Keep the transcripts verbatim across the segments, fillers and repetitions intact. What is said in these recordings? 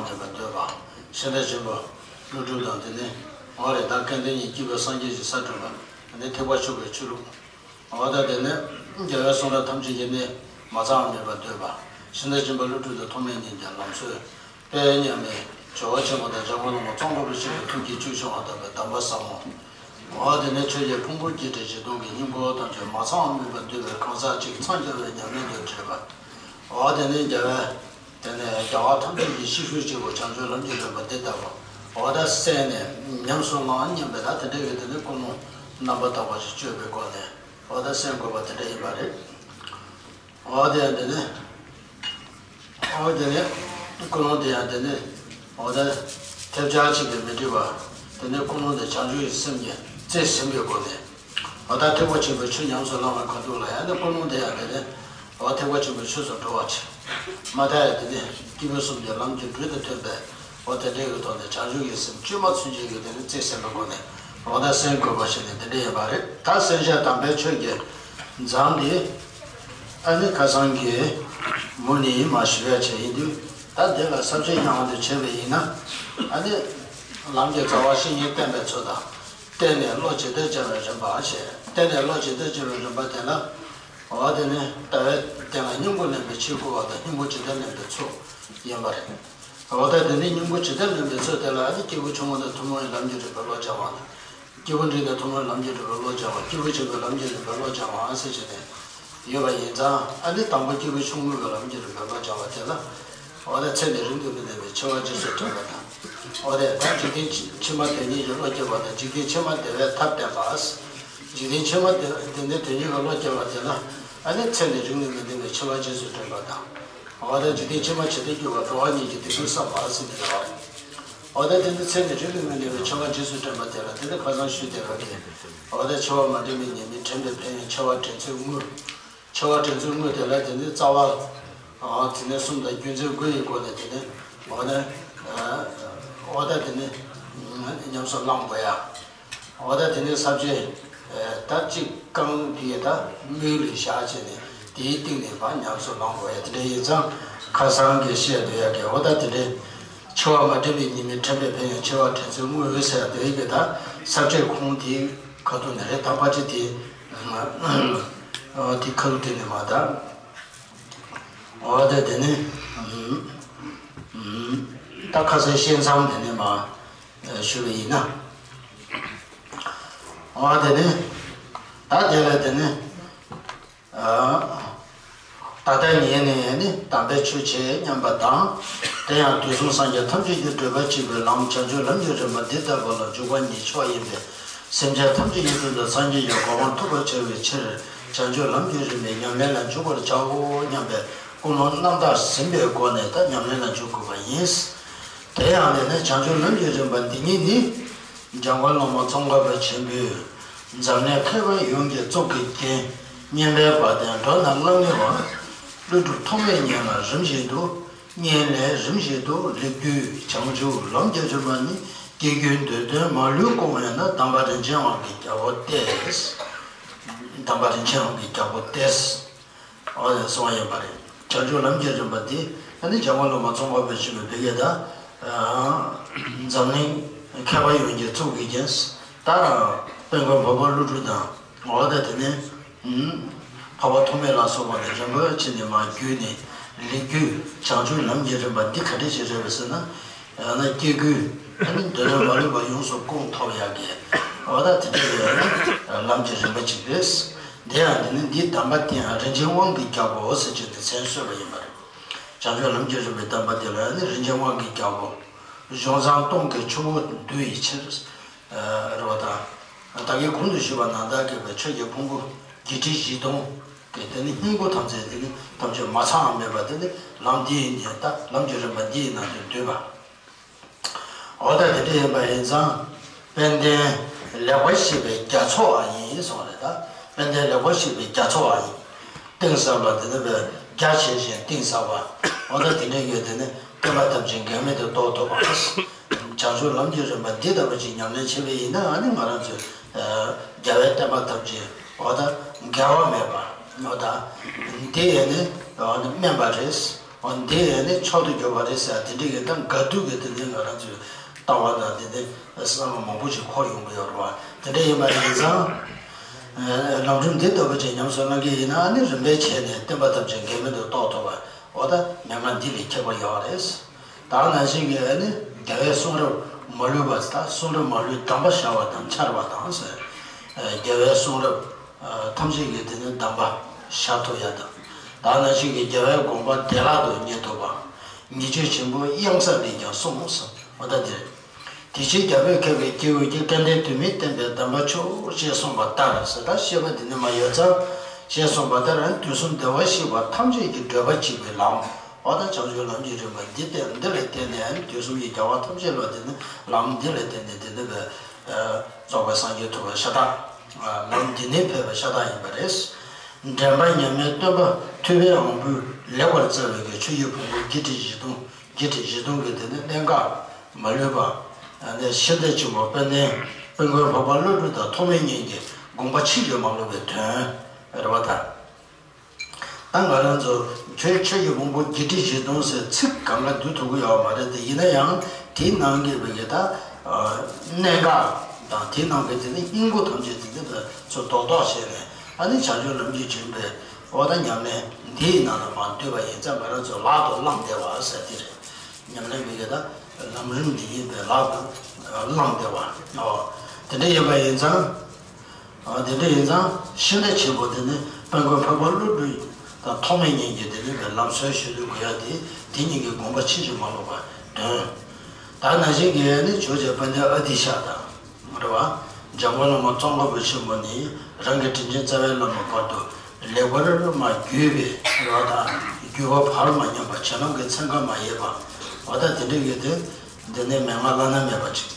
མེད་པར་འདོད་པ། ཤིང་རྟ་ཆེན་པོ་ཀླུ་སྒྲུབ་དང་། དེ་ནས་འོ་རེད། ད་སྐལ་ལྡན་གཉིས་སྐྱེས་བུ་སངས་རྒྱས་ཀྱི་ས་སྒྲུབ་པ། དེ་ནས་ཐེག་པ་ཆོས་སྐུའི་ཆོས་ལུགས། འོ་ད་དེ་ནས་རྒྱལ་བའི་གསུང་རབ་ཐམས་ཅད་ཀྱི་གནད་མ་ཚང་བ་མེད་པར་འདོད་པ། ཤིང་རྟ་ཆེན་པོ་ཀླུ་སྒྲུབ་དང་ཐོགས་མེད་གཉིས་ཀྱི་ལམ་སྲོལ་དཔལ་མཉམ་མེད་ཇོ་བོ་ཆེན་པོ་དང་འཇམ་མགོན་བླ་མ་ཙོང་ཁ་པ་ཆེན་པོའི་ཐུགས་ཀྱི་བཅུད་ཆུང་བ་ལྟ་བུའི་གདམས་པ་ཟབ་མོ། འོ་དེ་ནས་ཆོས་ཀྱི་ཕུང་པོ་བརྒྱད་ཁྲི་བཞི་སྟོང་གི་སྙིང་པོ་ཐམས་ཅད་མ་ཚང་བ་མེད་པར་འདོད་པའི་གང་ཟག་ཅིག་འཚང་རྒྱ་བའི་ཉམས་ལེན་དུ་བྲེལ་བ། འོ་དེ་ནས་རྒྱལ་བའི་དེ་ནས་རྒྱལ་བ་ཐམས་ཅད་ཀྱི་གཤེགས་ཤུལ་གཅིག་པུ་བྱང་ཆུབ་ལམ་གྱི་རིམ་པ་འདི་ལྟ་བུ། འོ་ད་གསན་ནས་ཉམས་སུ་བླང་སྙམ་པའི་ད་དེ་འདྲ་གི་དེ་ནས་ཀུན་སློང་རྣམ་པར་དག་པ་ཞིག་སྤྱོད་པའི་སྒོ་ནས། འོ་ད་གསན་དགོས་པ་དེ་འདྲ་ཡིན་པ་རེད། འོ་དེ་ཡང་དེ་ནས། འོ་དེ་ནས་ཀུན་སློང་དེ་ཡང་དེ་ནས། འོ་ད་ཐེབས་ཆག་ཅིག་གིས་མི་འགྲིག་པ། དེ་ནས་ཀུན་སློང་དེ་བྱང་ཆུབ་ཀྱི་སེམས་ཀྱིས་རྩིས་ཟིན་པའི་སྒོ་ནས། འོ་ད་ཐེག་པ་ཆེན་པོའི་ཆོས་ཉམས་སུ་བླང་བའི་ཁ་ཐུག་ལ་ཡང་ནི་ཀུན་སློང་དེ་ཡང་དེ་ནས། འོ་ཐེག་པ་ཆེན་པོའི་ཆོས་སུ་འགྲོ་བ་བྱེད། མ་མཐའ་ཡང་དེ་ནས་སྐྱེས་བུ་གསུམ་གྱི་ལམ་གྱི་སྦྲུལ་དུ་ཐོན་པའི། འོ་དེ་འདྲའི་གི་ཐོག་ནས་བྱང་ཆུབ་ཀྱི་སེམས་བཅོས་མ་ཚུན་ཆད་ཀྱི་དེ་ནི་རྩིས་ཟིན་པའི་སྒོ་ནས། འོ་ད་གསན་དགོས་པ་ཞིག་ནི་དེ་འདྲ་ཡིན་པ་རེད། ད་གསན་བྱ་དམ་པའི་ཆོས་ཀྱི་མཛངས་འདི། ཨ་ནི་ཁ་སང་གི་མུ་ནི་མ་ཞུ་ཡ་བྱས་ཡིན་དུས། ད་འདི་ལ་ས་བཅད་དབྱངས་དུ་བྱས་པ་ཡིན་ན། ཨ་ནི་ལམ་གྱི་རྩ་བ་བཤེས་གཉེན་བསྟེན་པའི་ཚུལ་དང་། བརྟེན་ནས་བློ་ཇི་ལྟར་སྦྱང་བའི་རིམ་པ་བྱས། བརྟེན་ནས་བློ་ཇི་ལྟར་སྦྱང་བའི་རིམ་པ་དེ་ལ། འོ་དེ་ནི་ལྟ་བའི་སྟེང་ལ་སྙིང་པོ་ལེན་པའི་ཆོས་སྐུལ་བ་དང་། སྙིང་པོ་ཇི་ལྟར་ལེན་པའི་ཚུལ་ཡིན་པ་རེད། འོ་ད་དེ་ནི་སྙིང་པོ་ཇི་ལྟར་ལེན་པའི་ཚུལ་དེ་ལ་ཨ་ནི་སྐྱེས་བུ་ཆུང་ངུ་དང་ཐུན་མོང་བའི་ལམ་གྱི་རིམ་པའི་བློ་སྦྱང་བ་དང་། སྐྱེས་བུ་འབྲིང་དང་ཐུན་མོང་བའི་ལམ་གྱི་རིམ་པའི་བློ་སྦྱང་བ། སྐྱེས་བུ་ཆེན་པོའི་ལམ་གྱི་རིམ་པའི་བློ་སྦྱང་བ་ཟེར་བྱས་ནས་ཡོད་པ་ཡིན་ཙང་། ཨ་ནི་དང་པོ་སྐྱེས་བུ་ཆུང་ངུ་གི་ལམ་གྱི་རིམ་པའི་བློ་སྦྱང་བ་དེ་ལ། འོ་ད་ཚེ་འདི་རིང་དུ་མི་ལྡན་པའི་འཆི་བ་རྗེས་སུ་དྲན་པ་དང་། འོ་དེ་ད་འཇིག་རྟེན་ཕྱི་མ་དོན་གཉེར་གྱི་བློ་སྐྱེ་བ་དང་། འཇིག་རྟེན་ཕྱི་མ་བདེ་བའི་ཐབས་བསྟན་པ། འཇིག་རྟེན་ཕྱི་མ་བདེ་བདེ་གནས་དོན་གཉེར་གྱི་བློ་སྐྱེ་བ་དེ་ལ། ཨ་ནི་ཚེ་འདི་རིང་དུ་མི་ལྡན་པའི་འཆི་བ་རྗེས་སུ་དྲན་པ་དང་། འོ་ད་འཇིག་རྟེན་ཕྱི་མ་ཇི་ལྟར་འགྱུར་བ། འགྲོ་བ་ཉིད་ཀྱི་སྡུག་བསྔལ་བསམ་པ་ཟེར་གྱི་རེད། འོ་ད་དེ་ནི་ཚེ་འདི་རིང་དུ་མི་ལྡན་པའི་འཆི་བ་རྗེས་སུ་དྲན་པ་དེ་ལ། དེ་ནི་ཁ་སང་ཞུས་བསྡད་པ་དེ། འོ་ད་འཆི་བ་མ་དྲན་པའི་ཉེས་དམིགས་དྲན་པའི་ཕན་ཡོན། འཆི་བ་དྲན་ཚུལ་དངོས། འཆི་བ་དྲན་ཚུལ་དངོས་དེ་ལ་དེ་ནི་རྩ་བ། ཨ་དེ་ནི་གསུམ་དང་རྒྱུ་མཚན་དགུ་ཡི་སྒོ་ནས་དེ་ནི། འོ་ན། ཨ་འོ་ད་དེ་ནི་ཉམས་སུ་བླང་དགོས་ཡ། འོ་ད་དེ་ནས་ས་བཅད་ད་གཅིག་རྐང་འདི་ད་མིག་ལ་བཞག་བྱས་ནས་དེའི་སྟེང་ནས་ཕར་ཉམས་སུ་བླང་དགོས་ཡ། དེ་འདྲ་ཡིན་ཙང་ཁ་སང་གི་བཤད་སྡོད་ཡ་གི། འོ་ད་དེ་འདྲའི་འཆི་བ་མ་དྲན་པའི་ཉེས་དམིགས་དྲན་པའི་ཕན་ཡོན། འཆི་བ་དྲན་ཚུལ་དངོས་ཟེར་ཡ་སྡོད་ཡ་གི། ད་ས་བཅད་ཁུངས་དེའི་ཁ་ཐུག་ནས་རེད། ད་ཕལ་ཆེར་དེ་དེ་ཁ་ཐུག་དེ་ནས་མར་ད། འོ་ད་དེ་ནས་ད་ཁ་སང་བཤད་མཚམས་དེ་ནས་མར་ཞུ་བ་ཡིན་ན། འོ་དེ་ནས་ད་དེ་ལ་དེ་ནས། ད་ལྟ་ཉིད་ནས་ནི་དམ་པའི་ཆོས་བྱེད་སྙམ་པ་དང་། དེ་ཡང་དུས་གསུམ་སངས་རྒྱས་ཐམས་ཅད་ཀྱི་བགྲོད་པ་གཅིག་པུའི་ལམ་བྱང་ཆུབ་ལམ་གྱི་རིམ་པ་འདི་ལྟ་བུ་ལ་འཇུག་པ་ཉིད་མཆོག་ཡིན་པས། སེམས་ཅན་ཐམས་ཅད་ཡུན་རིང་དུ་སངས་རྒྱས་ཀྱི་གོ་འཕང་ཐོབ་པར་བྱ་བའི་ཕྱིར། བྱང་ཆུབ་ལམ་གྱི་རིམ་པའི་ཉམས་ལེན་ལ་འཇུག་པར་བྱའོ་སྙམ་པའི་ཀུན་སློང་རྣམ་དག་ཟིན་པའི་སྒོ་ནས་ད་ཉམས་ལེན་ལ་འཇུག་དགོས་པ་ཡིན། དེ་ཡང་ནི་ནི་བྱང་ཆུབ་ལམ་གྱི་རིམ་པ་འདི་ཉིད་ནི། འཇམ་མགོན་བླ་མ་ཙོང་ཁ་པ་ཆེན་པོས། འཛམ་གླིང་མཁས་པ་ཡོངས་ཀྱི་གཙུག་གི་རྒྱན། སྙན་པའི་བ་དན་སྒྲ་རྣམས་གླང་ངེ་བ། ཀླུ་སྒྲུབ་ཐོགས་མེད་ཉིད་ལ་རིམ་བཞིན་དུ། སྙན་ལས་རིམ་བཞིན་དུ་ལེགས་བརྒྱུད་བྱང་ཆུབ་ལམ་གྱི་རིམ་པ་ནི། སྐྱེ་རྒྱུའི་འདོད་དོན་མ་ལུས་སྐོང་བས་ན། དམ་པ་རིན་ཆེན་དབང་གི་རྒྱལ་པོ་སྟེ། དམ་པ་རིན་ཆེན་དབང་གི་རྒྱལ་པོ་སྟེ། འོ་ཡ་གསུང་བ་ཡིན་པ་རེད། བྱང་ཆུབ་ལམ་གྱི་རིམ་པ་འདི་ཨ་ནི་འཇམ་མགོན་བླ་མ་ཙོང་ཁ་པ་ཆེན་པོས་བོད་སྐད་དང་། འཛམ་གླིང་མཁས་པ་ཡོངས་ཀྱི་གཙུག་གི་རྒྱན། ད་དཔལ་མགོན་འཕགས་པ་ཀླུ་སྒྲུབ་དང་། འོ་ད་དེ་ནས་འཕགས་པ་ཐོགས་མེད་ལ་སོགས་པ་ནས་རིམ་པ་བྱས་ནས་མར་བརྒྱུད་ནས་ལེགས་བརྒྱུད་བྱང་ཆུབ་ལམ་གྱི་རིམ་པ་འདི་ག་འདྲ་ཞིག་རེད་པས་ཟེར་ན། ཡང་ན་སྐྱེ་དགུའི་ཨ་ནི་འདོད་ལ་མ་ལུས་པ་ཡོངས་སུ་སྐོང་ཐུབ་ཡག་གི། འོ་ད་དེ་འདྲ་ཡོད་ན་ལམ་གྱི་རིམ་པ་གཅིག་རེད། དེ་ཡང་འདི་ནི་འདིའི་གདམས་པ་བསྟན་ཡང་རིན་ཆེན་དབང་གི་རྒྱལ་པོ་ཟེར་གྱི་འདི་མཚན་གསོལ་བ་ཡིན་པ་རེད། བྱང་ཆུབ་ལམ་གྱི་རིམ་པའི་གདམས་པ་དེ་ལ་ནི་རིན་ཆེན་དབང་གི་རྒྱལ་པོ། གཞུང་བཟང་སྟོང་གི་ཆུ་བོ་འདུ་ཡི་ཕྱིར། རེད་བ་དང་། ད་གིན་གོང་དུ་ཞུས་པ་ནང་ལྟར་གྱི་བའི་ཆོས་ཀྱི་ཕུང་པོ་བརྒྱད་ཁྲི་བཞི་སྟོང་གི་དེ་ནི་སྙིང་པོ་ཐམས་ཅད་དེ་ནི་ཐམས་ཅད་མ་ཚང་བ་མེད་པ་དེ་ནི་ལམ་འདི་ཡི་ནང་ད་ལམ་གྱི་རིམ་པ་འདི་ཡི་ནང་དུ་འདུས་པ། འོ་ད་དེ་འདྲ་ཡིན་པ་ཡིན་ཙང་། དཔལ་ལྡན་ལེགས་པར་བཤད་པའི་རྒྱ་མཚོའང་ཡིན་གསུངས་པ་རེད། ད་དཔལ་ལྡན་ལེགས་པར་བཤད་པའི་རྒྱ་མཚོའང་ཡིན། གཏིང་ཟབ་པ་དེ་ནི་བའི་རྒྱ་ཆེ་ཞིང་གཏིང་ཟབ་པ། འོ་ད་དེ་འདྲ་ཡོད་དེ་ནི་བསྟན་པ་ཐམས་ཅད་འགལ་མེད་དུ་རྟོགས་ཐུབ་པ། བྱང་ཆུབ་ལམ་གྱི་རིམ་པ་འདི་ལྟ་བུ་ཅིག་ཉམས་ལེན་བྱེད་པ་ཡིན་ན་ཨ་ནི་ང་རང་ཚོའི་རྒྱལ་བའི་བསྟན་པ་ཐམས་ཅད་འོ་ད་འགལ་བ་མེད་པ་འོ་ད་འདི་ཡས་ནི་འོ་ད་དམན་པ་རེད། འོ་འདི་ནི་མཆོག་ཏུ་གྱུར་པ་རེད་ཟེར་དེ་འདྲ་གི་ད་དགའ་སྡུག་གི་དེ་འདྲའི་ང་རང་ཚོའི་ལྟ་བ་དང་དེ་འདྲའི་བསམ་བློ་མང་པོ་ཞིག་འཁོར་ཡོང་གི་ཡོད་རེད་བ། དེ་འདྲ་ཡིན་པ་ཡིན་ཙང་། ལམ་རིམ་འདི་ལྟ་བུ་ཅིག་ཉམས་སུ་བླང་གི་ཡིན་ན་ནི་རིམ་པས་བྱས་ནས་བསྟན་པ་ཐམས་ཅད་འགལ་མེད་དུ་རྟོགས་ཐུབ་པ། འོ་ད་མན་ངག་འདི་ལས་ཁྱད་པར་ཡོད་རེད། ད་ནང་བཞིན་གྱི་ནི་རྒྱལ་བའི་གསུང་རབ་མ་ལུས་པ་ད་གསུང་རབ་མ་ལུས་གདམས་པ་ཤར་བ་དང་འཆར་བ་དང་ཟེར། རྒྱལ་བའི་གསུང་རབ། ཐམས་ཅད་ཀྱི་དེ་ནི་གདམས་པ་ཤར་ཐུབ་ཡ་དང་། ད་ནང་བཞིན་གྱི་རྒྱལ་བའི་དགོངས་པ་བདེ་བླག་ཏུ་རྙེད་ཐུབ་པ། ཉེས་སྤྱོད་ཆེན་པོ་གཡང་ས་ལས་ཀྱང་སྲུང་ཟེར་བ་ད་འདིར། དེ་ཕྱིར་རྒྱལ་པོས་མཁས་པའི་སྐྱེས་བུ་གྱིས། སྐལ་ལྡན་དུས་མིན་བསྟན་པའི་གདམས་པ་མཆོག་ཅེས་གསུངས་པ་ལྟར་ཟེར། ད་བཤད་པ་འདི་ནི་མ་ཡོད་ཙང་། ཅེས་གསུངས་པ་ལྟར་དུས་གསུམ་བདེ་བར་གཤེགས་པ་ཐམས་ཅད་ཀྱི་བགྲོད་པ་གཅིག་པའི་ལམ། འོ་ད་བྱང་ཆུབ་ལམ་གྱི་རིམ་པ་འདི་བསྟན་འདི་ལ་བརྟེན་ནས་དུས་གསུམ་གྱི་རྒྱལ་བ་ཐམས་ཅད་ལ་དེ་ནི་ལམ་འདི་ལ་བརྟེན་ནས་དེ་ནི་བས། རྫོགས་པའི་སངས་རྒྱས་ཐོབ་པ་ཤ་སྟག་ལམ་འདི་ནས་ཕེབས་པ་ཤ་སྟག་ཡིན་པ་རེད། འདྲེན་པ་མཉམ་མེད་སྟོན་པ་ཐུབ་པའི་དབང་པོས་ལེགས་པར་སྩལ་བའི་གི་ཆོས་ཀྱི་ཕུང་པོ་བརྒྱད་ཁྲི་བཞི་སྟོང་བརྒྱད་ཁྲི་བཞི་སྟོང་གི་དེ་ནི་གནད་འགག་མ་ལུས་པ། ནས་ཕྱི་ལྟས་ཆེན་པོ་དཔལ་ལྡན་དཔལ་མགོན་འཕགས་པ་ཀླུ་སྒྲུབ་དང་ཐོགས་མེད་གཉིས་ཀྱི་དགོངས་པ་ཕྱིན་ཅི་མ་ལོག་པའི་དོན་རེད་བ་ད། ད་ང་རང་ཚོ་ཆོས་ཆོས་ཀྱི་ཕུང་པོ་བརྒྱད་ཁྲི་བཞི་སྟོང་ཟེར་ཚིག་གང་ག་བསྡུ་ཐུབ་ཀྱི་ཡོད་མ་རེད་དེ། ཡིན་ན་ཡང་དེའི་ནང་གི་བའི་གི་ད་གནད་འགག་དང་དེའི་ནང་གི་དེ་ནི་སྙིང་པོ་ཐམས་ཅད་དེ་ནི་ཚོ་རྡོག་རྡོག་བྱས་ནས། ཨ་ནི་བྱང་ཆུབ་ལམ་གྱི་བྱོན་པའི་འོ་ད་ཉམས་ལེན་འདིའི་ནང་ལ་མར་བསྡུས་པ་ཡིན་ཙང་ང་རང་ཚོ་ལག་ཏུ་བླངས་བསྡད་པ་ཟེར་དེ་རེད། ཉམས་ལེན་བའི་གི་ད་ལམ་རིམ་འདི་ཡིན་པའི་ལག་ཏུ་བླངས་བསྡད་པ། འོ་དེ་འདྲ་ཡིན་པ་ཡིན་ཙང་། ཨ་དེ་འདྲ་ཡིན་ཙང་ཕྱི་ལྟས་ཆེན་པོ་དེ་ནི་དཔལ་མགོན་འཕགས་པ་ཀླུ་སྒྲུབ་དང་ཐོགས་མེད་གཉིས་ཀྱི་དེ་ནི་ལམ་སྲོལ་ཞུ་ལུགས་དགོས་ཡ་དེ་དེ་གཉིས་ཀྱི་དགོངས་པ་ཕྱིན་ཅི་མ་ལོག་པར་འདོན། ད་ནང་བཞིན་གྱི་ནི་ཇོ་བོ་རྗེ་དཔལ་ལྡན་ཨ་ཏི་ཤ་དང་། རེད་བ། འཇམ་མགོན་བླ་མ་ཙོང་ཁ་པ་ཆེན་པོ་ནི་རང་གི་དྲིན་ཅན་རྩ་བའི་བླ་མ་བར་དུ་ལེགས་པར་མ་བརྒྱུད་པའི་རེད་བ་དང་བརྒྱུད་པ་བར་མ་ཉམས་པ་བྱིན་རླབས་ཀྱི་ཚན་ཁ་མ་ཡལ་བ། འོ་ད་དེ་འདྲ་ཡོད་དེ། འདི་ནི་མན་ངག་བླ་ན་མེད་པ་ཅིག་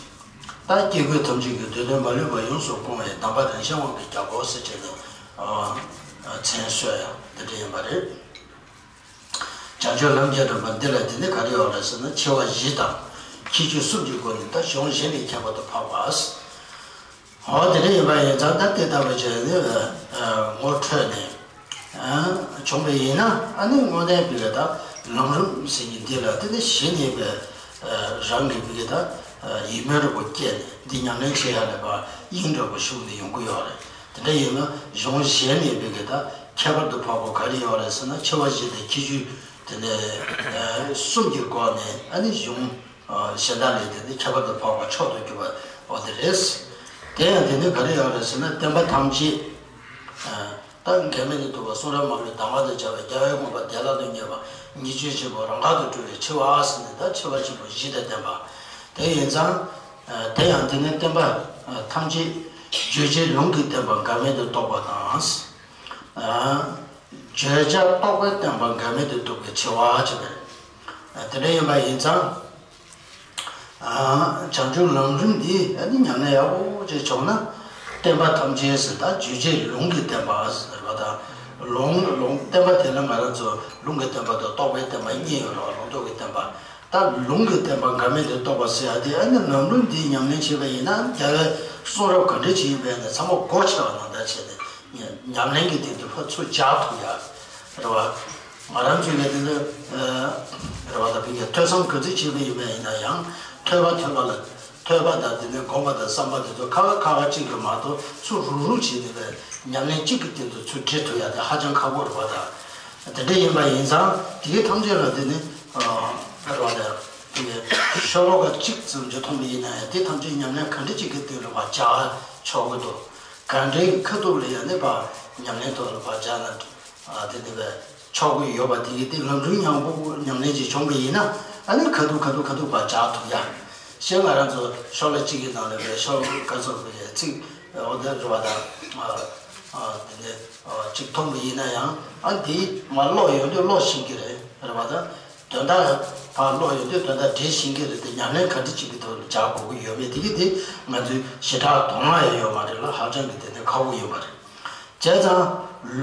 ད་སྐྱེ་དགུའི་ཐམས་ཅད་ཀྱི་འདོད་དོན་མ་ལུས་པ་ཡོངས་སུ་སྐོང་བའི་གདམས་པ་རིན་ཆེན་དབང་གི་རྒྱལ་པོ་ཟེར་བྱས་ནས་མཚན་གསོལ་ཡང་འདི་འདྲ་ཡིན་པ་རེད། བྱང་ཆུབ་ལམ་གྱི་རིམ་པ་འདི་ལ་དེ་ནི་ག་རེ་ཡོད་རེད་ཟེར་ན་ཆེ་བ་བཞི་དང་ཁྱད་ཆོས་གསུམ་གྱི་སྒོ་ནས་ད་གཞུང་གཞན་ལས་ཁྱད་པར་དུ་འཕགས་པ། འོ་དེ་འདྲ་ཡིན་པ་ཡིན་ཙང་ད་དེ་ལྟ་བུ་བྱས་ནས་ངོ་འཕྲོད་ནས་བྱུང་བ་ཡིན་ན་ཨ་ནི་དངོས་གནས་པའི་ད་ལམ་རིམ་ཟེར་མཁན་འདི་ལ་དེ་ནི་གཞི་ནས་པའི་རང་གི་པའི་ད་ཡིད་སྨོན་འདྲ་པོ་སྐྱེས་ནས་འདི་ཉམས་ལེན་བྱེད་ཡ་ལ་ཕར་དབྱིངས་འདྲ་པོ་ཞུགས་ནས་ཡོང་གི་ཡོད་རེད། དེ་འདྲ་ཡིན་ན་གཞུང་གཞན་ནས་པའི་གི་ད་ཁྱད་པར་དུ་འཕགས་པ་ག་རེ་ཡོད་རེད་ཟེར་ན་ཆེ་བ་བཞི་དང་ཁྱད་ཆོས་དེ་ནས་གསུམ་གྱི་སྒོ་ནས་ཨ་ནི་གཞུང་གཞན་དག་ལས་དེ་ནི་ཁྱད་པར་དུ་འཕགས་པ་མཆོག་ཏུ་གྱུར་པ་འོ་དེ་རེད། དེ་ཡང་དེ་ནི་ག་རེ་ཡོད་རེད་ཟེར་ན་བསྟན་པ་ཐམས་ཅད་ད་འགལ་མེད་དུ་ཐུབ་པ་གསུང་རབ་མ་ལུས་གདམས་ངག་དང་སྦྱར་བའི་རྒྱལ་བའི་དགོངས་པ་བདེ་བླག་ཏུ་རྙེད་པ་ཉེས་སྤྱོད་ཆེན་པོ་རང་དགར་དུ་གྲོལ་བའི་ཆེ་བ་ཟེར་ནས་ད་ཆེ་བ་ཆེན་པོ་བཞི་དང་ལྡན་པ། དེ་ཡིན་ཙང་། དེ་ཡང་དེ་ནི་བསྟན་པ་ཐམས་ཅད་བརྗོད་བྱའི་ལུང་གིས་བསྟན་པ་འགལ་མེད་དུ་རྟོགས་པ་དང་། བརྗོད་བྱ་རྟོག་པས་བསྟན་པ་འགལ་མེད་དུ་རྟོགས་པའི་ཆེ་བ་བྱེད་པས། དེ་འདྲ་ཡིན་པ་ཡིན་ཙང་། བྱང་ཆུབ་ལམ་རིམ་འདི་ཨ་ནི་ཉམས་ལེན་ཡག་པོ་ཅིག་བྱུང་ན། བསྟན་པ་ཐམས་ཅད་ཟེར་ད་བརྗོད་བྱའི་ལུང་གིས་བསྟན་པ་ཟེར་བ་དང་། ལུང་ལུང་བསྟན་པ་དེ་ལ་ང་རང་ཚོ་ལུང་གིས་བསྟན་པ་དང་རྟོགས་པའི་བསྟན་པ་གཉིས་ཡོད་རེད་བ། ལུང་རྟོགས་ཀྱི་བསྟན་པ། ད་ལུང་གིས་བསྟན་པ་འགལ་མེད་དུ་རྟོགས་པ་ཟེར་ཡ་དེ་ཨ་ནི་ལམ་རིམ་འདི་ཉམས་ལེན་བྱས་པ་ཡིན་ན་རྒྱལ་བའི་གསུང་རབ་ག་འདྲ་ཅིག་ཡིན་པ་ཡིན་ན་ཚང་མ་གོ་ཆོད་པ་ནང་ལྟར་བྱས་ནས་ཉམས་ལེན་གྱི་སྟེང་དུ་ཕར་ཚུར་སྦྱར་ཐུབ་ཡ་རེད་བ། ང་རང་ཚོའི་ལས་དེ་ལ་རེད་བ། ད་བོད་ཀྱི་ཐོས་བསམ་ག་ཚོད་བྱས་པ་ཡིན་པ་ཡིན་ན་ཡང་ཐོས་པ་ཐོས་པ་ལ་ཐོས་པ་དང་དེ་ནས་སྒོམ་པ་དང་བསམ་པ་དེ་ཚོ་ཁ་ཁ་ཁ་ཁ་གཅིག་གི་མ་གཏོགས་ཚུར་རུག་རུག་བྱས་ནས་ཉམས་ལེན་གཅིག་གི་སྟེང་དུ་ཚུར་འདྲེས་ཐུབ་ཡ་དེ་ཧ་ཅང་ཁག་པོ་རེད་བ། ད་དེ་འདྲ་ཡིན་པ་ཡིན་ཙང་དེའི་ཐམས་ཅད་ལ་དེ་ནི་རེད་བ། ད་དེ་ཤོ་ལོ་ཀ་གཅིག་ཙམ་ཅིག་མཐོང་པ་ཡིན་ན་ཡང་དེ་ཐམས་ཅད་ཉམས་ལེན་ག་འདྲ་གཅིག་གི་སྟེང་ལ་ཕར་སྦྱར་ཆོག་གི་འདུག་ག་འདྲའི་ཁ་ཐུག་ལ་ཡང་ནི་ཕར་ཉམས་ལེན་ཐོག་ལ་ཕར་སྦྱར་ན་དེ་ནི་བས་ཆོག་གི་ཡོད་པ་དེ་གི་དེ་ལམ་རིམ་ཡག་པོ་ཉམས་ལེན་ཅིག་བྱུང་པ་ཡིན་ན་ཨ་ནི་ཁ་ཐུག་ཁ་ཐུག་ཁ་ཐུག་ཕར་སྦྱར་ཐུབ་ཡ། ཞེས་ང་རང་ཚོ་ཤོ་ལོ་ཀ་གཅིག་གི་ནང་ལ་བས་ཤོ་ལོ་ཀ་ཚོགས་པའི་ཚིག་འོ་དེ་རེད་བ། ད་དེ་ནི་གཅིག་མཐོང་པ་ཡིན་ན་ཡང་ཨ་འདི་མར་ཀློག་ཡོང་དུས་ཀློག་ཤེས་ཀྱི་རེད་རེད་བ། ད་དོན་དག་ཕར་ཀློག་ཡོང་དུས་དོན་དག་འགྲེལ་ཤེས་ཀྱི་རེད་དེ་ཉམས་ལེན་ག་འདྲ་ཅིག་གི་ཐོག་ལ་སྦྱར་དགོས་ཀྱི་ཡོད་མེད་དེ་གི་དེ་ང་ཚོའི་ཞེ་དྲག་དོ་སྣང་ཡང་ཡོད་མ་རེད་ལ་ཧ་ཅང་གི་དེ་ནི་ཁག་པོ་ཡོད་མ་རེད། བྱས་ཙང་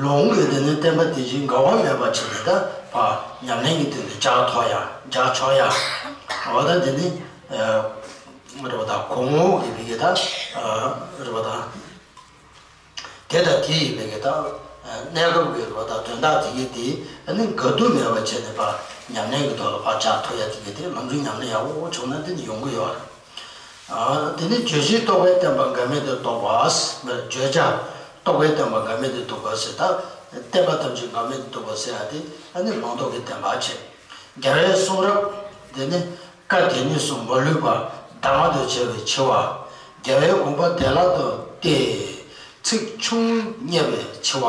ལུང་གི་དེ་ནི་བསྟན་པ་དེ་བཞིན་འགལ་བ་མེད་པ་བྱས་ནས་ད་ཕར་ཉམས་ལེན་གྱི་དོན་དུ་སྦྱར་ཐུབ་ཡ་སྦྱར་ཆོག་ཡ། འོ་ད་དེ་ནི་རེད་བ། ད་གོང་འོག་གི་བི་གི་ད་རེད་བ། ད་དེ་ད་དེ་ཡི་བི་གི་ད་ གནས་སྐབས་ཀྱི་རོ་དང་དོན་དག་དེ་གའི་དེ་ཨ་ནི་འགལ་འདུ་མེད་པ་བྱས་ནས་ཕར་ཉམས་ལེན་གྱི་ཐོག་ལ་ཕར་བྱ་ཐུབ་ཡ་དེ་གའི་དེ་ལམ་རིམ་ཉམས་ལེན་ཡག་པོ་བྱུང་ན་དེ་ནི་ཡོང་གི་ཡོད་རེད། ཨ་དེ་ནི་བརྗོད་བྱའི་རྟོག་པས་བསྟན་པ་འགལ་མེད་དུ་རྟོགས་པ། བརྗོད་བྱ་རྟོག་པས་བསྟན་པ་འགལ་མེད་དུ་རྟོགས་པ་ཟེར། ད་བསྟན་པ་ཐམས་ཅད་འགལ་མེད་དུ་རྟོགས་པ་ཟེར་ཡ་དེ་ཨ་ནི་ལུང་རྟོགས་ཀྱི་བསྟན་པ་བྱས། རྒྱལ་བའི་གསུང་རབ་དེ་ནི་བཀའ་དེ་ཉིད་སུ་མ་ལུས་པ་གདམས་ངག་ཏུ་བྱ་བའི་འཆི་བ། རྒྱལ་བའི་དགོངས་པ་བདེ་བླག་ཏུ་སྟེ་ཚིག་ཆུང་བསྙད་པའི་འཆི་བ།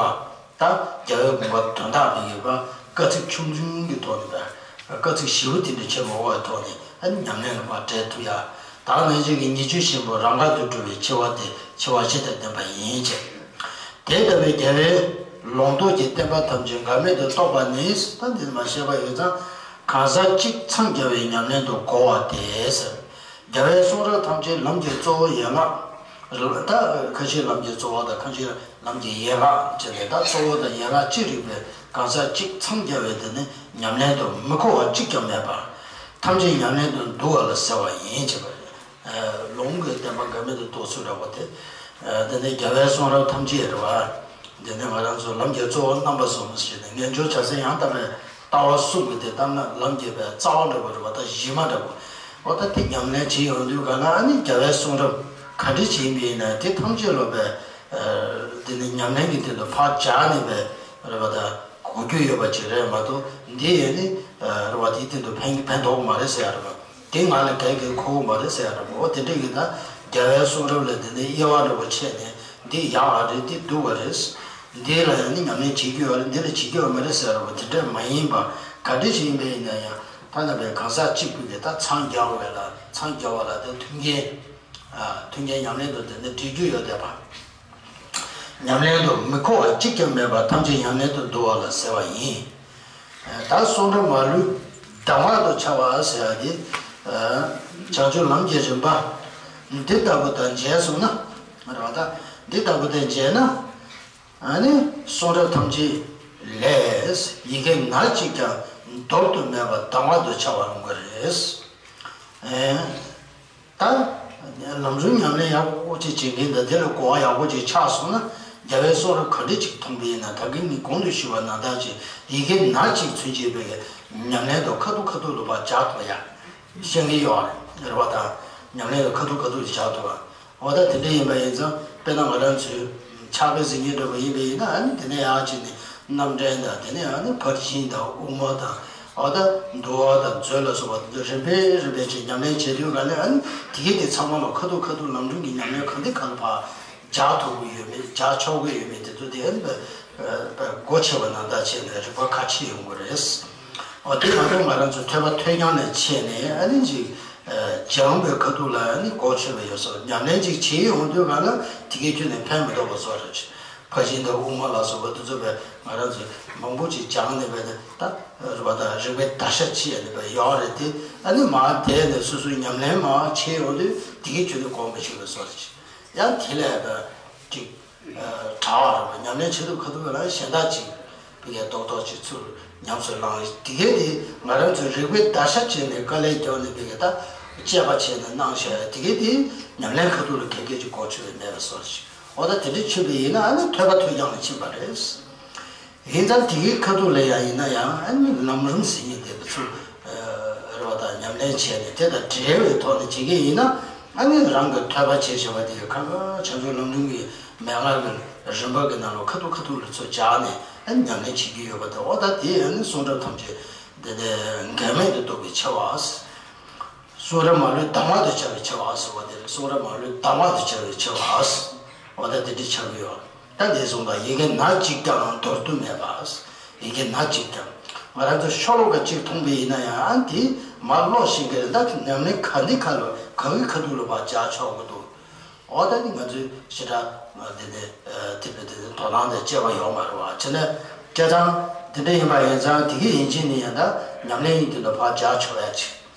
ད་རྒྱལ་བའི་དགོངས་པ་དོན་དག་དེ་ཡོད་པ་བཀའ་ཚིག་ཆུང་ཆུང་གི་ཐོག་ནས་པ། བཀའ་ཚིག་ཞེ་པོ་དེ་འདྲ་ཆེན་པོ་འོག་གི་ཐོག་ནས་ཨ་ནི་ཉམས་ལེན་ལ་མར་འབྲེལ་ཐུབ་ཡ། ད་ནང་བཞིན་གྱི་ཉེས་སྤྱོད་གཞན་པོ་རང་དགར་དུ་གྲོལ་བའི་འཆི་བ་དེ་འཆི་བ་ཞི་དང་ལྡན་པ་ཡིན་ཅེས། དེ་ལྟ་བུའི་རྒྱལ་བའི་ལུང་རྟོགས་ཀྱི་བསྟན་པ་ཐམས་ཅད་འགལ་མེད་དུ་རྟོགས་པ་ནི། ད་འདི་མ་བཤད་པ་ཡོད་ཙང་གང་ཟག་གཅིག་འཚང་རྒྱ་བའི་ཉམས་ལེན་དུ་གོ་བ་སྟེ་ཟེར། རྒྱལ་བའི་གསུང་རབ་ཐམས་ཅད་ལམ་གྱི་གཙོ་བོ་ཡན་ལག་ད་ཁ་ཆེའི་ལམ་གྱི་གཙོ་བོ་དང་ཁ་ཆེའི་ལམ་གྱི་ཡན་ལག་བྱས་ནས། ད་གཙོ་བོ་དང་ཡན་ལག་ཅི་རིགས་པའི་གང་ཟག་གཅིག་འཚང་རྒྱ་བའི་དེ་ནི་ཉམས་ལེན་དུ་མི་གོ་བ་གཅིག་ཀྱང་མེད་པར་ཐམས་ཅད་ཉམས་ལེན་དུ་འདུ་བ་ལ་ཟེར་བ་ཡིན་ཅེས་པ་རེད། ལུང་གི་བསྟན་པ་འགལ་མེད་དུ་རྟོགས་ཚུལ་འདྲ་པོ་དེ། དེ་ནས་རྒྱལ་བའི་གསུང་རབ་ཐམས་ཅད་རེད་བ། དེ་ནས་ང་རང་ཚོ་ལམ་གྱི་གཙོ་བོ་རྣམ་པ་གསུམ་ཞེས་ནས་ངེས་འབྱུང་བྱ་སེམས་ཡང་དག་པའི་ལྟ་བ་གསུམ་གྱི་དེ་ལྟར་ན་ལམ་གྱི་པའི་རྩ་བ་འདྲ་པོ་རེད་བ། ད་གཞི་མ་འདྲ་པོ། འོ་ད་དེ་ཉམས་ལེན་བྱེད་ཡོང་དུས་ག་ན་ཨ་ནི་རྒྱལ་བའི་གསུང་རབ་ག་འདྲ་ཞིག་ཡིན་པ་ཡིན་ན་དེ་ཐམས་ཅད་ལོ་པའི། དེ་ནི་ཉམས་ལེན་གྱི་དོན་དུ་ཕར་སྦྱར་ནས་པའི་རེད་བ། ད་གོ་རྒྱུ་ཡོད་པ་ཅིག་རེད་མ་གཏོགས་འདི་ཡས་ནི་རེད་བ། དེའི་སྟེང་དུ་ཕན་ཕན་ཐོགས་མ་རེད་ཟེར་ཡ་རེད་བ། དེ་ང་ལ་གལ་གལ་མཁོ་བོ་མ་རེད་ཟེར་ཡ་རེད་བ། འོ་དེ་འདྲ་ཡིན་ན་རྒྱལ་བའི་གསུང་རབ་ལ་དེ་ནི་དབྱེ་བ་འདྲ་པོ་ཕྱེ་ནས་འདི་ཡག་པ་རེད། འདི་སྡུག་པ་རེད། འདི་ལ་ཡང་ནི་ཉམས་ལེན་བྱེད་རྒྱུ་ཡོད་རེད། འདི་ལ་བྱེད་རྒྱུ་ཡོད་མ་རེད་ཟེར་ཡ་རེད་བ། དེ་འདྲ་མ་ཡིན་པ་ག་འདྲ་ཞིག་ཡིན་པ་ཡིན་ན་ཡང་ཐ་ན་པའི་གང་ཟག་གཅིག་པུས་ཀྱིས་ད་འཚང་རྒྱ་བ་ལ་འཚང་རྒྱ་བ་ལ་དེ་མཐུན་རྐྱེན། མཐུན་རྐྱེན་ཉམས་ལེན་དུ་དེ་ནི་སྒྲིལ་རྒྱུ་ཡོད་བསྡད་པ། ཉམས་ལེན་དུ་མི་མཁོ་བ་གཅིག་ཀྱང་མེད་པར་ཐམས་ཅད་ཉམས་ལེན་དུ་འདུ་བ་ལ་ཟེར་བ་ཡིན། ད་གསུང་རབ་མ་ལུས་གདམས་ངག་ཏུ་བྱ་བ་ཟེར་བ་དེ། བྱང་ཆུབ་ལམ་གྱི་རིམ་པ་འདི་ལྟ་བུ་དང་མཇལ་སོང་ན། རེད་བ། ད་འདི་ལྟ་བུ་དང་མཇལ་ན། ཨ་ནི་གསུང་རབ་ཐམས་ཅད་ལས་ཡི་གེ་སྣ་གཅིག་ཀྱང་འདོར་དུ་མེད་པར་གདམས་ངག་ཏུ་བྱ་བར་འོང་གི་རེད། ད་ལམ་རིམ་ཉམས་ལེན་ཡག་པོ་ཅིག་བྱེད་མཁན་དང་དེ་ལ་གོ་བ་ཡག་པོ་ཅིག་ཆགས་སོང་ན། རྒྱལ་བའི་གསུང་རབ་ག་འདྲ་ཅིག་མཐོང་པ་ཡིན་ན། ད་གིན་ནི་གོང་དུ་ཞུས་པ་ནང་ལྟར་ཅིག་ཡི་གེ་སྣ་གཅིག་ཚུན་ཆད་པའི་ཉམས་ལེན་དུ་ཁ་ཐུག་ཁ་ཐུག་ལ་ཕར་སྦྱར་ཐུབ་ཡ་ཤེས་ཀྱི་ཡོད་རེད་བ། ད་ཉམས་ལེན་ལ་ཁ་ཐུག་ཁ་ཐུག་ཅིག་སྦྱར་ཐུབ་པ། འོ་ད་དེ་འདྲ་ཡིན་པ་ཡིན་ཙང་དཔེར་ན་ང་རང་ཚོའི་ཕྱག་དཔེ་གཟིགས་མཁན་འདྲ་པོ་ཡིན་པ་ཡིན་ན། ཨ་ནི་དེ་ནས་ཡར་ཅིག་ནས་རྣམ་འདྲེན་དང་། དེ་ནས་ཨ་ནི་ཕར་ཕྱིན་དང་དབུ་མ་དང་། འོ་ད་འདུལ་བ་དང་མཛོད་ལ་སོགས་པ་དེ་ཚོ་རིམ་པས་རིམ་པས་ཅིག་ཉམས་ལེན་བྱེད་དུས་ག་ལས་ཨ་ནི་དེ་གའི་དེ་ཚང་མ་ལ་ཁ་ཐུག་ཁ་ཐུག་ལམ་རིམ་གྱི་ཉམས་ལེན་ག་འདི་ག་ལ་ཕར་སྦྱར་ཐུབ་ཀྱི་ཡོད་མེད། སྦྱར་ཆོག་གི་ཡོད་མེད་དེ་ཚོ་དེ་ཨ་ནི་སྒོ་ཕྱེ་བ་ནང་ལྟར་བྱས་ནས་རིག་པ་ཁ་ཕྱེ་ཡོང་གི་རེད། འོ་དེ་མ་གཏོགས་ང་རང་ཚོ་ཐོས་པ་ཐོས་རྐྱང་ནས་བྱས་ནས་ཨ་ནི་ཅིག་སྦྱངས་པའི་ཁ་ཐུག་ལ་ཨ་ནི་གོ་ཆོད་པ་ཡོད་སོགས། ཉམས་ལེན་ཅིག་བྱེད་ཡོང་དུས་ག་ལ་དེ་གའི་ཁྱོན་ནས་ཕན་མི་ཐོགས་པ་བཟོ་འདྲ་ཅིག་ཕར་ཕྱིན་དང་དབུ་མ་ལ་སོགས་པ་དེ་ཚོ་བས་ང་རང་ཚོས་མང་པོ་ཅིག་སྦྱངས་ནས་བས་ད་རེད་བ། ད་རིག་པའི་བརྡར་ཤ་ཕྱེ་ཡ་ནི་བས་ཡོག་རེད་དེ། ཨ་ནི་མར་བསྡད་ནས་སོ་སོའི་ཉམས་ལེན་མར་བྱེད་ཡོང་དུས་དེ་གའི་ཁྱོན་ནས་གོ་མི་ཆོད་པ་བཟོ་འདྲ་ཅིག་ཡང་དེ་ལས་ད་ཅིག་གྲྭ་བ་རེད་པ། ཉམས་ལེན་བྱེད་དུས་ཁ་ཐུག་ལ་གཞན་དག་ཅིག་ཕ་གིའི་རྡོག་རྡོག་ཅིག་ཚུར་ཉམས་སུ་བླངས། དེ་གས་དེ་ང་རང་ཚོའི་རིག་པའི་བརྡར་ཤ་བཅད་ནས་དཀའ་ལས་རྒྱོབ་ནས་ཕ་གིའི་ད་དཔྱད་པ་བྱས་ནས་གནང་བཞག་ཡ་དེ་གས་དེ་ཉམས་ལེན་ཁ་ཐུག་ལ་ག་གས་ཅིག་གོ་ཆོད་པ་མེད་པ་བཟོ་འདྲ་ཅིག་འོ་ད་དེ་འདྲ་ཆོད་པ་ཡིན་ན་ཨ་ནི་ཐོས་པ་ཐོས་རྐྱང་ལ་ཕྱིན་པ་རེད། ཡིན་ཙང་དེ་གའི་ཁ་ཐུག་ལ་ཡང་ཡིན་ན་ཡང་ཨ་ནི་ལམ་རིམ་ཟེར་མཁན་དེ་ཚོ་རེད་བ། ད་ཉམས་ལེན་བྱས་ནས་དེ་དང་འབྲེལ་བའི་ཐོག་ནས་བྱེད་ཀྱི་ཡིན་ན། ཨ་ནི་རང་གི་ཐོས་པ་བྱས་བྱས་པ་དེ་གི་ཁ་ཁ་བྱང་ཆུབ་ལམ་རིམ་གྱི་མན་ངག་གི་རིམ་པ་གི་ནང་ལ་ཁ་ཐུག་ཁ་ཐུག་ལ་ཚུར་སྦྱར་ནས་ཨ་ནི་ཉམས་ལེན་བྱེད་ཀྱི་ཡོད་པ་དང་། འོ་ད་དེ་ཨ་ནི་གསུང་རབ་ཐམས་ཅད་དེ་དེ་འགལ་མེད་དུ་རྟོགས་པའི་ཆེ་བ། གསུང་རབ་མ་ལུས་གདམས་ངག་ཏུ་བྱ་བའི་ཆེ་བ་ཟེར་བ་དེ་རེད། གསུང་རབ་མ་ལུས་གདམས་ངག་ཏུ་བྱ་བའི་ཆེ་བ། འོ་ད་དེ་འདྲ་ཆགས་ཀྱི་ཡོད། ད་འདི་གསུངས་པ་ཡི་གེ་སྣ་གཅིག་ཀྱང་འདོར་དུ་མེད་པ། ཡི་གེ་སྣ་གཅིག་ཀྱང་། ང་རང་ཚོ་ཤོ་ལོ་ཀ་གཅིག་མཐོང་པ་ཡིན་ན་ཡང་དེ་མར་ཀློག་ཤེས་ཀྱི་རེད། ད་ཉམས་ལེན་ག་འདི་ག་ལ་ག་གི་ཁ་ཐུག་ལ་ཕར་སྦྱར་ཆོག་གི་འདུག་འོ་ད་ནི་ང་ཚོའི་ཞེ་དྲག་འདི་ནས་དེ་བས་དེ་ནས་དོ་སྣང་དང་བཅས་པ་ཡོད་མ་རེད་བ། བྱས་ན་སྐད་གདངས་འདི་འདྲ་ཡིན་པ་ཡིན་ཙང་དེ་གི་ཡིན་གཅིག་ནི་ཡང་ད་ཉམས་ལེན་ཡིན་དུས་ལ་ཕར་སྦྱར་ཆོག་ཡ་ཅིག་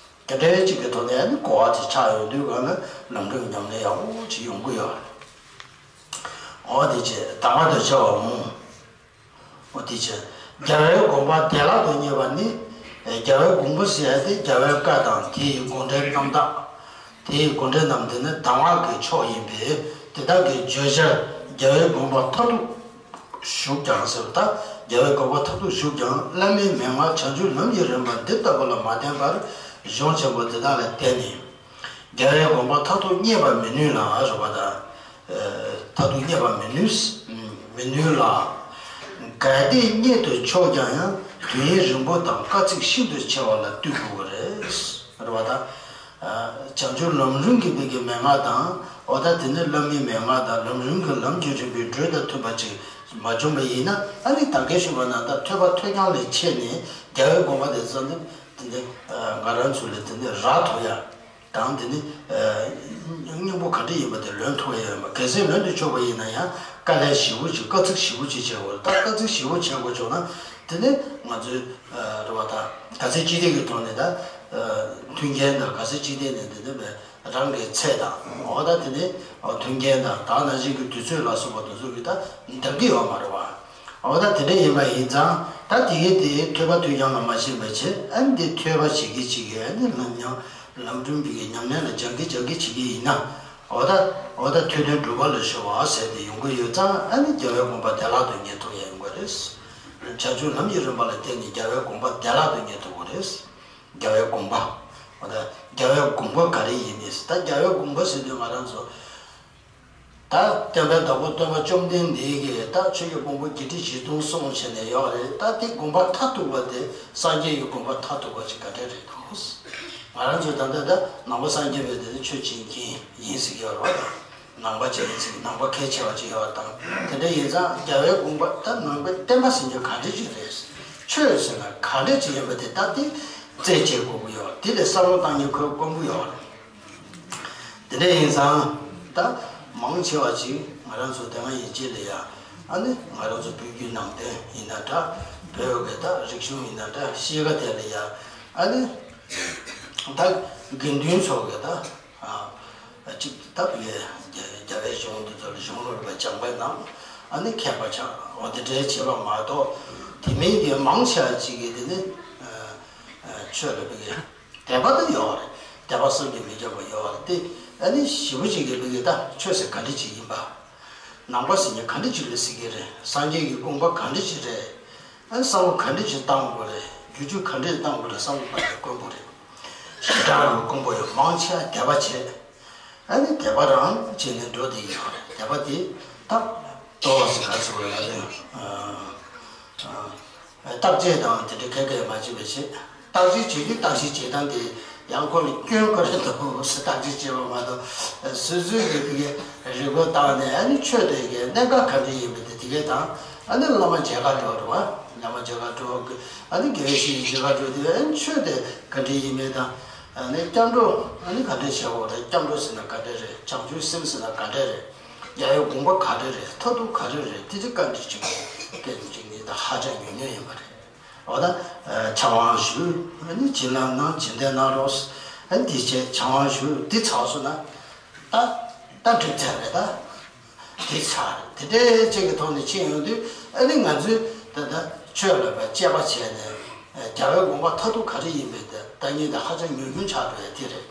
དེ་འདྲའི་གཅིག་གི་ཐོག་ནས་ནི་གོ་བ་དེ་ཆགས་ཡོང་དུས་གང་ལ་ལམ་རིམ་ཉམས་ལེན་ཡག་པོ་ཅིག་ཡོང་གི་ཡོད་རེད། འོ་དེ་བྱས་གདམས་ངག་ཏུ་བྱ་བ་འོང་། འོ་དེ་བྱས་རྒྱལ་བའི་དགོངས་པ་བདེ་བླག་ཏུ་རྙེད་པ་ནི། རྒྱལ་བའི་དགོངས་པ་ཟེར་ཡ་དེ་རྒྱལ་བའི་བཀའ་དང་དེ་ཡི་དགོངས་འགྲེལ་རྣམ་དག་དེ་ཡི་དགོངས་འགྲེལ་རྣམས་དེ་ནི་གདམས་ངག་གི་མཆོག་ཡིན་པས། དེ་དག་གི་བརྗོད་བྱར་རྒྱལ་བའི་དགོངས་པ་མཐར་ཐུག་ཞུགས་ཀྱང་ཟེར་བ་དང་། རྒྱལ་བའི་དགོངས་པ་མཐར་ཐུག་ཞུགས་ཀྱང་། བླ་མའི་མན་ངག་བྱང་ཆུབ་ལམ་གྱི་རིམ་པ་འདི་ལྟ་བུ་ལ་མ་བརྟེན་པར་གཞུང་ཆེན་པོ་འདི་དག་ལ་བརྟེན་ནས། རྒྱལ་བའི་དགོངས་པ་མཐར་ཐུག་རྙེད་པར་མི་ནུས་ལ་ཟེར་བ་དང་། མཐར་ཐུག་རྙེད་པར་མི་ནུས། མི་ནུས་ལ། གལ་ཏེ་རྙེད་དུ་ཆོག་ཀྱང་ཡང་དུས་ཡུན་རིང་པོ་དང་དཀའ་ཚེགས་ཤིན་ཏུ་ཆེ་བ་ལ་ལྟོས་དགོས་པ་རེད། རེད་བ་དང་། བྱང་ཆུབ་ལམ་རིམ་གྱི་བོད་ཀྱི་མན་ངག་དང་། འོ་ད་དེ་ནི་བླ་མའི་མན་ངག་དང་། ལམ་རིམ་གྱི་ལམ་གྱི་རིམ་པའི་འགྲོས་དང་མཐུན་པ་ཅིག་མ་བྱུང་བ་ཡིན་ན། ཨ་ནི་ད་གིན་ཞུས་པ་ནང་ལྟར་ཐོས་པ་ཐོས་རྐྱང་ལས་ཆད་ནས། རྒྱལ་བའི་དགོངས་པ་དེ་ཙམ་དེ་དེ་འདི་ང་རང་ཚོ་ལ་དེ་འདི་རག་ཐུབ་ཡ་དང་། དེ་ནི་སྙིང་པོ་ག་འདྲ་ཡིན་པ་དེ་ལོན་ཐུབ་ཡ་ཡོད་མ། གལ་སྲིད་ལོན་དུ་ཆོག་པ་ཡིན་ན་ཡང་དཀའ་ལས་ཞེ་པོ་ཅིག་དཀའ་ཚེགས་ཞེ་པོ་ཅིག་བྱེད་དགོས། ད་དཀའ་ཚེགས་ཞེ་པོ་བྱེད་དགོས་བྱུང་ན། དེ་ནི་ང་ཚོའི་རེད་བ་དང་། ག་ཚད་ཅི་ཐད་ཀྱི་ཐོག་ནས་ད་མཐུན་རྐྱེན་དང་། ག་ཚད་ཅི་ཐད་ནས་དེ་འདི་བས། རང་གི་ཚེ་དང་། འོ་ད་དེ་ནི་མཐུན་རྐྱེན་དང་། ད་ནང་བཞིན་གྱི་དུས་ཚོད་ལ་སོགས་པ་དེ་ཚོ་གི་ད་འདང་གི་ཡོད་མ་རེད་བ། འོ་ད་དེ་འདྲ་ཡིན་པ་ཡིན་ཙང་། ད་དེ་གའི་དེ་ཐོས་པ་ཐོས་རྐྱང་ལ་མ་ཞེན་པ་བྱས། ཨ་ནི་དེ་ཐོས་པ་བྱེད་ཀྱི་བྱེད་ཀྱི། ཨ་ནི་ལམ་ཉམས་ལམ་རིམ་པའི་ཉམས་ལེན་ལ་སྦྱང་གི་སྦྱང་གི་བྱེད་ཀྱི་ཡིན་ན། འོ་ད་འོ་ད་ཐོས་དོན་གྲུབ་པ་ལ་གཞོལ་བ་ཟེར་དེ་ཡོང་གི་ཡོད་ཙང་། ཨ་ནི་རྒྱལ་བའི་དགོངས་པ་བདེ་བླག་ཏུ་རྙེད་ཐུབ་ཡ་ཡོང་གི་རེད། བྱང་ཆུབ་ལམ་གྱི་རིམ་པ་ལ་བརྟེན་ནས་རྒྱལ་བའི་དགོངས་པ་བདེ་བླག་ཏུ་རྙེད་ཐུབ་ཀྱི་རེད། རྒྱལ་བའི་དགོངས་པ། འོ་ད་རྒྱལ་བའི་དགོངས་པ་ག་རེ་ཡིན་མིན། ད་རྒྱལ་བའི་དགོངས་པ་ཟེར་དུས་ང་རང་ཚོ་ད་བསྟན་པའི་བདག་པོ་སྟོན་པ་བཅོམ་ལྡན་འདས་ཀྱིས། ད་ཆོས་ཀྱི་ཕུང་པོ་བརྒྱད་ཁྲི་བཞི་སྟོང་གསུངས་བྱས་ནས་ཡོད་རེད། ད་དེ་དགོངས་པ་མཐར་ཐུག་པ་དེ་སངས་རྒྱས་ཀྱི་དགོངས་པ་མཐར་ཐུག་པ་ཅིག་ག་འདྲ་རེད་འདུག། ང་རང་ཚོས་ད་ལྟ་ད་ནང་པ་སངས་རྒྱས་པའི་དེ་ནི་ཆོས་བྱེད་མཁན་ཡིན་ཟེར་གྱི་ཡོད་རེད་བ། ད་ནང་པ་བྱེད་མཁན་ཟེར། ནང་པ་གལ་ཆེ་བ་ཅིག་ཡོད་པ་དང་། དེ་འདྲ་ཡིན་ཙང་རྒྱལ་བའི་དགོངས་པ། ད་ནང་པའི་བསྟན་པ་ཟེར་རྒྱུ་ག་འདྲ་ཅིག་རེད། ཆོས་ཟེར་ན་ག་འདྲ་ཅིག་ཡིན་པ་དེ་ད་དེ་རྩད་གཅོད་དགོས་ཀྱི་ཡོད། དེ་ལ་བསམ་བློ་བཏང་ཉེན་ཁོ་དཀོན་པོ་ཡོད་རེད། དེ་འདྲ་ཡིན་ཙང་ད་མང་ཆེ་བ་ཅིག་ང་རང་ཚོ་དེ་སྔ་ཡན་ཆད་ལ་ཡ། ཨ་ནི་ང་རང་ཚོ་བོད་བརྒྱུད་ནང་བསྟན་ཡིན་ན་འདྲ། བོད་ཀྱི་ད་རིག་གཞུང་ཡིན་ན་འདྲ། གཤིས་ཀ་དེ་ལ་ཡ། ཨ་ནི་ད་དགེ་འདུན་ཚོ་གི་ད་ཨ་ཅིག་ད་བོད་རྒྱལ་བའི་གཞུང་འདི་ཚོ་ལ་གཞུང་ལུགས་པ་སྦྱངས་པ་གནང་། ཨ་ནི་མཁས་པ་ཆགས། འོ་དེ་འདྲའི་བྱེད་པ་མ་གཏོགས། དེ་མིན་གྱི་མང་ཆེ་བ་ཅིག་གིས་དེ་ནི་ཆོས་ལ་བོད་ཀྱི་དད་པ་ད་ཡོད་རེད། དད་པ་བསམ་གྱིས་མི་ཁྱབ་པ་ཡོད་རེད་དེ། ཨ་ནི་ཞེ་པོ་ཅིག་གིས་བོད་ཀྱི་ད་ཆོས་ཟེར་ག་འདྲ་ཅིག་ཡིན་པ། ནང་པ་ཟེར་མཁན་ག་འདྲ་ཅིག་ལ་ཟེར་གྱི་རེད། སངས་རྒྱས་ཀྱི་དགོངས་པ་ག་འདྲ་ཅིག་རེད། ཨ་ནི་བསམ་བློ་ག་འདྲ་ཅིག་བཏང་དགོས་རེད། བསྒྱུར་བཅོས་ག་འདྲ་ཅིག་བཏང་དགོས་རེད། བསམ་བློ་བཏང་ཡ་དཀོན་པོ་རེད། ཞེ་དྲག་གི་དཀོན་པོ་ཡོད། མང་ཆེ་བ་དད་པ་བྱེད། ཨ་ནི་དད་པ་རང་བྱས་ནས་འགྲོ་བསྡད་ཡོད་རེད། དད་པ་དེ་ད་ལྟོ་བ་ཟེར་ག་ཟེར་བ་ཡ་ནི། བརྟག་དཔྱད་དང་དེ་འདྲ་ག་གེ་མ་བྱེད་པ་བྱེད། བརྟག་དཔྱད་བྱེད་དུས་བརྟག་དཔྱད་བྱེད་སྟངས་དེ་ཡང་ཁོ་ལ་སྐྱོན་ག་རེ་འདུག་ཟེར་བརྟག་དཔྱད་བྱེད་པ་མ་གཏོགས། སོ་སོའི་གི་དེ་གའི་རིག་པ་བཏང་ནས། ཨ་ནི་ཆོས་དེ་གའི་གནད་འགག་ག་འདྲ་ཡིན་པ་དེ་དེ་གའི་དང་། ཨ་ནི་བླ་མ་མཇལ་ག་འགྲོ་རེད་བ། བླ་མ་མཇལ་ག་འགྲོ་གི། ཨ་ནི་དགེ་བའི་བཤེས་གཉེན་མཇལ་ག་འགྲོ་དུས། ཨ་ནི་ཆོས་དེ་ག་འདྲ་ཡིན་མིན་དང་། ཨ་ནི་སྐྱབས་འགྲོ་ཨ་ནི་ག་འདྲ་བྱེད་དགོས་རེད། སྐྱབས་འགྲོ་ཟེར་ན་ག་འདྲ་རེད། བྱང་ཆུབ་སེམས་ཟེར་ན་ག་འདྲ་རེད། རྒྱལ་བའི་དགོངས་པ་ག་རེ་རེད། མཐར་ཐུག་ག་རེ་རེད། དེ་ཚོ་བཀའ་འདྲི་གཅིག་སྐད་ཅིག་ནི་ད་ཧ་ཅང་ཉུང་ཉུང་ཡིན་པ་རེད། འོ་ད་ཕྱག་དབང་ཞུ། ཨ་ནི་བྱིན་རླབས་གནང་། བྱིན་ལྡན་གནང་རོགས། ཨ་ནི་དེ་བྱས་ཕྱག་དབང་ཞུ། དེ་ཚར་སོང་ན་ད་ད་འགྲིག་ཚར་རེད། ད་དེ་ཚར་རེད། དེ་འདྲའི་ཅིག་གི་ཐོག་ནས་ཕྱིན་ཡོང་དུས། ཨ་ནི་ང་ཚོས་ད་ལྟ་ཆོས་ལ་དཔྱད་པ་བྱས་ནས། རྒྱལ་བའི་དགོངས་པ་མཐར་ཐུག་ག་རེ་ཡིན་པའི་ད་ལྟ་ཉིད་དེ་ཧ་ཅང་ཉུང་ཉུང་ཆགས་འགྲོ་ཡ་དེ་རེད།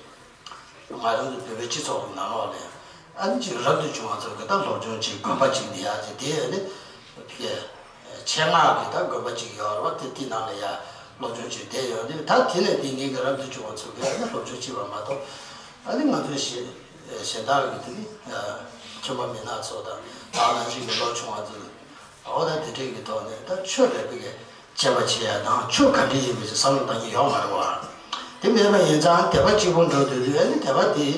ང་རང་ཚོ་བོད་པའི་སྤྱི་ཚོགས་ཀྱི་ནང་ལོགས་ལ་ཨ་ནི་ཅིག་རབ་ཏུ་བྱུང་བ་ཚོ་གི་ད་སློབ་སྦྱོང་བྱེད་དགོན་པ་ཅིག་ནས་ཡར་ཅིག་བསྡད་ནས། ཆེད་མངགས་ཀྱི་ད་དགོན་པ་ཅིག་ཡོད་རེད་བ། དེ་དེ་ནང་ལ་ཡར་སློབ་སྦྱོང་བྱེད་བསྡད་ཡོད་དུས། ད་དེ་ནས་དེ་ངེད་ཀྱི་རབ་ཏུ་བྱུང་བ་ཚོ་གི་ཨ་ནི་སློབ་སྦྱོང་བྱེད་པ་མ་གཏོགས། ཨ་ནི་ང་ཚོའི་གཞན་གཞན་དག་གི་དེ་ནི་ཁྱིམ་པ་མི་སྣ་ཚོ་དང་། ད་ནང་བཞིན་གྱི་ལོ་ཆུང་བ་ཚོ། འོ་ད་དེ་འདྲའི་གི་ཐོག་ནས་ད་ཆོས་ལ་བོད་ཀྱི་དཔྱད་པ་བྱེད་ཡ་དང་། ཆོས་ག་འདྲ་ཡིན་མིན་ཞིག་བསམ་བློ་གཏོང་མཁན་ཡོད་མ་རེད་བ། དེ་མེད་པ་ཡིན་ཙང་དད་པ་གཅིག་པུ་འགྲོ་སྡོད་དུས། ཨ་ནི་དད་པ་དེ་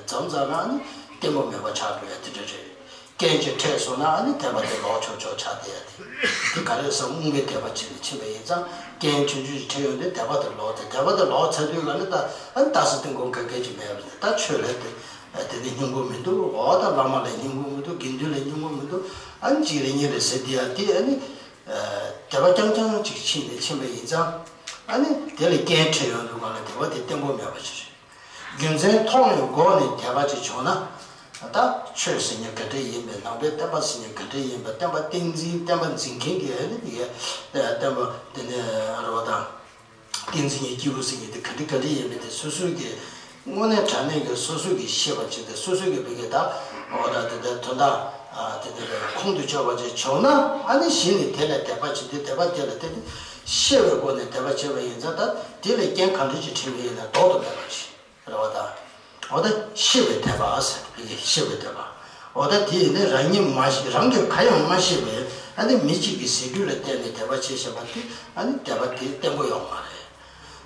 མཚམས་མཚམས་ལ་ཨ་ནི་བརྟན་པོ་མེད་པ་ཆགས་འགྲོ་ཡ་དེ་འདྲ་རེད། རྐྱེན་ཅིག་འཕྲད་སོང་ན་ཨ་ནི་དད་པ་དེ་ལོག་ཆོག་ཆོག་ཆགས་བསྡད་ཡ་དེ། དེ་ག་རེ་ཟེར། རྨོངས་པའི་དད་པ་བྱས་ནས་ཕྱིན་པ་ཡིན་ཙང་། རྐྱེན་ཆུང་ཆུང་ཞིག་འཕྲད་ཡོང་དུས་དད་པ་དེ་ལོག་སྟེ། དད་པ་དེ་ལོག་ཚར་དུས་ག་ལ་ད་ཨ་ནི་རྟགས་གསལ་སྟོན་དགོས་ག་གེ་ཅིག་མེད་པ་རེད། ད་ཆོས་ལ་དེ་དེ་ནི་སྙིང་པོ་མི་འདུག། འོ་ད་བླ་མ་ལ་སྙིང་པོ་མི་འདུག། དགེ་འདུན་ལ་སྙིང་པོ་མི་འདུག། ཨ་ནི་གཅིག་རེ་གཉིས་རེ་ཟེར་དེ་ཡ་དེ། ཨ་ནི་དད་པ་རྐྱང་རྐྱང་ཅིག་ཕྱིན་ནས་ཕྱིན་པ་ཡིན་ཙང་། ཨ་ནི་དེ་ལ་རྐྱེན་འཕྲད་ཡོང་དུས་ག་ལ་དད་པ་དེ་བརྟན་པོ་མེད་པ་ཞིག་རེད། རྒྱུ་མཚན་མཐོང་བའི་སྒོ་ནས་དད་པ་ཅིག་བྱུང་ན། ད་ཆོས་ཟེར་མཁན་ག་འདྲ་ཡིན་པས། ནང་པའི་བསྟན་པ་ཟེར་མཁན་ག་འདྲ་ཡིན་པས། བསྟན་པ་བསྟན་འཛིན། བསྟན་པ་འཛིན་མཁན་གྱི་ཨ་ནི་དེ་གའི་བསྟན་པ་དེ་ནི་རེད་བ་དང་། བསྟན་འཛིན་གྱི་སྐྱེས་བུ་ཟེར་མཁན་དེ་ག་འདྲ་ག་འདྲ་ཡིན་མིན་དེ་སོ་སོའི་གི་དངོས་གནས་དྲང་གནས་ཀྱི་སོ་སོ་གིས་ཤེས་པ་ཅིག་དང་། སོ་སོ་གིས་བོད་ཀྱི་ད་འོ་ད་དེ་འདྲ་དོན་དག་ ཨ་དེ་དེ་ལ་ཁོང་དུ་ཆུད་པ་ཅིག་བྱུང་ན། ཨ་ནི་གཞི་ནས་དེ་ལ་དད་པ་བྱེད་དུས། དད་པ་དེ་ལ་བརྟེན་ཏེ་ཤེས་པའི་སྒོ་ནས་དད་པ་བྱས་པ་ཡིན་ཙང་། ད་དེ་ལས་རྐྱེན་ག་འདྲ་ཅིག་འཕྲད་པ་ཡིན་ན་ལྡོག་ཏུ་མེད་པ་ཞིག་རེད་བ་ད། འོ་ད་ཤེས་པའི་དད་པ་ཟེར་དེ་གི་ཤེས་པའི་དད་པ། འོ་ད་དེ་ཡིན་ནའི་རང་ཉིད་མ་ཤེས། རང་གིས་གང་ཡང་མ་ཤེས་པའི་ཨ་ནི་མི་གཅིག་གི་ཟེར་སྒྲོས་ལ་བརྟེན་ནས་དད་པ་བྱས་བཞག་པ་དེ། ཨ་ནི་དད་པ་དེ་བརྟན་པོ་ཡོང་མ་རེད།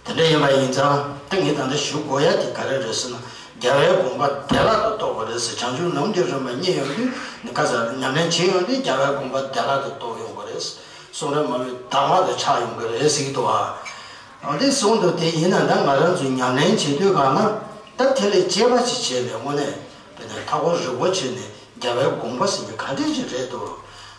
དེ་འདྲ་ཡིན་པ་ཡིན་ཙང་། ད་ངས་ད་ལྟ་ཞུ་དགོས་ཡ་དེ་ག་རེ་རེད་ཟེར་ན། རྒྱལ་བའི་དགོངས་པ་བདེ་བླག་ཏུ་རྟོགས་པ་རེད་ཟེར། བྱང་ཆུབ་ལམ་གྱི་རིམ་པ་རྙེད་ཡོང་དུས། ནི་ཁ་སང་ཉམས་ལེན་བྱེད་ཡོང་དུས། རྒྱལ་བའི་དགོངས་པ་བདེ་བླག་ཏུ་རྟོགས་ཡོང་གི་རེད། གསུང་རབ་མ་ལུས་གདམས་ངག་ཏུ་ཆགས་ཡོང་གི་རེད་ཟེར་གྱི་འདུག་ཨ། འོ་དེ་གསུངས་འདུག་དེ་ཡིན་ན་ད་ང་རང་ཚོས་ཉམས་ལེན་བྱེད་དུས་གང་ན། ད་དེ་ལས་དཔྱད་པ་ཅིག་བྱས་ནས། དངོས་གནས་དཔེར་ན་མཐའ་འཁོར་རིག་པ་བྱས་ནས་རྒྱལ་བའི་དགོངས་པ་ཟེར་མཁན་ག་འདྲ་ཅིག་རེད་འདུག་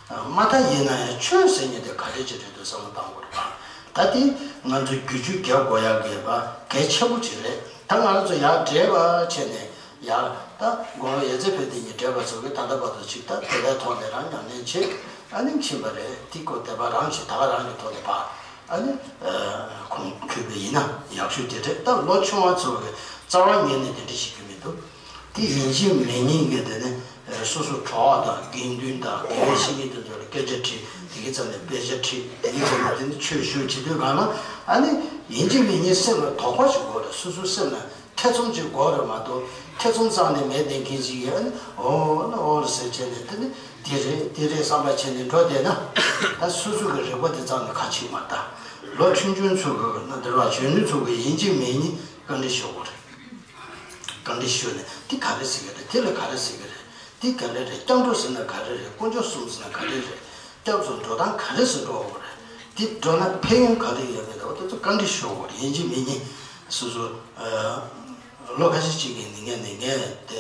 མ་མཐའ་ཡིན་ན་ཡང་ཆོས་ཟེར་མཁན་དེ་ག་འདྲ་ཅིག་རེད་འདུག་བསམ་བློ་བཏང་དགོས་རེད་པ། ད་དེ་ང་ཚོ་བསྒྱུར་བཅོས་རྒྱག་དགོས་ཡག་གི་བ་གལ་ཆེན་པོ་ཅིག་རེད། ད་ང་རང་ཚོ་ཡར་བགྲེས་པ་བྱས་ནས་ཡར། ད་དགུང་ལོ་ཡོད་ཚད་ཕེབས་དེ་ཉིད་བགྲེས་པ་ཚོ་གིས་ད་ལྟ་བར་དུ་ཅིག་ད་དེ་འདྲའི་ཐོག་ནས་རང་ཉམས་ལེན་བྱེད། ཨ་ནི་ཕྱིན་པ་རེད། དེ་ཀོ་དད་པ་རང་བྱེད། ད་ག་རང་གི་ཐོག་ནས་ཕར་ཨ་ནི་ཁུངས་འཁྱོལ་བ་ཡིན་ན་ཡག་ཤོས་དེ་རེད། ད་ལོ་ཆུང་བ་ཚོ་གི་རྩ་བ་ཉིད་ནས་དེ་འདྲ་བྱེད་རྒྱུ་མི་འདུག་དེ་ཡིན་གཅིག་མིན་གཉིས་ཀྱི་དེ་ནས་སོ་སོ་གྲོགས་དང་དགེ་འདུན་དང་དགེ་བའི་བཤེས་གཉེན་དེ་ཚོ་ལ་སྐད་ཆ་དྲིས། དེ་གི་རྩ་ནས་དཔེ་ཆ་ཁྲིད། དེ་གི་རྩ་ནས་དེ་ནས་ཆོས་ཞུ་བྱེད་དུས་གང་ན། ཨ་ནི་ཡིན་གཅིག་མིན་གཉིས་སེམས་ལ་དོགས་པ་ཞིག་དགོས་རེད། སོ་སོའི་སེམས་ལ་ཐེ་ཚོམ་ཅིག་དགོས་རེད་མ་གཏོགས། ཐེ་ཚོམ་རྩ་ནས་མེད་བསྡད་མཁན་ཅིག་ཡོད་ན། འོ་ན་འོ་རེད་ཟེར་བྱས་ནས། དེ་ནི་དེ་རེད་དེ་རེད་བསམ་པ་བྱས་ནས་འགྲོ་བསྡད་ན། ད་སོ་སོ་གི་རིག་པ་དེ་རྩ་ནས་ཁ་ཕྱེ་མ་ད། ལོ་ཆུང་ཆུང་ཚོ་གི་ན་དེ་ར་གཞོན་ནུ་ཚོ་གི་ཡིན་གཅིག་མིན་གཉིས་བཀའ་འདྲི་ཞུ་དགོས་རེད། བཀའ་འདྲི་ཞུས་ནས་དེ་ག་རེ་ཟེར་གི་རེད། དེ་ལ་ག་རེ་ཟེར་གི་རེད། དེ་ག་འདྲ་རེད། སྐྱབས་འགྲོ་ཟེར་ན་ག་རེ་རེད། དཀོན་མཆོག་གསུམ་ཟེར་ན་ག་རེ་རེད། སྐྱབས་སུ་འགྲོ་སྟངས་ག་རེ་ཟེར་འགྲོ་དགོས་རེད། དེ་འགྲོ་ན་ཕན་ཡོན་ག་རེ་ཡོད་མེད། འོ་དེ་ཚོ་བཀའ་འདྲི་ཞུ་དགོས་རེད། ཡིན་གཅིག་མིན་གཉིས་སོ་སོ་ལོ་ཁ་ཤས་ཅིག་གི་ནི་ངས་ནི་ངས་དེ་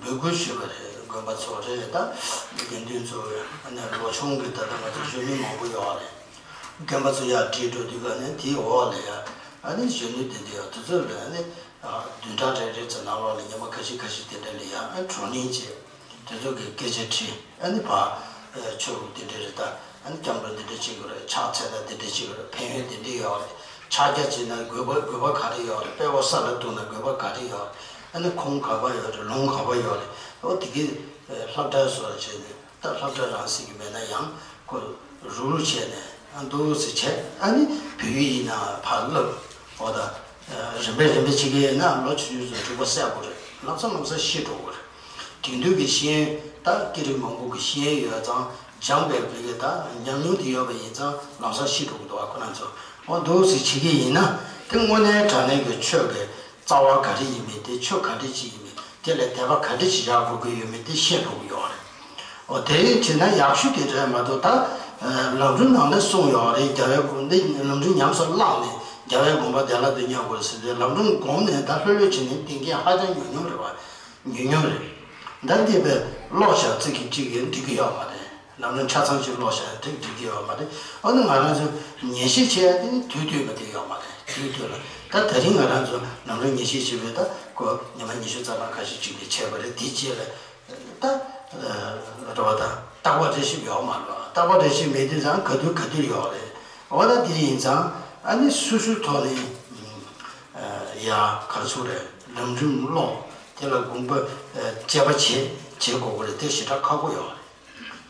འབོད་སྐུལ་ཞུས་པ་རེད། དགོན་པ་ཚོ་རེད། ད་དགེ་འདུན་ཚོ་རེད། ཨ་ནི་ལོ་ཆུང་གི་ད་ལྟ་ང་ཚོ་གཞོན་ནུ་མང་པོ་ཡོད་རེད། རྒན་པ་ཚོ་ཡར་ཁྲིད་འགྲོ་དུས་ག་ནས་དེའི་འོག་ལ་ཡ་ཨ་ནི་གཞོན་ནུ་དེ་འདྲ་ཡོད། དེ་ཚོ་ལ་ཨ་ནི་བདུན་ཕྲག་རེ་རེ་ཚོ་ནང་ལོགས་ལ་ཉི་མ་ཁ་ཤས་ཁ་ཤས་དེ་འདྲ་ལ་ཡ་ཨ་བགྲོ་གླེང་བྱས། དེ་ཚོ་གི་སྐད་ཆ་དྲིས། ཨ་ནི་ཕར་ཆོས་ལུགས་དེ་འདྲ་རེད། ད་ཨ་ནི་སྐྱབས་འགྲོ་འདི་འདྲ་བྱེད་དགོས་རེད། ཕྱག་འཚལ་ན་འདི་འདྲ་བྱེད་དགོས་རེད། ཕན་ཡོན་འདི་འདྲ་ཡོད་རེད། ཕྱག་རྒྱ་བྱེད་ན་དགོས་པ་དགོས་པ་ག་རེ་ཡོད་རེད། དཔྲལ་བ་ས་ལ་གཏུགས་ན་དགོས་པ་ག་རེ་ཡོད་རེད། ཨ་ནི་ཁུངས་ག་པར་ཡོད་རེད། ལུང་ག་པར་ཡོད་རེད། འོ་དེ་གི་སློབ་གྲྭ་བཟོ་བྱས་ནས། ད་སློབ་གྲྭ་རང་ཟེར་གྱི་མེད་ན་ཡང་ཁོ་རུག་རུག་བྱས་ནས་ཨ་འདུག་སེ་བྱས། ཨ་ནི་བོད་ཡིག་ཡིན་ན་ཕར་བསླབ། འོ་ད་རིམ་པས་རིམ་པས་བྱེད་ཀྱི་ཡིན་ན་ལོ་ཆུང་ཆུང་ཚོ་འགྲིག་པ་གསལ་པོ་རེད། ལམ་སང་ལམ་སང་ཤེས་འགྲོ་གི་རེད། དེང་དུས་ཀྱི་ཤེས་ཡོན་ད་སྐད་རིགས་མང་པོ་གི་ཤེས་ཡོན་ཡོད་ཙང་། སྦྱངས་པའི་བོད་ཡིག་ད་ཉམས་མྱོང་དེ་ཡོད་པ་ཡིན་ཙང་ལམ་སང་ཤེས་འགྲོ་གི་འདུག་བ། ཁོ་རང་ཚོ་འོ་འདུག་སེ་བྱེད་ཀྱི་ཡིན་ན། དེ་དངོས་གནས་དྲང་གནས་ཀྱི་ཆོས་ཀྱི་རྩ་བ་ག་རེ་ཡིན་མིན། དེ་ཆོས་ག་འདྲ་ཅིག་ཡིན་མིན། དེ་ལ་དད་པ་ག་འདྲ་ཅིག་བཞག་དགོས་ཀྱི་ཡོད་མེད་དེ་ཤེས་འགྲོ་གི་ཡོད་རེད། འོ་དེ་བྱས་ན་ཡག་ཤོས་དེ་རེད་མ་གཏོགས། ད་ལམ་རིམ་ནང་ནས་གསུངས་ཡོད་རེད། རྒྱལ་བའི་དགོངས། འདི་ལམ་རིམ་ཉམས་སུ་བླངས་ནས་རྒྱལ་བའི་དགོངས་པ་བདེ་བླག་ཏུ་རྙེད་དགོས་ཟེར་ཏེ། ལམ་རིམ་བསྒོམས་ནས་ད་ལྷོད་ལྷོད་བྱས་ནས་བསྟེན་མཁན་ཧ་ཅང་ཉུང་ཉུང་རེད་བ། ཉུང་ཉུང་རེད། ད་འདི་བས་ཀློག་བྱ་ཚིག་གི་གཅིག་གིས་འགྲིག་གི་ཡོད་མ་རེད། ལམ་རིམ་ཆ་ཚང་ཅིག་ཀློག་བྱ་འགྲིག་འགྲིག་གི་ཡོད་མ་རེད། འོ་ན་ང་རང་ཚོ་ཉན་ཤེས་བྱེད་ཡ་དེ་ནི་དུས་དུས་མ་དེ་ཡོད་མ་རེད། དུས་དུས་ལ། ད་དེ་རིང་ང་རང་ཚོ་ལམ་རིམ་ཉན་ཤེས་བྱེད་པའི་ད་ཁོ་ཉི་མ་ཉི་ཤུ་རྩ་གྲངས་ཁ་ཤས་ཅིག་ནས་བྱས་པ་རེད། དེ་རྗེས་ལ་ད་རེད་བ། ད་རྟག་པ་རེ་ཞིག་ཡོད་མ་རེད་བ། རྟག་པ་རེ་ཞིག་མེད་དུས་ཙང་ག་དུས་ག་དུས་ཡོད་རེད། འོ་ད་དེ་ཡིན་ཙང་ཨ་ནི་སོ་སོའི་ཐོག་ནས་ཡ་ག་རེ་ཟེར་དགོས་རེད། ལམ་རིམ་ཀློག་དེ་ལ་དགོངས་པ་དཔྱད་པ་བྱེད་བྱེད་དགོས་ཀྱི་རེད། དེ་ཞེ་དྲག་ཁག་པོ་ཡོད་རེད།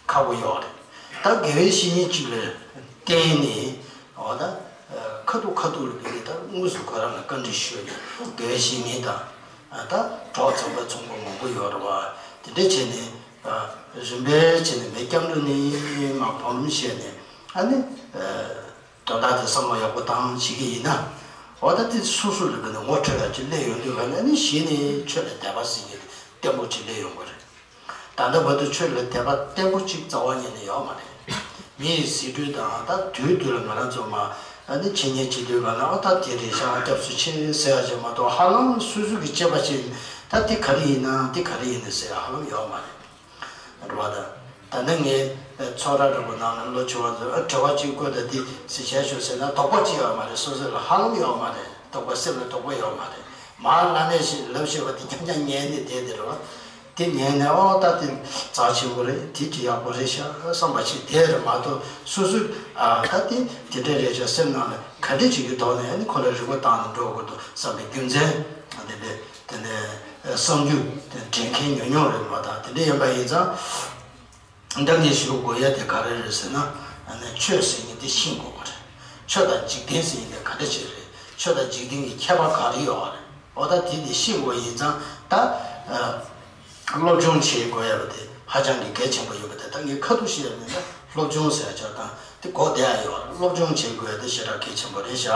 ཁག་པོ་ཡོད་རེད། ད་དགེ་བའི་བཤེས་གཉེན་གཅིག་ལ་བརྟེན་ནས། འོ་ད་ཁ་ཐུག་ཁ་ཐུག་ལ་བོད་ཀྱི་ད་དངོས་སུ་ཁོ་རང་ལ་བཀའ་འདྲི་ཞུས་ནས། དགེ་བའི་བཤེས་གཉེན་དང་ད་གྲོགས་ཚངས་པའི་ཚོང་པ་མང་པོ་ཡོད་རེད་བ། དེ་འདྲ་བྱས་ནས་རིམ་པས་བྱས་ནས་མི་སྐྱབས་འགྲོ་ནས་མ་བང་རིམ་བྱས་ནས། ཨ་ནི་དོན་དག་དེ་བསམ་བློ་ཡག་པོ་བཏང་བྱེད་ཀྱི་ཡིན་ན། འོ་ད་དེ་སོ་སོ་ལ་བོད་ནས་ངོ་འཕྲོད་ཡག་ཅིག་སླེབས་ཡོང་དུས་ག་ནས་ནི་གཞི་ནས་ཆོས་ལ་དད་པ་ཟེར་མཁན་བརྟན་པོ་ཅིག་སླེབས་ཡོང་གི་རེད། ད་ལྟ་བར་དུ་ཆོས་ལ་དད་པ་བརྟན་པོ་གཅིག་རྩ་བ་ཉིད་ནས་ཡོད་མ་རེད། མི་ཡི་ཟེར་སྒྲོས་དང་། ད་དུས་དུས་ལ་ང་རང་ཚོ་མ་ཨ་ནི་འཆད་ཉན་བྱེད་དུས་ག་ན། ཨ་ད་དེ་རེད་ཤག་སྐྱབས་སུ་མཆི་ཟེར་ཡ་ཅིག་མ་གཏོགས། ཧ་ལམ་སོ་སོ་གི་དཔྱད་པ་བྱས་ནས་ད་དེ་ག་རེ་ཡིན་ན་དེ་ག་རེ་ཡིན་ན་ཟེར་ཡ་ཧ་ལམ་ཡོད་མ་རེད། རེད་བ། ད་ད་ནི་ངས་ཚོགས་ར་འདྲ་པོ་ནང་ལ་ལོ་ཆུང་བ་ཚོ་ཨ་དྲི་བ་གཅིག་བཀོད་དང་། དེ་ཟེར་བྱས་ཤོག་ཟེར་ན་དོགས་པ་གཅིག་ཡོད་མ་རེད། སོ་སོ་ལ་ཧ་ལམ་ཡོད་མ་རེད། དོགས་པ་སེམས་ལ་དོགས་པ་ཡོད་མ་རེད། མར་བླ་མས་ཞིག་ལབ་ཤེས་པ་དེ་རྐྱང་རྐྱང་ཉན་ནས་བསྡད་དེ་རེད་བ། དེ་ཉན་ནས་ཨོ་ད་དེ་རྩ་ཆེན་པོ་རེད། དེ་ཅི་ཡག་པོ་རེད་ཤག་བསམ་པ་ཞིག་དེ་རེད་མ་གཏོགས། སོ་སོས་ཨ་ད་དེ་དེ་འདྲ་རེད་ཤག་སེམས་ནང་ལ་ག་འདྲ་ཅིག་གི་ཐོག་ནས་ཨ་ནི་ཁོ་ལ་རེ་བ་བཏང་ནས་འགྲོ་དགོས་འདུག་བསམ་པའི་རྒྱུ་མཚན་དེ་འདྲ། དེ་ནས་ གསང་རྒྱུ་དེ་དྲན་མཁན་ཉུང་ཉུང་རེད་མ་གཏོགས། དེ་འདྲ་ཡིན་པ་ཡིན་ཙང་། ད་ངས་ཞུ་དགོས་ཡ་དེ་ག་རེ་རེད་ཟེར་ན། ཨ་ནི་ཆོས་ཟེར་མཁན་དེ་ཤེས་དགོས་པ་རེད། ཆོས་དང་འཇིག་རྟེན་ཟེར་མཁན་དེ་ག་འདྲ་ཅིག་རེད། ཆོས་དང་འཇིག་རྟེན་གྱི་ཁྱད་པར་ག་རེ་ཡོད་རེད། འོ་ད་དེ་དེ་ཤེས་དགོས་ཡིན་ཙང་ད། ཨ། སློབ་སྦྱོང་བྱེད་དགོས་ཡ་དེ་ཧ་ཅང་གི་གལ་ཆེན་པོ་ཡོད་པ་དེ་ད་ངས་ཁ་ཐུག་བཤད་ཡ་མིན་ད། སློབ་སྦྱོང་ཟེར་ཡ་ཆ་དང་དེ་གོ་བསྡད་ཡ་ཡོད་རེད། སློབ་སྦྱོང་བྱེད་དགོས་ཡ་དེ་ཞེ་དྲག་གལ་ཆེན་པོ་རེད་ཤག་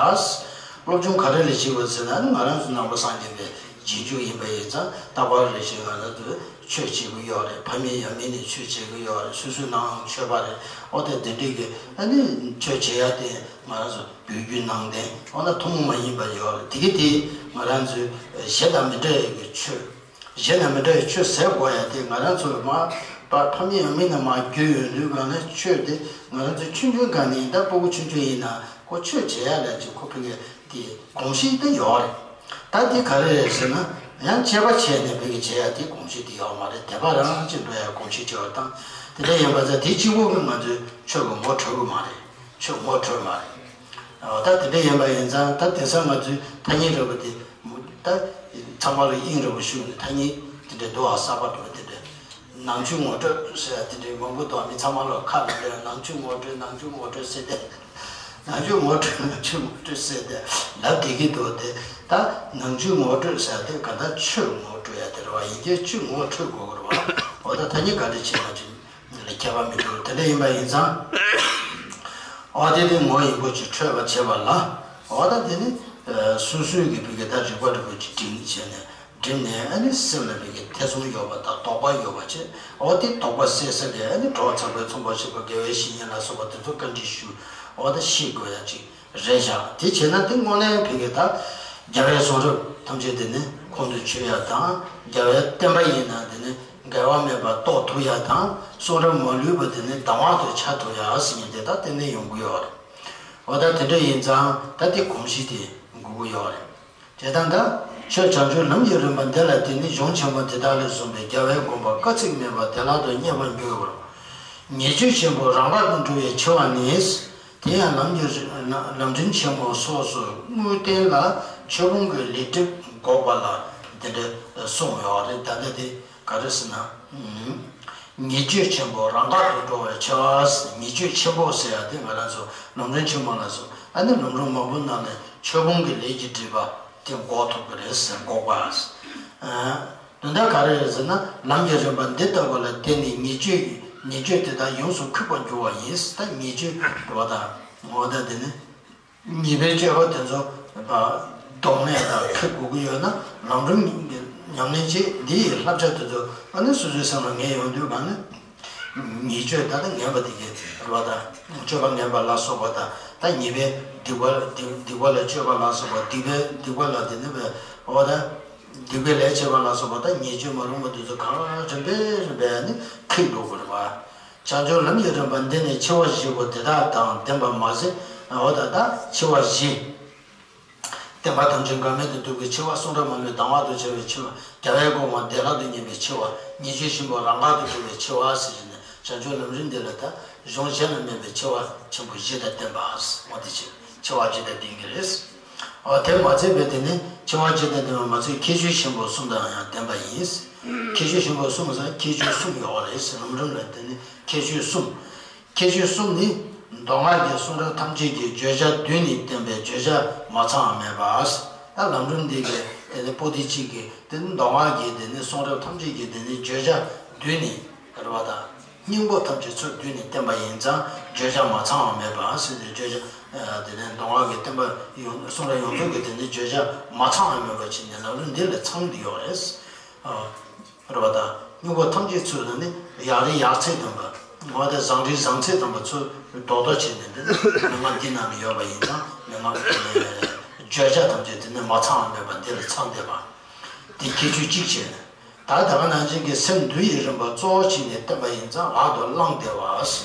སློབ་སྦྱོང་ག་རེ་ལ་བྱེད་དགོས་ཟེར་ན། ང་རང་ཚོ་ནང་པ་སངས་རྒྱས་པའི་རྗེས་འཇུག་ཡིན་པ་ཡིན་ཙང་རྟག་པར་རེ་བཞིན་ང་རང་ཚོས་ཆོས་བྱེད་ཀྱི་ཡོད་རེད། ཕ་མེས་ཡང་མེས་ནས་ཆོས་བྱེད་ཀྱི་ཡོད་རེད། སོ་སོའི་ནང་ཆོས་པ་རེད། འོ་དེ་དེ་འདྲས་ཀྱི་ཨ་ནི་ཆོས་བྱེད་ཡ་དེ་ང་རང་ཚོ་དགོས་རྒྱུ་ནང་བསྟན། འོ་ན་ཐུན་མོང་མ་ཡིན་པ་ཡོད་རེད། དེ་གི་དེ་ང་རང་ཚོའི་གཞན་དང་མི་འདྲ་བའི་གི་ཆོས། གཞན་དང་མི་འདྲ་བའི་ཆོས་ཟེར་དགོས་ཡ་དེ་ང་རང་ཚོ་མ་པ་ཕ་མེས་ཡང་མེས་ནས་མ་རྒྱུས་ཡོད་དུས་གང་ནས་ཆོས་དེ་ང་རང་ཚོ་ཆུང་ཆུང་གང་ནས་ད་སྤུ་གུ་ཆུང་ཆུང་ཡིན་ན་ཁོ་ཆོས་བྱེད་ཡ་ལ་ཅིག་ཁོ་ཕ་གི་དེ་གོམས་གཤིས་དེ་ཡོད་རེད། ད་དེ་ག་རེ་རེད་ཟེར་ན། ཡང་དཔྱད་པ་བྱས་ནས་ཕ་གི་བྱེད་ཡ་དེ་གོམས་གཤིས་དེ་ཡོད་མ་རེད། དད་པ་རང་ཅིག་འགྲོ་ཡ་གོམས་གཤིས་བྱེད་པ་དང་དེ་འདྲ་ཡིན་པ་ཙང་དེ་གཅིག་པོ་གི་ང་ཚོས་ཆོས་གི་ངོ་འཕྲོད་གི་མ་རེད། ཆོས་ངོ་འཕྲོད་མ་རེད། ད་དེ་འདྲ་ཡིན་པ་ཡིན་ཙང་ད་དེང་སང་ང་ཚོའི་ཐ་སྙད་རེ་བ་དེ་ད་ཚང་མ་ལ་དབྱིངས་རེ་བ་ཞུགས་ནས་ཐ་སྙད་དེ་འདྲ་འདུག་ཨ། གསར་པ་འདུག་དེ་འདྲ། ནང་ཆོས་ངོ་སྤྲོད་ཟེར་ཡ་དེ་འདྲའི་མང་པོ་འདུག་མི་ཚང་མ་ལ་ཁ་ལ་འདྲ་ནང་ཆོས་ངོ་སྤྲོད་ནང་ཆོས་ངོ་སྤྲོད་ཟེར་ཏེ། ནང་ཆོས་ངོ་སྤྲོད་ནང་ཆོས་ངོ་སྤྲོད་ཟེར་ཏེ་ལབ་བསྡད་ཀྱི་འདུག་དེ་ད་ནང་ཆོས་ངོ་སྤྲོད་ཟེར་ཡ་དེ་ག་ད་ཆོས་ངོ་སྤྲོད་ཡ་དེ་རེད་བ། ཡིན་གྱི་ཆོས་ངོ་འཕྲོད་དགོས་ཀྱི་རེད་བ། འོ་ད་ཐ་སྙད་ག་འདྲ་བྱེད་མ་བྱེད་ལ་ཁྱད་པར་མི་འདུག་དེ་འདྲ་ཡིན་པ་ཡིན་ཙང་། འོ་དེ་དེ་ངོ་ཡིན་པོ་ཅིག་འཕྲོད་པ་བྱེད་པ་ལ། འོ་ད་དེ་ནི་སོ་སོའི་གི་བི་གི་ད་རིག་པ་རིག་པ་ཅིག་སྒྲིམ་བྱས་ནས། བསྒྲིམས་ནས་ཨ་ནི་སེམས་ལ་བའི་གི་ཐེ་ཚོམ་ཡོད་པ་དང་དོགས་པ་ཡོད་པ་བྱས། འོ་དེ་དོགས་པ་སེལ་ས་ལས་ཨ་ནི་གྲོགས་ཚངས་པའི་ཚོང་པ་ཞིག་པ་དགེ་བའི་བཤེས་གཉེན་ལ་སོགས་པ་དེ་ཚོ་བཀའ་འདྲི་ཞུ། འོ་ད་ཤེས་དགོས་ཡ་ཅིག་རེད་བཞག་དེ་བྱས་ན་དེ་དངོས་གནས་བའི་གི་ད་རྒྱལ་བའི་གསུང་རབ་ཐམས་ཅད་དེ་ནི་ཁོང་དུ་ཆུད་ཡ་དང་། རྒྱལ་བའི་བསྟན་པ་ཡིན་ན་དེ་ནི་འགལ་བ་མེད་པར་རྟོགས་ཐུབ་ཡ་དང་། གསུང་རབ་མ་ལུས་པ་དེ་ནི་དྭངས་མ་དུ་འཆར་ཐུབ་ཡ་ཟེར་མཁན་དེ་ད་གཏན་ནས་ཡོང་གི་ཡོད་རེད། འོ་ད་དེ་འདྲ་ཡིན་ཙང་ད་དེ་གོམས་གཤིས་དེ་དགོས་ཀྱི་ཡོད་རེད། དེ་ལྟར་ད། ཆོས་བྱང་ཆུབ་ལམ་གྱི་རིམ་པ་འདི་ལ་བརྟེན་ནས་གཞུང་ཆེན་མོ་དེ་དག་ལས་གསུངས་པའི་རྒྱལ་བའི་དགོངས་པ་དཀའ་ཚེགས་མེད་པར་བདེ་བླག་ཏུ་རྙེད་པར་འགྱུར་བར། ཉེས་སྤྱོད་ཆེན་པོ་རང་དགར་དུ་འགྲོ་བའི་འཆི་བ་ནི། དེ་ཡང་ལམ་གྱི་རི་ལམ་རིམ་ཆེན་མོ་སོགས་སུ་དངོས་བསྟན་ལ་ཆོས་སྤོང་གི་ལས་སྒྲིབ་འགོག་པ་ལ་འདི་འདྲ་གསུངས་ཡོད་རེད། ད་ལྟ་དེ། ག་རེ་ཟེར་ན། ཉེས་སྤྱོད་ཆེན་པོ་རང་དགར་དུ་འགྲོ་བའི་འཆི་བ། ཉེས་སྤྱོད་ཆེན་པོ་ཟེར་ཡ་དེ་ང་རང་ཚོ་ལམ་རིམ་ཆེན་མོ་ལ་སོགས་ཨ་ནི་ལམ་རིམ་མང་པོ་རྣམས་ནས་ཆོས་སྤོང་གི་ལས་ཀྱི་སྒྲིབ་པ་དེ་འགོག་ཐུབ་ཀྱི་རེད་ཟེར། འགོག་པ། དོན་དག་ག་རེ་རེད་ཟེར་ན། ལམ་གྱི་རིམ་པ་འདི་ལྟ་བུ་ལ་བརྟེན་ནས་ཉེས་སྤྱོད་ཉེས་སྤྱོད་དེ་དག་ཡོངས་སུ་ཁེགས་པར་འགྱུར་བ་ཡིན། ད་ཉེས་སྤྱོད་འགྲོ་བ་དང་ངོ་བ་དང་དེ་ནི། ཉེས་པའི་སྤྱོད་པ་དེ་ཚོ་ལྡོག་ནས་དང་ཁེགས་དགོས་ཀྱི་ཡོད་ན་ལམ་རིམ་གྱི་ཉམས་ལེན་བྱེད། འདི་ཡི་བསླབ་བྱ་དེ་ཚོ་ཨ་ནི་སོ་སོའི་སེམས་ལ་ངེས་ཡོང་དུས་གང་ནི་ཉེས་སྤྱོད་ད་ལྟ་ངན་པ་དེ་གའི་རེད་བ་དང་། སྤྱོད་པ་ངན་པ་ལ་སོགས་པ་དང་། ད་ཉེས་པའི་སྡིག་པ་སྡིག་སྡིག་པ་ལ་སྤྱོད་པ་ལ་སོགས་པ། སྡིག་པའི་སྡིག་པ་ལ་དེ་ནི་བས་འོ་ད་སྡིག་པའི་ལས་བྱེད་པ་ལ་སོགས་པ། ད་ཉེས་སྤྱོད་མ་རུངས་པ་དེ་ཚོ་གང་རིམ་པས་རིམ་པས་ནི་ཁེགས་འགྲོ་དགོས་རེད་བ། བྱང་ཆུབ་ལམ་གྱི་རིམ་པ་འདི་ནི་འཆི་བ་བཞི་པོ་དེ་དག་དང་ལྡན་པ་མ་ཟད། འོ་ད་ལྟ་འཆི་བ་བཞི། བསྟན་པ་ཐམས་ཅད་འགལ་མེད་དུ་འདུ་བའི་འཆི་བ། གསུང་རབ་མ་ལུས་དྭངས་མ་དུ་འཆར་བའི་འཆི་བ། རྒྱལ་བའི་དགོངས་པ་བདེ་བླག་ཏུ་རྙེད་པའི་འཆི་བ། ཉེས་སྤྱོད་ཆེན་པོ་རང་དགར་དུ་འགྲོ་བའི་འཆི་བ་ཟེར་ཞིང་ནས། བྱང་ཆུབ་ལམ་རིམ་འདི་ལ་ད་གཞུང་གཞན་ལ་མེད་པའི་འཆི་བ་ཆེན་པོ་བཞི་དང་ལྡན་པ། འོ་དེ་ཕྱིར་འཆི་བ་བཞི་དང་ལྡན་གྱི་རེད། འོ་དེ་མ་ཚད་པའི་དེ་ནི་འཆི་བ་བཞི་དང་ལྡན་པ་མ་ཚད་ཁྱད་ཆོས་ཆེན་པོ་གསུམ་དང་ཡང་ལྡན་པ་ཡིན། ཁྱད་ཆོས་ཆེན་པོ་གསུམ་ཟེར་ཁྱད་ཆོས་གསུམ་ཡོད་རེད། ལམ་རིམ་ལ་དེ་ནི་ཁྱད་ཆོས་གསུམ། ཁྱད་ཆོས་གསུམ་ནི། མདོ་སྔགས་ཀྱི་གསུང་རབ་ཐམས་ཅད་ཀྱི་བརྗོད་བྱ་བསྡུས་ནས་བསྟན་པའི་བརྗོད་བྱ་མ་ཚང་བ་མེད་པ། ད་ལམ་རིམ་འདི་གའི་དེ་ནི་པོ་ཏི་གཅིག་གི་དེ་ནི་མདོ་སྔགས་ཀྱི་དེ་ནི་གསུང་རབ་ཐམས་ཅད་ཀྱི་དེ་ནི་བརྗོད་བྱ་བསྡུས་ནས་རེད་བ་དང་། སྙིང་པོ་ཐམས་ཅད་ཚུར་བསྡུས་ནས་བསྟན་པ་ཡིན་ཙང་བརྗོད་བྱ་མ་ཚང་བ་མེད་པ་ཟེར་ཏེ། བརྗོད་བྱ་དེ་ནི་མདོ་སྔགས་ཀྱི་བསྟན་པ་ཡོངས་གསུང་རབ་ཡོངས་རྫོགས་ཀྱི་དེ་ནི་བརྗོད་བྱ་མ་ཚང་བ་མེད་པ་བྱས་ནས་ལམ་རིམ་འདི་ལ་ཚང་གི་ཡོད་རེད། རེད་བ་དང་། སྙིང་པོ་ཐམས་ཅད་ཚུར་ནི་ཡར་རེ་ཡར་ཚད་ལྡན་པ། འོ་དེ་བཟང་རེ་བཟང་ཚད་ལྡན་པ་ཚུར་རྡོག་རྡོག་བྱས་ནས་འདི་ནི་མན་ངག་འདི་ནང་ནས་ཡོད་པ་ཡིན་ཙང་མན་ངག་བརྗོད་བྱ་ཐམས་ཅད་དེ་ནི་མ་ཚང་བ་མེད་པ་འདི་ལ་ཚང་བསྡད་པ། འདི་ཁྱད་ཆོས་གཅིག་བྱས་ནས། ད་ད་ག་ནང་བཞིན་གྱི་སེམས་འདུལ་བའི་རིམ་པ་གཙོ་བོ་བྱས་ནས་བསྟན་པ་ཡིན་ཙང་ལག་ཏུ་བླངས་བསྡད་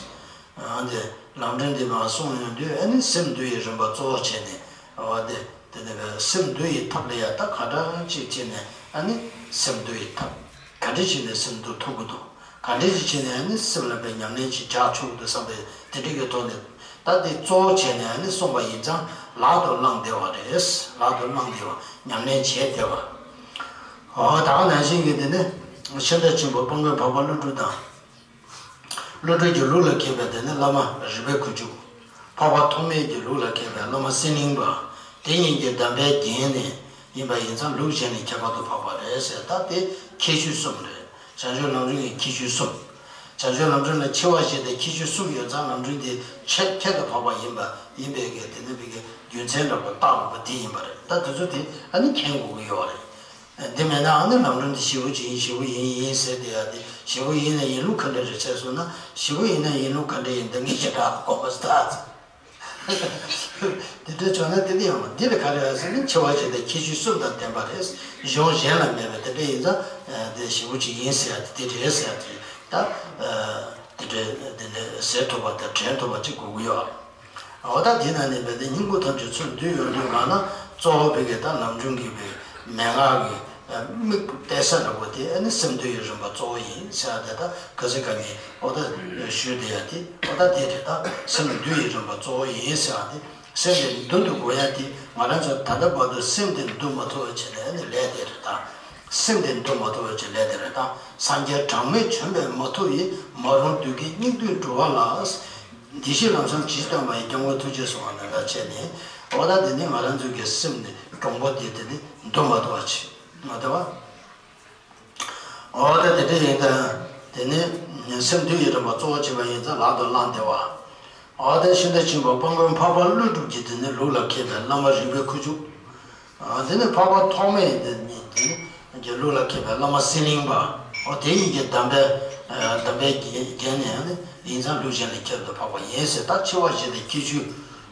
པ། འདི་ལམ་རིམ་འདི་མར་གསུངས་ཡོང་དུས་ཨ་ནི་སེམས་འདུལ་བའི་རིམ་པ་གཙོ་བོ་བྱས་ནས། འོ་དེ་དེ་ནས་སེམས་འདུལ་བའི་ཐབས་ལ་ཡ་ད་ག་འདྲ་ཅིག་བྱས་ནས་ཨ་ནི་སེམས་འདུལ་བའི་ཐབས། ག་འདྲ་བྱས་ནས་སེམས་འདུལ་ཐུབ་ཀྱི་འདུག་ག་འདྲ་ཅིག་བྱས་ནས་ཨ་ནི་སེམས་ལ་དཔེ་ཉམས་ལེན་ཅིག་རྒྱག་ཆོག་གི་འདུག་བསམ་པའི་དེ་འདྲ་གི་ཐོག་ནས། ད་དེ་གཙོ་བོ་བྱས་ནས་ཨ་ནི་གསུངས་པ་ཡིན་ཙང་ལག་ཏུ་བླངས་བསྡད་པ་རེད། ལག་ཏུ་བླངས་བསྡད་པ། ཉམས་ལེན་བྱས་བསྡད་པ། འོ་ད་ག་ནང་བཞིན་གྱི་དེ་ནི་ཤིང་རྟ་ཆེན་པོ་དཔལ་མགོན་འཕགས་པ་ཀླུ་སྒྲུབ་དང་། ཀླུ་སྒྲུབ་ཀྱི་ལུགས་ལ་མཁས་པའི་དེ་ནི་བླ་མ་རིག་པའི་ཁུ་བྱུག། འཕགས་པ་ཐོགས་མེད་ཀྱི་ལུགས་ལ་མཁས་པའི་བླ་མ་སི་ལིང་པ། དེ་གཉིས་ཀྱི་གདམས་པའི་རྒྱན་ནི་ཡིན་པ་ཡིན་ཙང་ལུགས་གཞན་ནས་ཁྱད་པར་དུ་འཕགས་པ་རེད་ཟེར། ད་དེ་ཁྱད་ཆོས་གསུམ་རེད། བྱང་ཆུབ་ལམ་རིམ་གྱི་ཁྱད་ཆོས་གསུམ། བྱང་ཆུབ་ལམ་རིམ་ལ་ཆེ་བ་ཞེས་པའི་ཁྱད་ཆོས་གསུམ་ཡོད་ཙང་ལམ་རིམ་དེ་ཆེས་ཁྱད་དུ་འཕགས་པ་ཡིན་པ་ཡིན་པའི་གི་དེ་ནི་བའི་གི་རྒྱུ་མཚན་འདྲ་པོ་རྟགས་འདྲ་པོ་དེ་ཡིན་པ་རེད། ད་དེ་ཚོ་དེ་ཨ་ནི་མཁྱེན་དགོས་ཀྱི་ཡོད་རེད། དེ་མེད་ན་ཨ་ནི་ལམ་རིམ་དེ་ཞེ་པོ་ཅིག་ཡིན། ཞེ་པོ་ཡིན་ཡིན་ཟེར་དེ་ཡ་དེ་ཞེ་པོ་ཡིན་ན་ཡིན་ལུགས་ག་འདྲ་རེད་ཟེར་སོང་ན། ཞེ་པོ་ཡིན་ན་ཡིན་ལུགས་ག་འདྲ་ཡིན་ད་ངས་ཞེ་དྲག་གོ་མ་སོང་ད། དེ་འདྲ་བྱུང་ན་དེ་འདྲ་ཡང་མ་འདི་ལ་ག་རེ་ཡོད་ཟེར་ན་ཆེ་བ་ཞིག་དང་ཁྱད་ཆོས་གསུམ་དང་ལྡན་པ་རེད། གཞུང་གཞན་ལ་མེད་པ་དེ་འདྲ་ཡིན་ཙང་དེ་ཞེ་པོ་ཅིག་ཡིན་ཟེར་ཡ་དེ་དེ་རེད་ཟེར་ཡ་དེ་ད་དེ་འདྲ་དེ་འདྲ་ཟེར་ཐུབ་པ་དང་དྲན་ཐུབ་པ་ཅིག་དགོས་ཀྱི་ཡོད་རེད། འོ་ད་དེ་ན་ནི་བས་ཏེ་སྙིང་པོ་ཐམས་ཅད་ཚུར་འདུས་ཡོང་དུས་གང་ན་གཙོ་བོ་བི་གའི་ད་ལམ་སྒྲོན་གྱི་བའི་མན་ངག་གི་དམིགས་གཏད་ས་འདྲ་པོ་དེ་ཨ་ནི་སེམས་འདུལ་བའི་རིམ་པ་གཙོ་བོ་ཡིན་ཟེར་བ་དེ་ད་ག་ཚོད་ག་ནི་འོ་ད་ཞུས་བསྡད་ཡ་དེ་འོ་ད་དེ་རེད། ད་སེམས་འདུལ་བའི་རིམ་པ་གཙོ་བོ་ཡིན་ཟེར་བ་དེ་སེམས་དེ་འདུལ་དུ་དགོས་ཡ་དེ་ང་རང་ཚོ་ད་ལྟ་བར་དུ་སེམས་དེ་འདུལ་མ་ཐུབ་པ་བྱས་ནས་ཨ་ནི་ལས་དེ་རེད། ད་སེམས་དེ་འདུལ་མ་ཐུབ་པ་བྱས་ལས་དེ་རེད། ད་སངས་རྒྱས་གྲངས་མེད་བྱོན་པས་མ་ཐུབ་ཡི། མ་རུངས་བདུད་ཀྱི་སྙིགས་དུས་འགྲོ་བ་ལ། བདེ་གཤེགས་ལམ་བཟང་ཇི་བསྟན་པ་ཡི། སྐྱབས་མགོན་ཐུགས་རྗེས་གསུངས་པ་ནང་ལ་བྱས་ནས། འོ་ད་དེ་ནི་ང་རང་ཚོའི་གི་སེམས་ནི་གྲུང་པོ་དེ་དེ་ནི་འདུལ་མ་ཐུབ་པ་ཆེ་མ་ཐུབ་པ། འོ་ད་དེ་འདྲ་ཡིན་ད་དེ་ནི་སེམས་འདུལ་བའི་རིམ་པ་གཙོ་བོ་བྱེད་པ་ཡིན་ཙང་ལག་ཏུ་བླངས་ཏེ་བ། འོ་ད་ཤིང་རྟ་ཆེན་པོ་དཔལ་མགོན་འཕགས་པ་ཀླུ་སྒྲུབ་ཀྱི་དེ་ནི་ལུགས་ལ་མཁས་པའི་བླ་མ་རིག་པའི་ཁུ་བྱུག། དེ་ནི་འཕགས་པ་ཐོགས་མེད་དེ་ནི་དེ་ནི་ལུགས་ལ་མཁས་པའི་བླ་མ་སི་ལིང་པ། འོ་དེ་གཉིས་ཀྱི་གདམས་པའི་གདམས་པའི་རྒྱན་ནི་ཡིན་ཙང་ལུགས་གཞན་ལས་ཁྱད་དུ་འཕགས་པ་ཡིན་ཟེར། ད་ཆེ་བ་ཞེས་པའི་ཁྱད་ཆོས་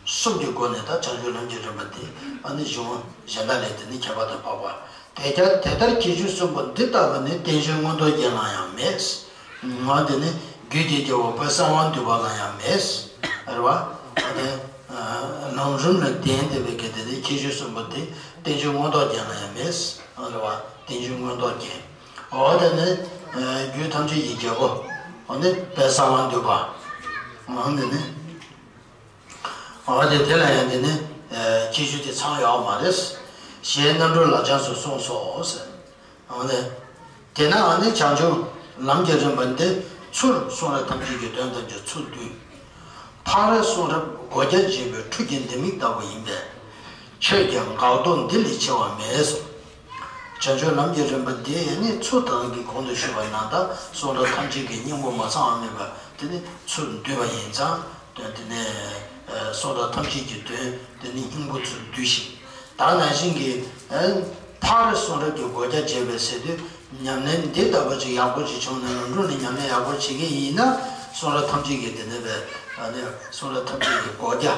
གསུམ་གྱི་སྒོ་ནས་ད་བྱང་ཆུབ་ལམ་གྱི་རིམ་པ་དེ་ཨ་ནི་གཞུང་གཞན་དག་ལས་དེ་ནི་ཁྱད་པར་དུ་འཕགས་པ། དེ་ལྟར་དེ་ལྟར་ཁྱད་ཆོས་གསུམ་པོ་འདི་ལྟ་བུ་ནི་བསྟན་བཅོས་མངོན་རྟོགས་རྒྱན་ལ་ཡང་མེད། ང་དེ་ནི་རྒྱུད་ཀྱི་རྒྱལ་པོ་དཔལ་གསང་བ་འདུས་པ་ལ་ཡང་མེད། རེད་བ། ཨ་ནི་ལམ་རིམ་ལ་ལྡན་ཏེ་བའི་གི་དེ་ནི་ཁྱད་ཆོས་གསུམ་པོ་དེ་བསྟན་བཅོས་མངོན་རྟོགས་རྒྱན་ལ་ཡང་མེད། རེད་བ། བསྟན་བཅོས་མངོན་རྟོགས་རྒྱན། འོ་དེ་ནི་རྒྱུད་ཐམས་ཅད་ཀྱི་རྒྱལ་པོ་འོ་ནི་དཔལ་གསང་བ་འདུས་པ། འོ་དེ་ནི། འོ་དེ་དེ་ལ་ཡང་དེ་ནི་ཁྱད་ཆོས་དེ་ཚང་ཡོད་མ་རེད། ཞེས་རྣམ་གྲོལ་ལ་ལྗགས་སུ་གསུངས་སོ་ཟེར། འོ་དེ། དེས་ན་ཨ་ནི་བྱང་ཆུབ་ལམ་གྱི་རིམ་པ་འདི་ཚུར་གསུང་རབ་ཐམས་ཅད་ཀྱི་དོན་ཐམས་ཅད་ཚུར་བསྡུས། ཕར་གསུང་རབ་སྒོ་བརྒྱ་འབྱེད་པའི་ཁྲུས་ཀྱི་ལྡེ་མིག་ལྟ་བུ་ཡིན་པས། ཆོས་ཀྱི་འགག་སྟོང་འདི་ལས་ཆེ་བ་མེད་གསུངས། བྱང་ཆུབ་ལམ་གྱི་རིམ་པ་འདི་ནི་ཚུར་ད་གིན་གོང་དུ་ཞུས་པ་ནང་ལྟར་གསུང་རབ་ཐམས་ཅད་ཀྱི་སྙིང་པོ་མ་ཚང་བ་མེད་པ་དེ་ནི་ཚུར་བསྡུས་པ་ཡིན་ཙང་། དོན་དེ་ནས་གསུང་རབ་ཐམས་ཅད་ཀྱི་དོན་དེ་ནི་སྙིང་པོ་ཚུར་བསྡུས་ཤིང་། ད་ནང་བཞིན་གྱི་ཕར་གསུང་རབ་ཀྱི་སྒོ་བརྒྱ་འབྱེད་པའི་ཟེར་དུས་ཉམས་ལེན་འདི་ལྟ་བུ་ཅིག་ཡག་པོ་ཅིག་བྱུང་ནས་ལམ་འགྲོ་ནས་ཉམས་ལེན་ཡག་པོ་བྱེད་ཀྱི་ཡིན་ན་གསུང་རབ་ཐམས་ཅད་ཀྱི་དེ་ནས་བས་གསུང་རབ་ཐམས་ཅད་ཀྱི་སྒོ་བརྒྱ་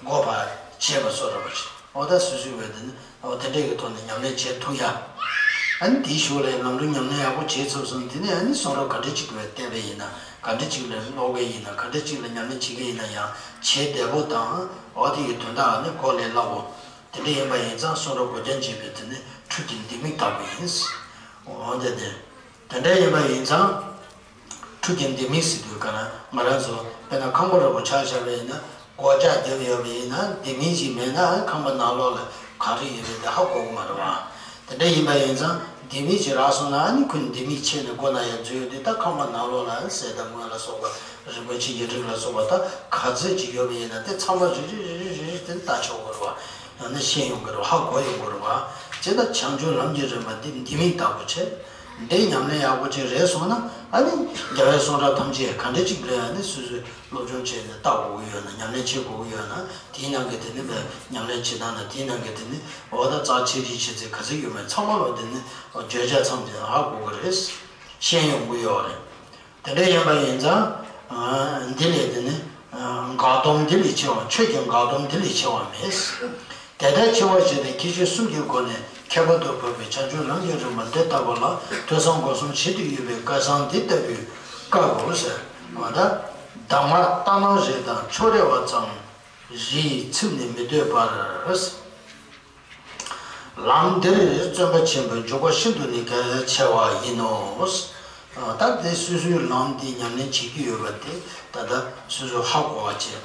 སྒོ་ཕར་འབྱེད་པ་སོགས་རེད་པ་ཅིག་འོ་ད་སོ་སོའི་བས་དེ་ནི་འོ་དེ་འདྲས་ཀྱི་ཐོག་ནས་ཉམས་ལེན་བྱེད་ཐུབ་ཡ། ཨ་ནི་དེའི་གཞུག་ལ་ལམ་རིམ་ཉམས་ལེན་ཡག་པོ་བྱེད་ཚར་སོང་དེ་ནས་ཨ་ནི་གསུང་རབ་ག་འདྲ་ཅིག་ལ་བལྟས་པ་ཡིན་ན་ག་འདྲ་ཅིག་ལ་ཀློག་གི་ཡིན་ན་ག་འདྲ་ཅིག་ལ་ཉམས་ལེན་བྱེད་ཀྱི་ཡིན་ན་ཡང་བྱེད་བདེ་པོ་དང་འོ་དེ་ཡི་དོན་དག་ཨ་ནི་གོ་ལས་སླ་པོ། དེ་འདྲ་ཡིན་པ་ཡིན་ཙང་གསུང་རབ་སྒོ་བརྒྱ་འབྱེད་པའི་དེ་ནི་ཁྲུས་ཀྱི་ལྡེ་མིག་ལྟ་བུ་ཡིན། འོ་དེ་ནི་དེ་འདྲ་ཡིན་པ་ཡིན་ཙང་། ཁྲུས་ཀྱི་ལྡེ་མིག་ཟེར་དུས་ག་ན་ང་རང་ཚོ་དཔེར་ན་ཁང་པ་འདྲ་པོ་ཆ་བཞག་པ་ཡིན་ན་སྒོ་ལྕགས་བརྒྱབ་ཡོད་པ་ཡིན་ན་ལྡེ་མིག་ཅིག་མེད་ན་ཁང་པ་ནང་ལོགས་ལ་ག་རེ་ཡོད་རེད་དེ་ཧ་གོ་གི་མ་རེད་བ། དེ་འདྲ་ཡིན་པ་ཡིན་ཙང་ལྡེ་མིག་ཅིག་རག་སོང་ན་ཨ་ནི་ཁོས་ལྡེ་མིག་ཕྱེ་ནས་སྒོ་ནང་ཡར་འཛུལ་ཡོང་དུས་ད་ཁང་པ་ནང་ལོགས་ལ་ཟས་དང་སྔོ་ལ་སོགས་པ་རིན་པོ་ཆེ་གི་རིགས་ལ་སོགས་པ་ད་ག་ཚོད་ཅིག་ཡོད་པ་ཡིན་ན་དེ་ཚང་མ་རེ་རེ་རེ་རེ་རེ་རེ་དེ་ལྟ་ཆོག་གི་རེད་བ། ཡང་ན་ཤེས་ཡོང་གི་རེད་བ། ཧ་གོ་ཡོང་གི་རེད་བ། བྱས་ན་བྱང་ཆུབ་ལམ་གྱི་རིམ་པ་འདི་ལྡེ་མིག་ལྟ་བུ་བྱས། འདི་ཉམས་ལེན་ཡག་པོ་ཅིག་རེད་སོང་ན་ཨ་ནི་རྒྱལ་བའི་གསུང་རབ་ཐམས་ཅད་ག་འདྲ་ཅིག་རེད་ཨ་ནི་སོ་སོས་སློབ་སྦྱོང་བྱས་ནས་ལྟ་དགོས་ཀྱི་ཡོད་ན་ཉམས་ལེན་བྱེད་དགོས་ཀྱི་ཡོད་ན་དེའི་ནང་གི་དེ་ནི་བས་ཉམས་ལེན་བྱེད་སྟངས་ན་དེའི་ནང་གི་དེ་ནི་འོ་ད་རྩ་ཆེ་རིགས་ཆེ་ཚད་ག་ཚོད་ཡོད་མེད་ཚང་མ་ལོ་དེ་ནི་བརྗོད་བྱ་ཚང་མ་དེ་ཧ་གོ་གི་རེད། ཤེས་ཡོང་གི་ཡོད་རེད། དེ་འདྲ་ཡིན་པ་ཡིན་ཙང་། འདི་ལས་དེ་ནི། འགག་སྟོང་འདི་ལས་ཆེ་བ་ཆོས་ཀྱི་འགག་སྟོང་འདི་ལས་ཆེ་བ་མེད། དེ་ལྟར་ཆེ་བ་ཞེས་པའི་ཁྱད་ཆོས་གསུམ་གྱི་སྒོ་ནས་ཁྱད་པར་དུ་འཕགས་པའི་བྱང་ཆུབ་ལམ་གྱི་རིམ་པ་འདི་ལྟ་བུ་ལ་ཐོས་བསམ་སྒོམ་གསུམ་བྱེད་དུ་ཡོད་པའི་སྐལ་བཟང་འདི་ལྟ་བུའི་སྐལ་བོ་ཟེར་བ་དང་། གདམས་ངག་ལྟར་སྣང་རེ་དང་ཕྱོགས་རེ་བ་ཙམ་རེ་ཡིས་ཚིམ་ནས་མི་སྡོད་པར། ལམ་འདིར་བརྩོན་པ་ཆེན་པོས་འཇུག་པ་ཤིན་ཏུ་ནས་གལ་ཆེ་བ་ཡིན་ནོ། ད་དེ་སོ་སོའི་ལམ་འདི་ཉམས་ལེན་བྱེད་ཀྱི་ཡོད་པ་དེ་ད་ལྟ་སོ་སོས་ཧ་གོ་བ་བྱས།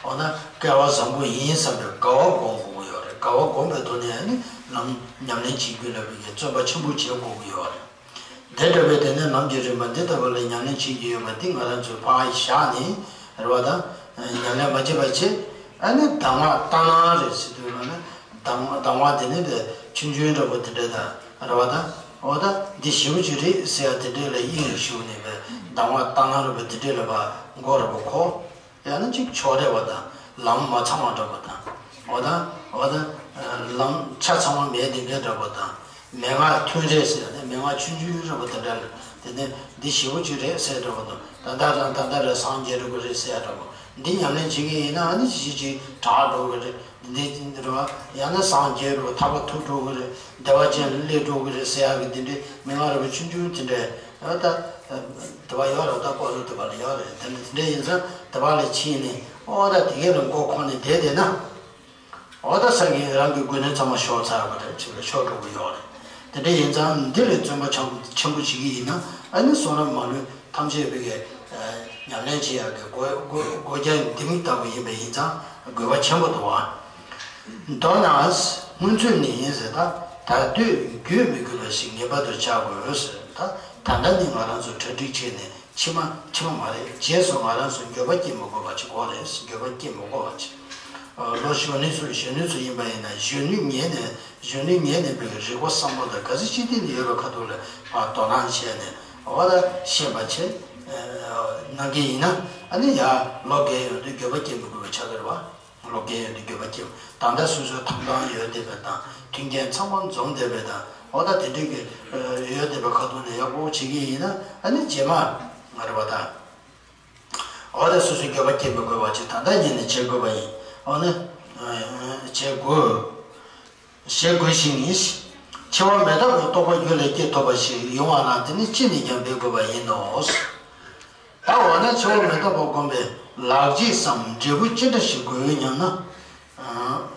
འོ་ན་སྐལ་བ་བཟང་པོ་ཡིན་བསམ་པའི་དགའ་བ་སྒོམ་དགོས་ཀྱི་ཡོད་རེད། དགའ་བ་བསྒོམས་པའི་ཐོག་ནས་ཨ་ནི་ལམ་ཉམས་ལེན་བྱེད་རྒྱུ་ལ་བའི་བརྩོན་པ་ཆེན་པོ་བྱེད་དགོས་ཀྱི་ཡོད་རེད། དེ་འདྲ་བའི་དེ་ནས་ལམ་གྱི་རིམ་པ་འདི་ལྟ་བུ་ལ་ཉམས་ལེན་བྱེད་ཀྱི་ཡོད་པ་འདི་ང་རང་ཚོས་ཕར་བཞག་ནས་རེད་བ་དང་། ཉམས་ལེན་མ་བྱེད་པ་བྱེད། ཨ་ནི་གདམས་ངག་ལྟར་སྣང་རེད་ཟེར་དུས་ལ་ནི་གདམས་གདམས་ངག་དེ་ནི་དེ་ཆུང་ཆུང་འདྲ་པོ་དེ་འདྲ་དང་རེད་བ་དང་། འོ་ད་འདི་ཞེ་པོ་ཅིག་རེད་ཟེར་ཡ་དེ་འདྲ་ལ་དབྱིངས་ལ་ཞུགས་ནས་པའི་གདམས་ངག་ལྟར་སྣང་རེད་པ་དེ་འདྲ་ལ་བ་མགོ་རེད་པ་ཁོ། ཡང་ན་གཅིག་ཕྱོགས་རེ་བ་དང་ལམ་མ་ཚང་བ་འདྲ་བ་དང་། འོ་ད་འོ་ད་ལམ་ཆ་ཚང་བ་མེད་དེ་འདྲ་འདྲ་བ་དང་། མན་ངག་ཐུན་རེ་ཟེར་ནས་མན་ངག་ཆུང་ཆུང་འདྲ་བ་དེ་འདྲ་ལ་དེ་ནས་འདི་ཞེ་པོ་ཅིག་རེད་ཟེར་འདྲ་བ་དང་། ད་ལྟ་རང་ད་ལྟ་རང་སངས་རྒྱས་འགྲོ་གི་རེད་ཟེར་ཡ་འདྲ་བ། འདི་ཉམས་ལེན་བྱེད་ཀྱི་ཡིན་ན་ཨ་ནི་ཅི་ཅི་དྲག་འགྲོ་གི་རེད། འདི་འདི་རེད་བ། ཡང་ན་སངས་རྒྱས་འགྲོ་ཐར་པ་ཐོབ་འགྲོ་གི་རེད། བདེ་བ་ཅན་ལ་སླེབས་འགྲོ་གི་རེད་ཟེར་ཡ་གི་འདི་འདྲའི་མན་ངག་རེ་བ་ཆུང་ཆུང་དེ་འདྲའི་ཨ་ད། དེ་བ་ཡོད་རེད། ད་པོ་རུ་དེ་བ་ལ་ཡོད་རེད། དེ་འདྲ་དེ་འདྲ་ཡིན་ཙང་དེ་བ་ལ་ཕྱིན་ནས་ཨོ་ད་དེ་གའི་ལ་མགོ་འཁོར་ནས་བསྡད་བསྡད་ན། ཨོ་ད་སང་གི་རང་གི་དགོས་ནད་ཚང་མ་ཤོར་ཚར་བ་རེད། ཅིག་ལ་ཤོར་འགྲོ་གི་ཡོད་རེད། དེ་འདྲ་ཡིན་ཙང་འདི་ལ་བརྩོན་པ་ཆེན་ཆེན་པོ་བྱེད་ཀྱི་ཡིན་ན་ཨ་ནི་བསོད་ནམས་མ་ལུས་ཐམས་ཅད་པའི་གི་ཉམས་ལེན་བྱེད་ཡག་གི་སྒོ་སྒོ་སྒོ་རྒྱན་ལྡེ་མིག་ལྟ་བུ་ཡིན་པ་ཡིན་ཙང་དགོས་པ་ཆེན་པོ་འདུག་བ། མདོར་ན། སྔོན་ཚུད་ནས་ཟེར་ད། ད་དུས་འགྱོད་མི་དགོས་པ་ཞིག་ངེས་པར་དུ་བྱ་དགོས་ཟེར་ད། ད་ལྟ་ནས་ང་རང་ཚོ་གྲ་སྒྲིག་བྱས་ནས་ཕྱི་མ་ཕྱི་མ་མ་རེད། རྗེས་སུ་ང་རང་ཚོ་འགྱོད་པ་སྐྱེ་མི་དགོས་པ་ཅིག་དགོས་རེད། འགྱོད་པ་སྐྱེ་མི་དགོས་པ་ཅིག་ལོ་གཞོན་ནུ་ཚོ་གཞོན་ནུ་ཚོ་ཡིན་པ་ཡིན་ན་གཞོན་ནུ་ཉིད་ནས་གཞོན་ནུ་ཉིད་ནས་པའི་རིག་པ་བསམ་བློ་དང་ག་ཚོད་ཅི་སྟེང་ནས་ཡོད་པའི་ཁ་ཐུག་ལ་ཕར་དོ་སྣང་བྱས་ནས་འོ་ད་ཤེས་པ་བྱས་གནང་གི་ཡིན་ན་ཨ་ནི་ཡ་ལོ་རྒས་ཡོང་དུས་འགྱོད་པ་སྐྱེ་མི་དགོས་པ་ཆགས་ཀྱི་རེད་བ། ལོ་རྒས་ཡོད་དུས་འགྱོད་པ་སྐྱེ། ད་ལྟ་སོ་སོའི་ཐོབ་ཐང་ཡོད་བསྡད་པ་དང་མཐུན་རྐྱེན་ཚང་མ་འཛོམས་བསྡད་པ་དང་འོ་ད་དེ་འདྲའི་གི་ཡོད་བསྡད་པའི་ཁ་ཐུག་ནས་ཡག་པོ་བྱེད་ཀྱི་ཡིན་ན་ཨ་ནི་རྗེས་མ་ང་རེ་བ་དང་། འོ་ད་སོ་སོའི་འགྱོད་པ་སྐྱེ་མི་དགོས་པ་ཅིག་ད་ལྟ་ཉིད་ནས་བྱེད་དགོས་པ་ཡིན། འོ་ནི་བྱེད་དགོས། བྱེད་དགོས་ཤིང་། འཆི་བ་མི་རྟག་པའི་རྟོགས་པ་རྒྱུད་ལ་སྐྱེ་ཐུབ་པ་ཞིག་ཡོང་བ་ན་དེ་ནི་ཅི་ནས་ཀྱང་འབད་དགོས་པ་ཡིན་ནོ། ད་འོ་ན་འཆི་བ་མི་རྟག་པ་སྒོམ་པའི་ལག་རྗེས་སམ་འབྲས་བུ་ཅི་འདྲ་ཞིག་དགོས་སྙམ་ན།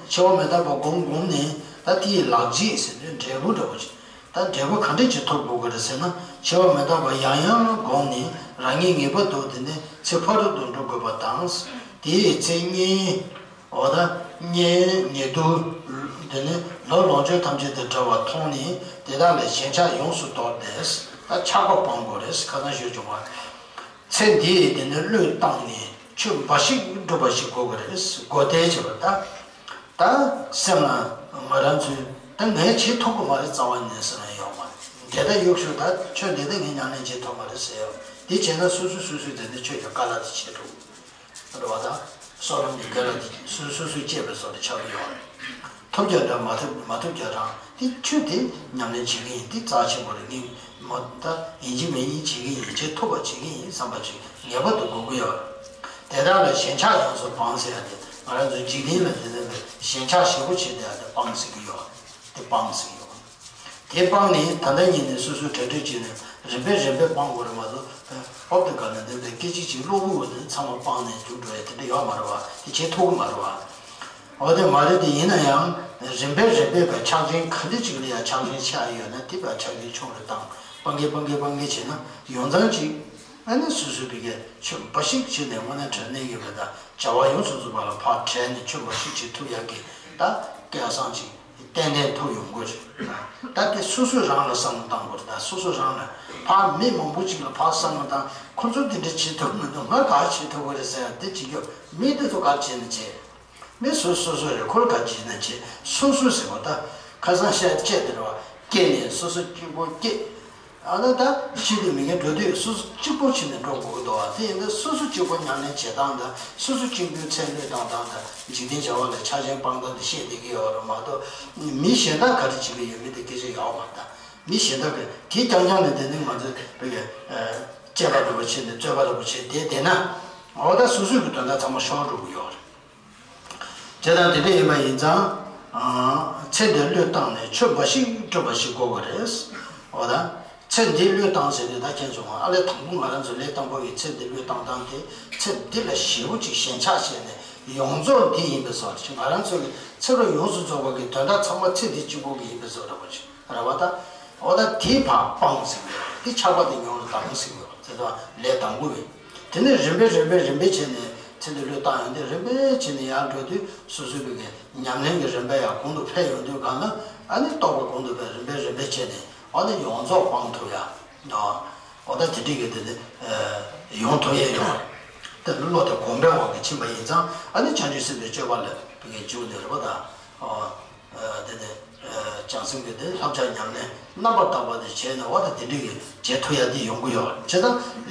འཆི་བ་མི་རྟག་པ་སྒོམ་སྒོམ་ནས་ད་དེའི་ལག་རྗེས་ཟེར་དུས་འབྲས་བུ་འདྲ་བོ་ཞིག་ད་འབྲས་བུ་ག་འདྲ་ཅིག་ཐོབ་དགོས་ཀྱི་རེད་ཟེར་ན་འཆི་བ་མི་རྟག་པ་ཡང་ཡང་སྒོམ་ནས་རང་ཉིད་ངེས་པར་དུ་དེ་ནས་ཚེ་ཕ་རོལ་ཏུ་འགྲོ་དགོས་པ་དང་། དེའི་ཚེ་དངོས། འོ་ད་དངོས་ཉེ་དུ་དེ་ནས་ལོ་ལོངས་སྤྱོད་ཐམས་ཅད་དང་བྲལ་བ་མཐོང་ནས་དེ་དག་ལས་ཞེན་ཆགས་ཡོངས་སུ་དོར་ཏེ། ད་ཆགས་པ་སྤང་དགོས་རེད། ཁ་སང་ཞུས་བྱུང་བ། ཚེ་འདིའི་དེ་ནས་བློས་བཏང་ནས་ཆོས་འབའ་ཞིག་སྒྲུབ་པ་ཞིག་དགོས་ཀྱི་རེད། དགོས་ཏེ་བྱས་པ་ད། ད་སེམས་ལ་ང་རང་ཚོས་ད་ངས་བྱེད་ཐུབ་ཀྱི་མ་རེད། རྩ་བ་ནས་ཟེར་ན་ཡོང་མ་རེད། དེ་ལྟར་གཡུག་ཞུགས་ད་ཆོས་འདི་ལྟར་ངས་ཉམས་ལེན་བྱེད་ཐུབ་མ་རེད་ཟེར་ཡོང་། འདི་བྱས་ན་སོ་སོ་སོ་སོའི་དེ་ནས་ཆོས་ཀྱི་དཀའ་སླ་དེ་བྱེད་ཐུབ། རེད་བ་དང་། བསོད་ནམས་ཀྱི་དགེ་ལ་དེ་སོ་སོ་སོས་སྤྱད་པའི་བཟོ་དེ་ཆགས་ཀྱི་ཡོད་རེད། ཐུབ་ཀྱང་འདྲ་མ་ཐུབ་མ་ཐུབ་ཀྱང་རང་དེ་ཆོས་དེ་ཉམས་ལེན་བྱེད་ཀྱི་ཡིན། དེ་རྩ་ཆེན་པོ་རེད། ངས་མ་ད་ཡིན་གཅིག་མིན་གཉིས་བྱེད་ཀྱི་ཡིན། བྱེད་ཐུབ་པ་བྱེད་ཀྱི་ཡིན་བསམ་པ་ཅིག་ངེས་པར་དུ་དགོས་ཀྱི་ཡོད་རེད། དེ་དག་ལ་ཞེན་ཆགས་ཡོངས་སུ་སྤང་ཟེར་ཡ་དེ་ང་རང་ཚོ་འཇིག་རྟེན་ལ་དེ་ལྟ་བུའི་ཞེན་ཆགས་ཞེ་པོ་བྱེད་བསྡད་ཡ་དེ་སྤང་ཟེར་གྱི་ཡོད་རེད། དེ་སྤང་ཟེར་གྱི་ཡོད་རེད། དེ་སྤངས་ནས་ད་ལྟ་ཉིད་ནས་སོ་སོས་གྲ་སྒྲིག་བྱས་ནས་རིམ་པས་རིམ་པས་སྤང་དགོས་རེད་མ་གཏོགས་ཧོབ་ཏེ་ག་ནས་འདི་འདྲ་སྐད་ཅིག་གཅིག་གློ་བུར་བ་ནས་ཚང་མ་སྤངས་ནས་རྒྱུགས་འགྲོ་ཡ་དེ་འདྲ་ཡོད་མ་རེད་བ། དེ་བྱེད་ཐུབ་ཀྱི་མ་རེད་བ། འོ་དེ་མ་རེད། དེ་ཡིན་ན་ཡང་རིམ་པས་རིམ་པས་པའི་ཆགས་ཞེན་ག་འདྲ་ཅིག་ལ་ཡང་ཆགས་ཞེན་ཆགས་ཡོད་ན་དེ་པའི་ཆགས་ཞེན་ཆུང་རུ་བཏང་། སྤང་གི་སྤང་གི་སྤང་གི་བྱས་ན་ཡོངས་གྲགས་ཅིག་ཨ་ནི་སོ་སོའི་བི་གའི་ཆོས་འབའ་ཞིག་བྱས་ནས་དངོས་གནས་དྲང་གནས་ཡོད་པ་དང་བྱ་བ་ཡོངས་སུ་རྫོགས་པ་ལ་ཕར་བྲལ་ནས་ཆོས་འབའ་ཞིག་བྱེད་ཐུབ་ཡག་གི་ད་སྐལ་བཟང་ཅིག་ཏན་ཏན་ཐུག་ཡོང་དགོས་རེད། ད་དེ་སོ་སོ་རང་ལ་བསམ་བློ་བཏང་དགོས་རེད། ད་སོ་སོ་རང་ལ་ཕར་མི་མང་པོ་ཅིག་ལ་ཕར་བསམ་བློ་བཏང་། ཁོ་ཚོ་དེ་འདྲ་བྱེད་ཐུབ་མི་འདུག་ང་ག་བྱེད་ཐུབ་ཀྱི་རེད་ཟེར་ཡ་དེ་བྱེད་རྒྱུ་མི་དེ་ཚོ་ག་བྱེད་ན་བྱེད། མི་སོ་སོ་སོ་རེད། ཁོ་ག་བྱེད་ན་བྱེད། སོ་སོ་ཟེར་བ་ད་ཁ་སང་བཤད་བྱས་དེ་རེད་བ། སྐྱེས་ནས་སོ་སོ་གཅིག་པོ་སྐྱེས། ཨ་ན་ད་ཤི་དུས་མི་ངན་འགྲོ་དུས་སོ་སོ་གཅིག་པོ་ཕྱིན་ནས་འགྲོ་དགོས་ཀྱི་འདུག་བ། དེ་ཡིན་ན་སོ་སོ་གཅིག་པོ་ཉམས་ལེན་བྱེད་སྟངས་དང་སོ་སོ་གཅིག་པུའི་ཚད་བློས་བཏང་སྟངས་དང་འཇིག་རྟེན་བྱ་བ་ལ་ཆགས་ཞེན་སྤང་སྟངས་དེ་བཤད་བསྡད་ཀྱི་ཡོད་རེད་མ་གཏོགས། མི་གཞན་དག་ག་རེ་བྱེད་ཀྱི་ཡོད་མེད་དེ་སྐད་ཆ་ཡོད་མ་རེད། ད་མི་གཞན་དག་གི་དེ་རྐྱང་རྐྱང་ནས་དེ་ནི་ང་ཚོ་བོད་ཀྱི་སྤྱད་པ་འདྲ་པོ་བྱས་ནས་རྩོད་པ་འདྲ་པོ་བྱས་བསྡད་བསྡད་ན་འོ་ད་སོ་སོའི་གི་དོན་དག་ཚང་མ་ཤོར་འགྲོ་གི་ཡོད་རེད། བྱས་ཙང་དེ་འདྲ་ཡིན་པ་ཡིན་ཙང་། ཚེ་འདི་བློས་བཏང་ནས་ཆོས་འབའ་ཞིག་སྒྲུབ་པ་ཞིག་དགོས་པ་རེད། འོ་ད། ཚེ་འདི་བློས་བཏང་ཟེར་དུས་ད་ཁྱེད་ཚོ་ང་ཨ་ལས་དང་པོ་ང་རང་ཚོ་ལས་དང་པོ་ཡི་ཚེ་འདི་བློས་བཏང་སྟངས་དེ་ཚེ་འདི་ལ་ཞེ་པོ་ཅིག་ཞེན་ཆགས་བྱས་ནས་ཡོངས་རྫོགས་འདི་ཡིན་པའི་བཟོ་འདྲ་ཅིག་ང་རང་ཚོ་གི་ཚེ་རབས་ཡོངས་སུ་རྫོགས་པ་གི་དོན་དག་ཚང་མ་ཚེ་འདི་གཅིག་པོ་གི་ཡིན་པའི་བཟོ་འདྲ་པོ་ཅིག་རེད་བ་ད། འོ་ད་དེ་ཕར་སྤངས་ཟེར་གི་ཡོད། དེ་ཆགས་པ་དེ་ཡོངས་སུ་དག་ཟེར་གི་ཡོད། དེ་དང་ལས་དང་པོ་ཡིན། དེ་ནས་རིམ་པས་རིམ་པས་རིམ་པས་བྱས་ནས་ ཚེ་འདི་བློས་བཏང་ཡོང་དུས་རིམ་པས་བྱས་ནས་ཡར་འགྲོ་དུས་སོ་སོའི་བུ་གའི་ཉམས་ལེན་གྱི་རིམ་པ་ཡང་གོང་དུ་འཕེལ་ཡོང་དུས་གང་ལ་ཨ་ནི་རྟོགས་པ་གོང་དུ་འཕེལ་རིམ་པས་རིམ་པས་བྱས་ནས་ཨ་ནི་ཡོངས་རྫོགས་སྤང་ཐུབ་ཡ། འོ་ད་དེ་འདྲའི་གི་དེ་ནི་ཡོང་ཐུབ་ཡས་ཡོད། དེ་བློ་དེ་གོམས་པའི་འོག་གི་ཕྱིན་པ་ཡིན་ཙང་ཨ་ནི་བྱང་ཆུབ་སེམས་དཔའི་སྤྱོད་པ་ལ་བུ་གའི་འཇུག་ནས་རེད་པ་ད། དེ་ནས་བྱང་སེམས་ཀྱི་དེ་བསླབ་བྱ་ཉམས་ལེན་རྣམ་པར་དག་པ་དེ་བྱས་ནས་འོ་ད་དེ་འདྲའི་གི་བྱེད་ཐུབ་ཡ་དེ་ཡོང་གི་ཡོད་བྱས་ཙང་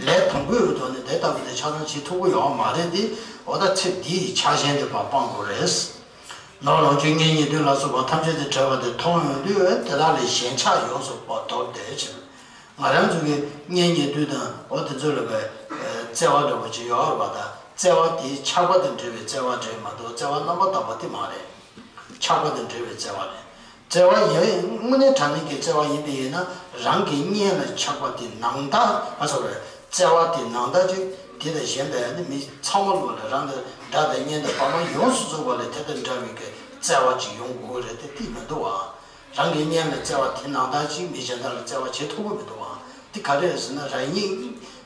ལས་དང་པོའི་འོག་ཏུ་ནི་དེ་ལྟ་བུ་དེ་ཆ་ཚང་བྱེད་ཐུབ་ཀྱི་ཡོད་མ་རེད་དེ། འོ་ད་ཚེ་འདིའི་ཆགས་ཞེན་དེ་ཕར་སྤང་དགོས་རེད། ནོར་ལོངས་སྤྱོད་གཉེན་ཉེ་དུ་ལ་སོགས་པ་ཐམས་ཅད་དེ་བྲལ་བ་དེ་མཐོང་ཡོང་དུས་དེ་དག་ལས་ཞེན་ཆགས་ཡོངས་སུ་དོར་ཏེ་ཕྱིར། ང་རང་ཚོ་གི་གཉེན་ཉེ་དུ་དང་འོ་དེ་ཚོ་ལ་བའི་བརྩེ་བ་འདྲ་པོ་ཅིག་ཡོད་རེད་པ་ད། བརྩེ་བ་དེ་ཆགས་པ་དང་འབྲེལ་བའི་བརྩེ་བ་རེད་མ་གཏོགས་བརྩེ་བ་རྣམ་པར་དག་པ་དེ་མ་རེད། ཆགས་པ་དང་འབྲེལ་བའི་བརྩེ་བ་རེད། བརྩེ་བ་ཡིན་དངོས་གནས་དྲང་གནས་ཀྱི་བརྩེ་བ་ཡིན་པ་ཡིན་ན་རང་གི་གཉེན་ལ་ཆགས་པ་དེ་ནང་ལྟར་ཨ་སོ་རེད། བརྩེ་བ་དེ་ནང་ལྟར་ཅིག་དེ་དང་གཞན་པའི་ནི་མི་ཚང་མ་ལོ་ལ་རང་དང་དགྲ་དང་གཉེན་དང་བར་མ་ཡོངས་སུ་རྫོགས་པ་ལ་དེ་དང་འདྲ་བའི་གི་བརྩེ་བ་ཅིག་ཡོང་དགོས་རེད་དེ་དེ་མི་འདུག་བ། རང་གི་གཉེན་ལ་བརྩེ་བ་དེ་ནང་ལྟར་ཅིག་མི་གཞན་དག་ལ་བརྩེ་བ་བྱེད་ཐུབ་ཀྱི་མི་འདུག་བ། དེ་ག་རེ་རེད་ཟེར་ན་རང་ཉིད་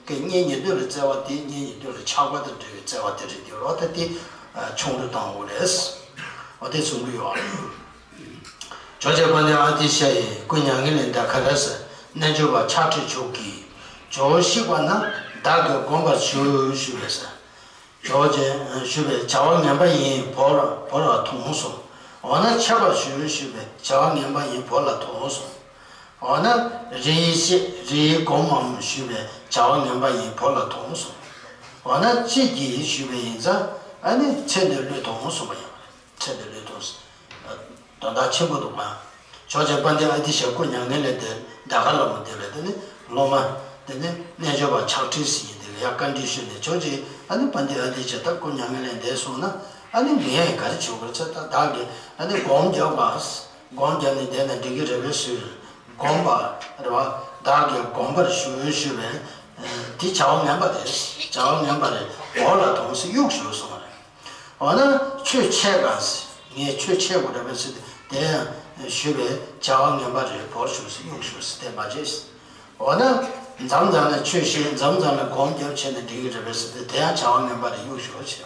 ཀྱི་གཉེན་ཉེ་དུ་ལ་བརྩེ་བ་དེ་གཉེན་ཉེ་དུ་ལ་ཆགས་པ་དང་འབྲེལ་བའི་བརྩེ་བ་དེ་རེད་དེ་རོ་ད་དེ་ཆུང་རུ་བཏང་དགོས་རེད། འོ་དེ་གསུང་གི་ཡོད། ཇོ་བོ་རྗེ་དཔལ་ལྡན་ཨ་ཏི་ཤ་ཡིས་སྐུ་མྱ་ངན་ལས་འདས་ཁ་རས་རྣལ་འབྱོར་པ་ཕྱག་བྲིས་མཆོག་གིས་ཇོ་བོ་གཤེགས་པ་ན་བདག་གིས་བསྒོམ་པར་ཞུ་ཞུས་པས། ཇོ་བོ་རྗེ་ཞུས་པས་བྱ་བ་ངན་པ་ཡིན་བོར་བོར་བ་མཐོང་གསུངས། འོ་ན་འཆད་པར་ཞུ་ཞུས་པས་བྱ་བ་ངན་པ་ཡིན་བོར་ལ་མཐོང་གསུངས། འོ་ན་རེ་ཡིས་བཤད་རེ་ཡིས་བསྒོམ་མམ་ཞུས་པས་བྱ་བ་ངན་པ་ཡིན་བོར་ལ་མཐོང་གསུངས། འོ་ན་ཅི་བགྱིས་ཞུས་པ་ཡིན་ཙང་ཨ་ནི་ཚེ་འདི་བློས་ཐོངས་གསུངས་པ་ཡང་རེད། ཚེ་འདི་བློས་ཐོངས། དོན་དག་ཆེན་པོ་འདུག་ག་ཇོ་བོ་རྗེ་དཔལ་ལྡན་ཨ་ཏི་ཤ་སྐུ་མྱ་ངན་ལས་འདས་འདའ་ཁ་ལ་མོ་དེ་ལ་དེ་ནི་སློབ་མ་དེ་ནི་རྣལ་འབྱོར་པ་ཕྱག་བྲིས་ཟེར་ཡིན་དེ་ལ་ཡང་བཀའ་འདྲི་ཞུས་ནས་ཇོ་བོ་རྗེ་ཨ་ནི་དཔལ་ལྡན་ཨ་ཏི་ཤ་ད་སྐུ་མྱ་ངན་ལས་འདས་སོང་ན་ཨ་ནི་ངས་ག་རེ་བྱེད་དགོས་ཚེ་ད་བདག་གིས་ཨ་ནི་སྒོམ་རྒྱག་པ། སྒོམ་རྒྱག་ནས་བསྡད་ན་འགྲིག་གི་རེད་པས་ཟེར། བསྒོམ་པ་རེད་བ། བདག་གིས་བསྒོམ་པར་ཞུ་ཞུས་པས། དེ་བྱ་བ་ངན་པ་རེད། བྱ་བ་ངན་པ་རེད། བོར་ལ་ཐོངས་ཟེར་གཡུག་ཞུ་གསུངས་པ་རེད། འོ་ན་ཆོས་འཆད་ག་ཟེར། ངས་ཆོས་འཆད་དགོས་རེད་པས་ཟེར་ཏེ་དེ་ཡང་ཞུས་པས་བྱ་བ་ངན་པ་རེད། བོར་ཞུ་ཟེར་གཡུག་ཞུ་ཟེར་དེ་མ་བྱེད་ཟེར། འོ་ན་མཚམས་མཚམས་ལ་ཆོས་བཤད་མཚམས་མཚམས་ལ་སྒོམ་རྒྱབ་བྱས་ན་འགྲིག་གི་རེད་པས་ཟེར་ཏེ་དེ་ཡང་བྱ་བ་ངན་པ་རེད་གཡུག་ཞུ་བྱས།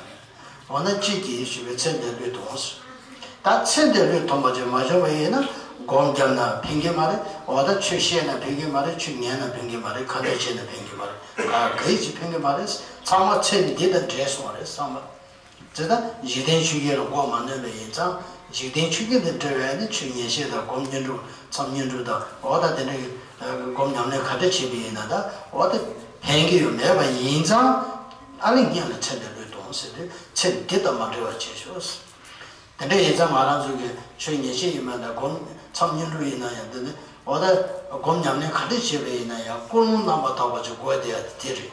འོ་ན་ཅི་བགྱིས་ཞུས་པས་ཚེ་འདི་བློས་ཐོངས་ཟེར། ད་ཚེ་འདི་བློས་ཐོངས་པ་ཅིག་མ་བྱུང་བ་ཡིན་ན་སྒོམ་བརྒྱབ་ན་ཕན་གྱི་མ་རེད། འོ་ད་ཆོས་བཤད་ན་ཕན་གྱི་མ་རེད། ཆོས་ཉན་ན་ཕན་གྱི་མ་རེད། ཁ་འདོན་བྱས་ན་ཕན་གྱི་མ་རེད། ག་གེ་ཅིག་ཕན་གྱི་མ་རེད། ཚང་མ་ཚེ་འདི་དང་འབྲེལ་སོང་བ་རེད་བསམ་པ། དེ་ལྟར་འཇིག་རྟེན་ཆོས་བརྒྱད་ལ་མགོ་མ་གནོན་པ་ཡིན་ཙང་འཇིག་རྟེན་ཆོས་བརྒྱད་དང་འབྲེལ་བའི་ནི་ཆོས་ཉན་བཤད་དང་སྒོམ་བསྙེན་སྒྲུབ་མཚམས་བསྙེན་སྒྲུབ་དང་འོ་ད་དེ་འདྲའི་སྒོམ་ཉམས་ལེན་ག་འདྲ་བྱེད་པ་ཡིན་ན་ད་འོ་ད་ཕན་གྱི་ཡོད་མེད་པ་ཡིན་ཙང་ཨ་ལས་ངན་ལ་ཚེ་འདི་བློས་ཐོངས་ཟེར་དུས་ཚེ་འདི་དང་མ་འབྲེལ་བ་བྱེད་ཤོག་དེ་འདྲ་ཡིན་ཙང་ང་རང་ཚོ་གི་ཆོས་ཉན་བཤད་ཡིན་པ་དང་སྒོམ་མཚམས་བསྙེན་སྒྲུབ་ཡིན་ན་ཡང་དེ་ནི་འོ་ད་སྒོམ་ཉམས་ལེན་ག་འདྲ་བྱེད་པ་ཡིན་ན་ཡང་ཀུན་སློང་རྣམ་པར་དག་པ་ཅིག་དགོས་དེ་ཡ་དེ་རེད།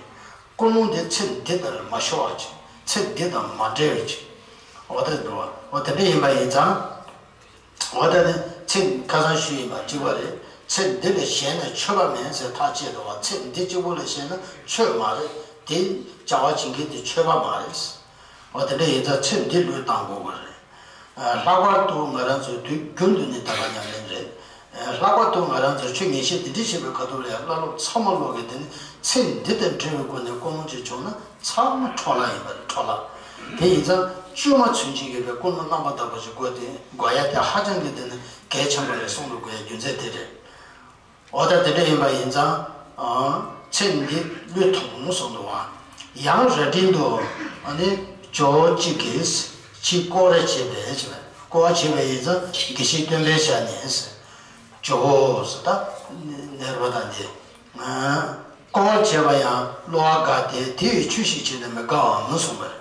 ཀུན་སློང་དེ་ཚེ་འདི་དང་མ་ཤོར་བ་ཅིག་ཚེ་འདི་དང་མ་འབྲེལ་བ་ཅིག་འོ་དེ་འདུག་བ། འོ་དེ་འདྲ་ཡིན་པ་ཡིན་ཙང་། འོ་དེ་ནི་ཚེ་ཁ་སང་ཞུས་ཡིན་པ་གཅིག་པ་རེད། ཚེ་འདི་ལ་ཞེན་ན་ཆོས་པ་མེད་ཟེར་ཐག་བཅད་འདུག་བ། ཚེ་འདི་གཅིག་པོ་ལ་ཞེན་ན་ཆོས་མ་རེད། དེ་བྱ་བ་བྱེད་མཁན་དེ་ཆོས་པ་མ་རེད། འོ་དེ་འདྲ་ཡིན་ཙང་ཚེ་འདི་བློས་བཏང་དགོས་པ་རེད། ལྷག་པར་དུ་ང་རང་ཚོ་དུས་རྒྱུན་དུ་ནི་ད་ག་ཉམས་ལེན་རེད། ལྷག་པར་དུ་ང་རང་ཚོ་ཆོས་ཉན་བཤད་འདི་འདྲ་བྱེད་པའི་ཁ་ཐུག་ལ་ཡང་བླ་སློབ་ཚང་མ་ལོག་གི་དེ་ནི་ཚེ་འདི་དང་འབྲེལ་བའི་སྒོ་ནས་ཀུན་སློང་ཅིག་བྱུང་ན་ཚང་མ་འཕྲོ་བརླག་ཡིན་པ་རེད། འཕྲོ་བརླག་དེ་ཡིན་ཙང་བཅོས་མ་ཚུན་ཆད་ཀྱི་བའི་ཀུན་སློང་རྣམ་པར་དག་པ་ཞིག་དགོས་ཏེ་དགོས་ཡ་དེ་ཧ་ཅང་གི་དེ་ནི་གལ་ཆེན་པོ་རེད་གསུང་དུ་དགོས་ཡ་རྒྱུ་མཚན་དེ་རེད། འོ་ད་དེ་འདྲ་ཡིན་པ་ཡིན་ཙང་། ཚེ་འདི་བློས་ཐོངས་གསུངས་འདུག་བ། ཡང་རྭ་སྒྲེང་དུ་ནི་ཇོ་བོ་གཅིག་གིས་ཅིག་སྐོར་ར་བྱས་པས་བྱས་པས་སྐོར་བ་བྱས་པ་ཡིན་ཙང་དགེ་བཤེས་སྟོན་པའི་ཞལ་ནས། ཇོ་བོ་ཟེར་ད་ནེར་བ་དང་འདི། སྐོར་བ་བྱས་པ་ཡང་བསླུ་བ་དགའ་སྟེ་དེ་ཡི་ཆོས་ཤིག་བྱས་ནས་མི་དགའ་བའམ་གསུངས་པ་རེད།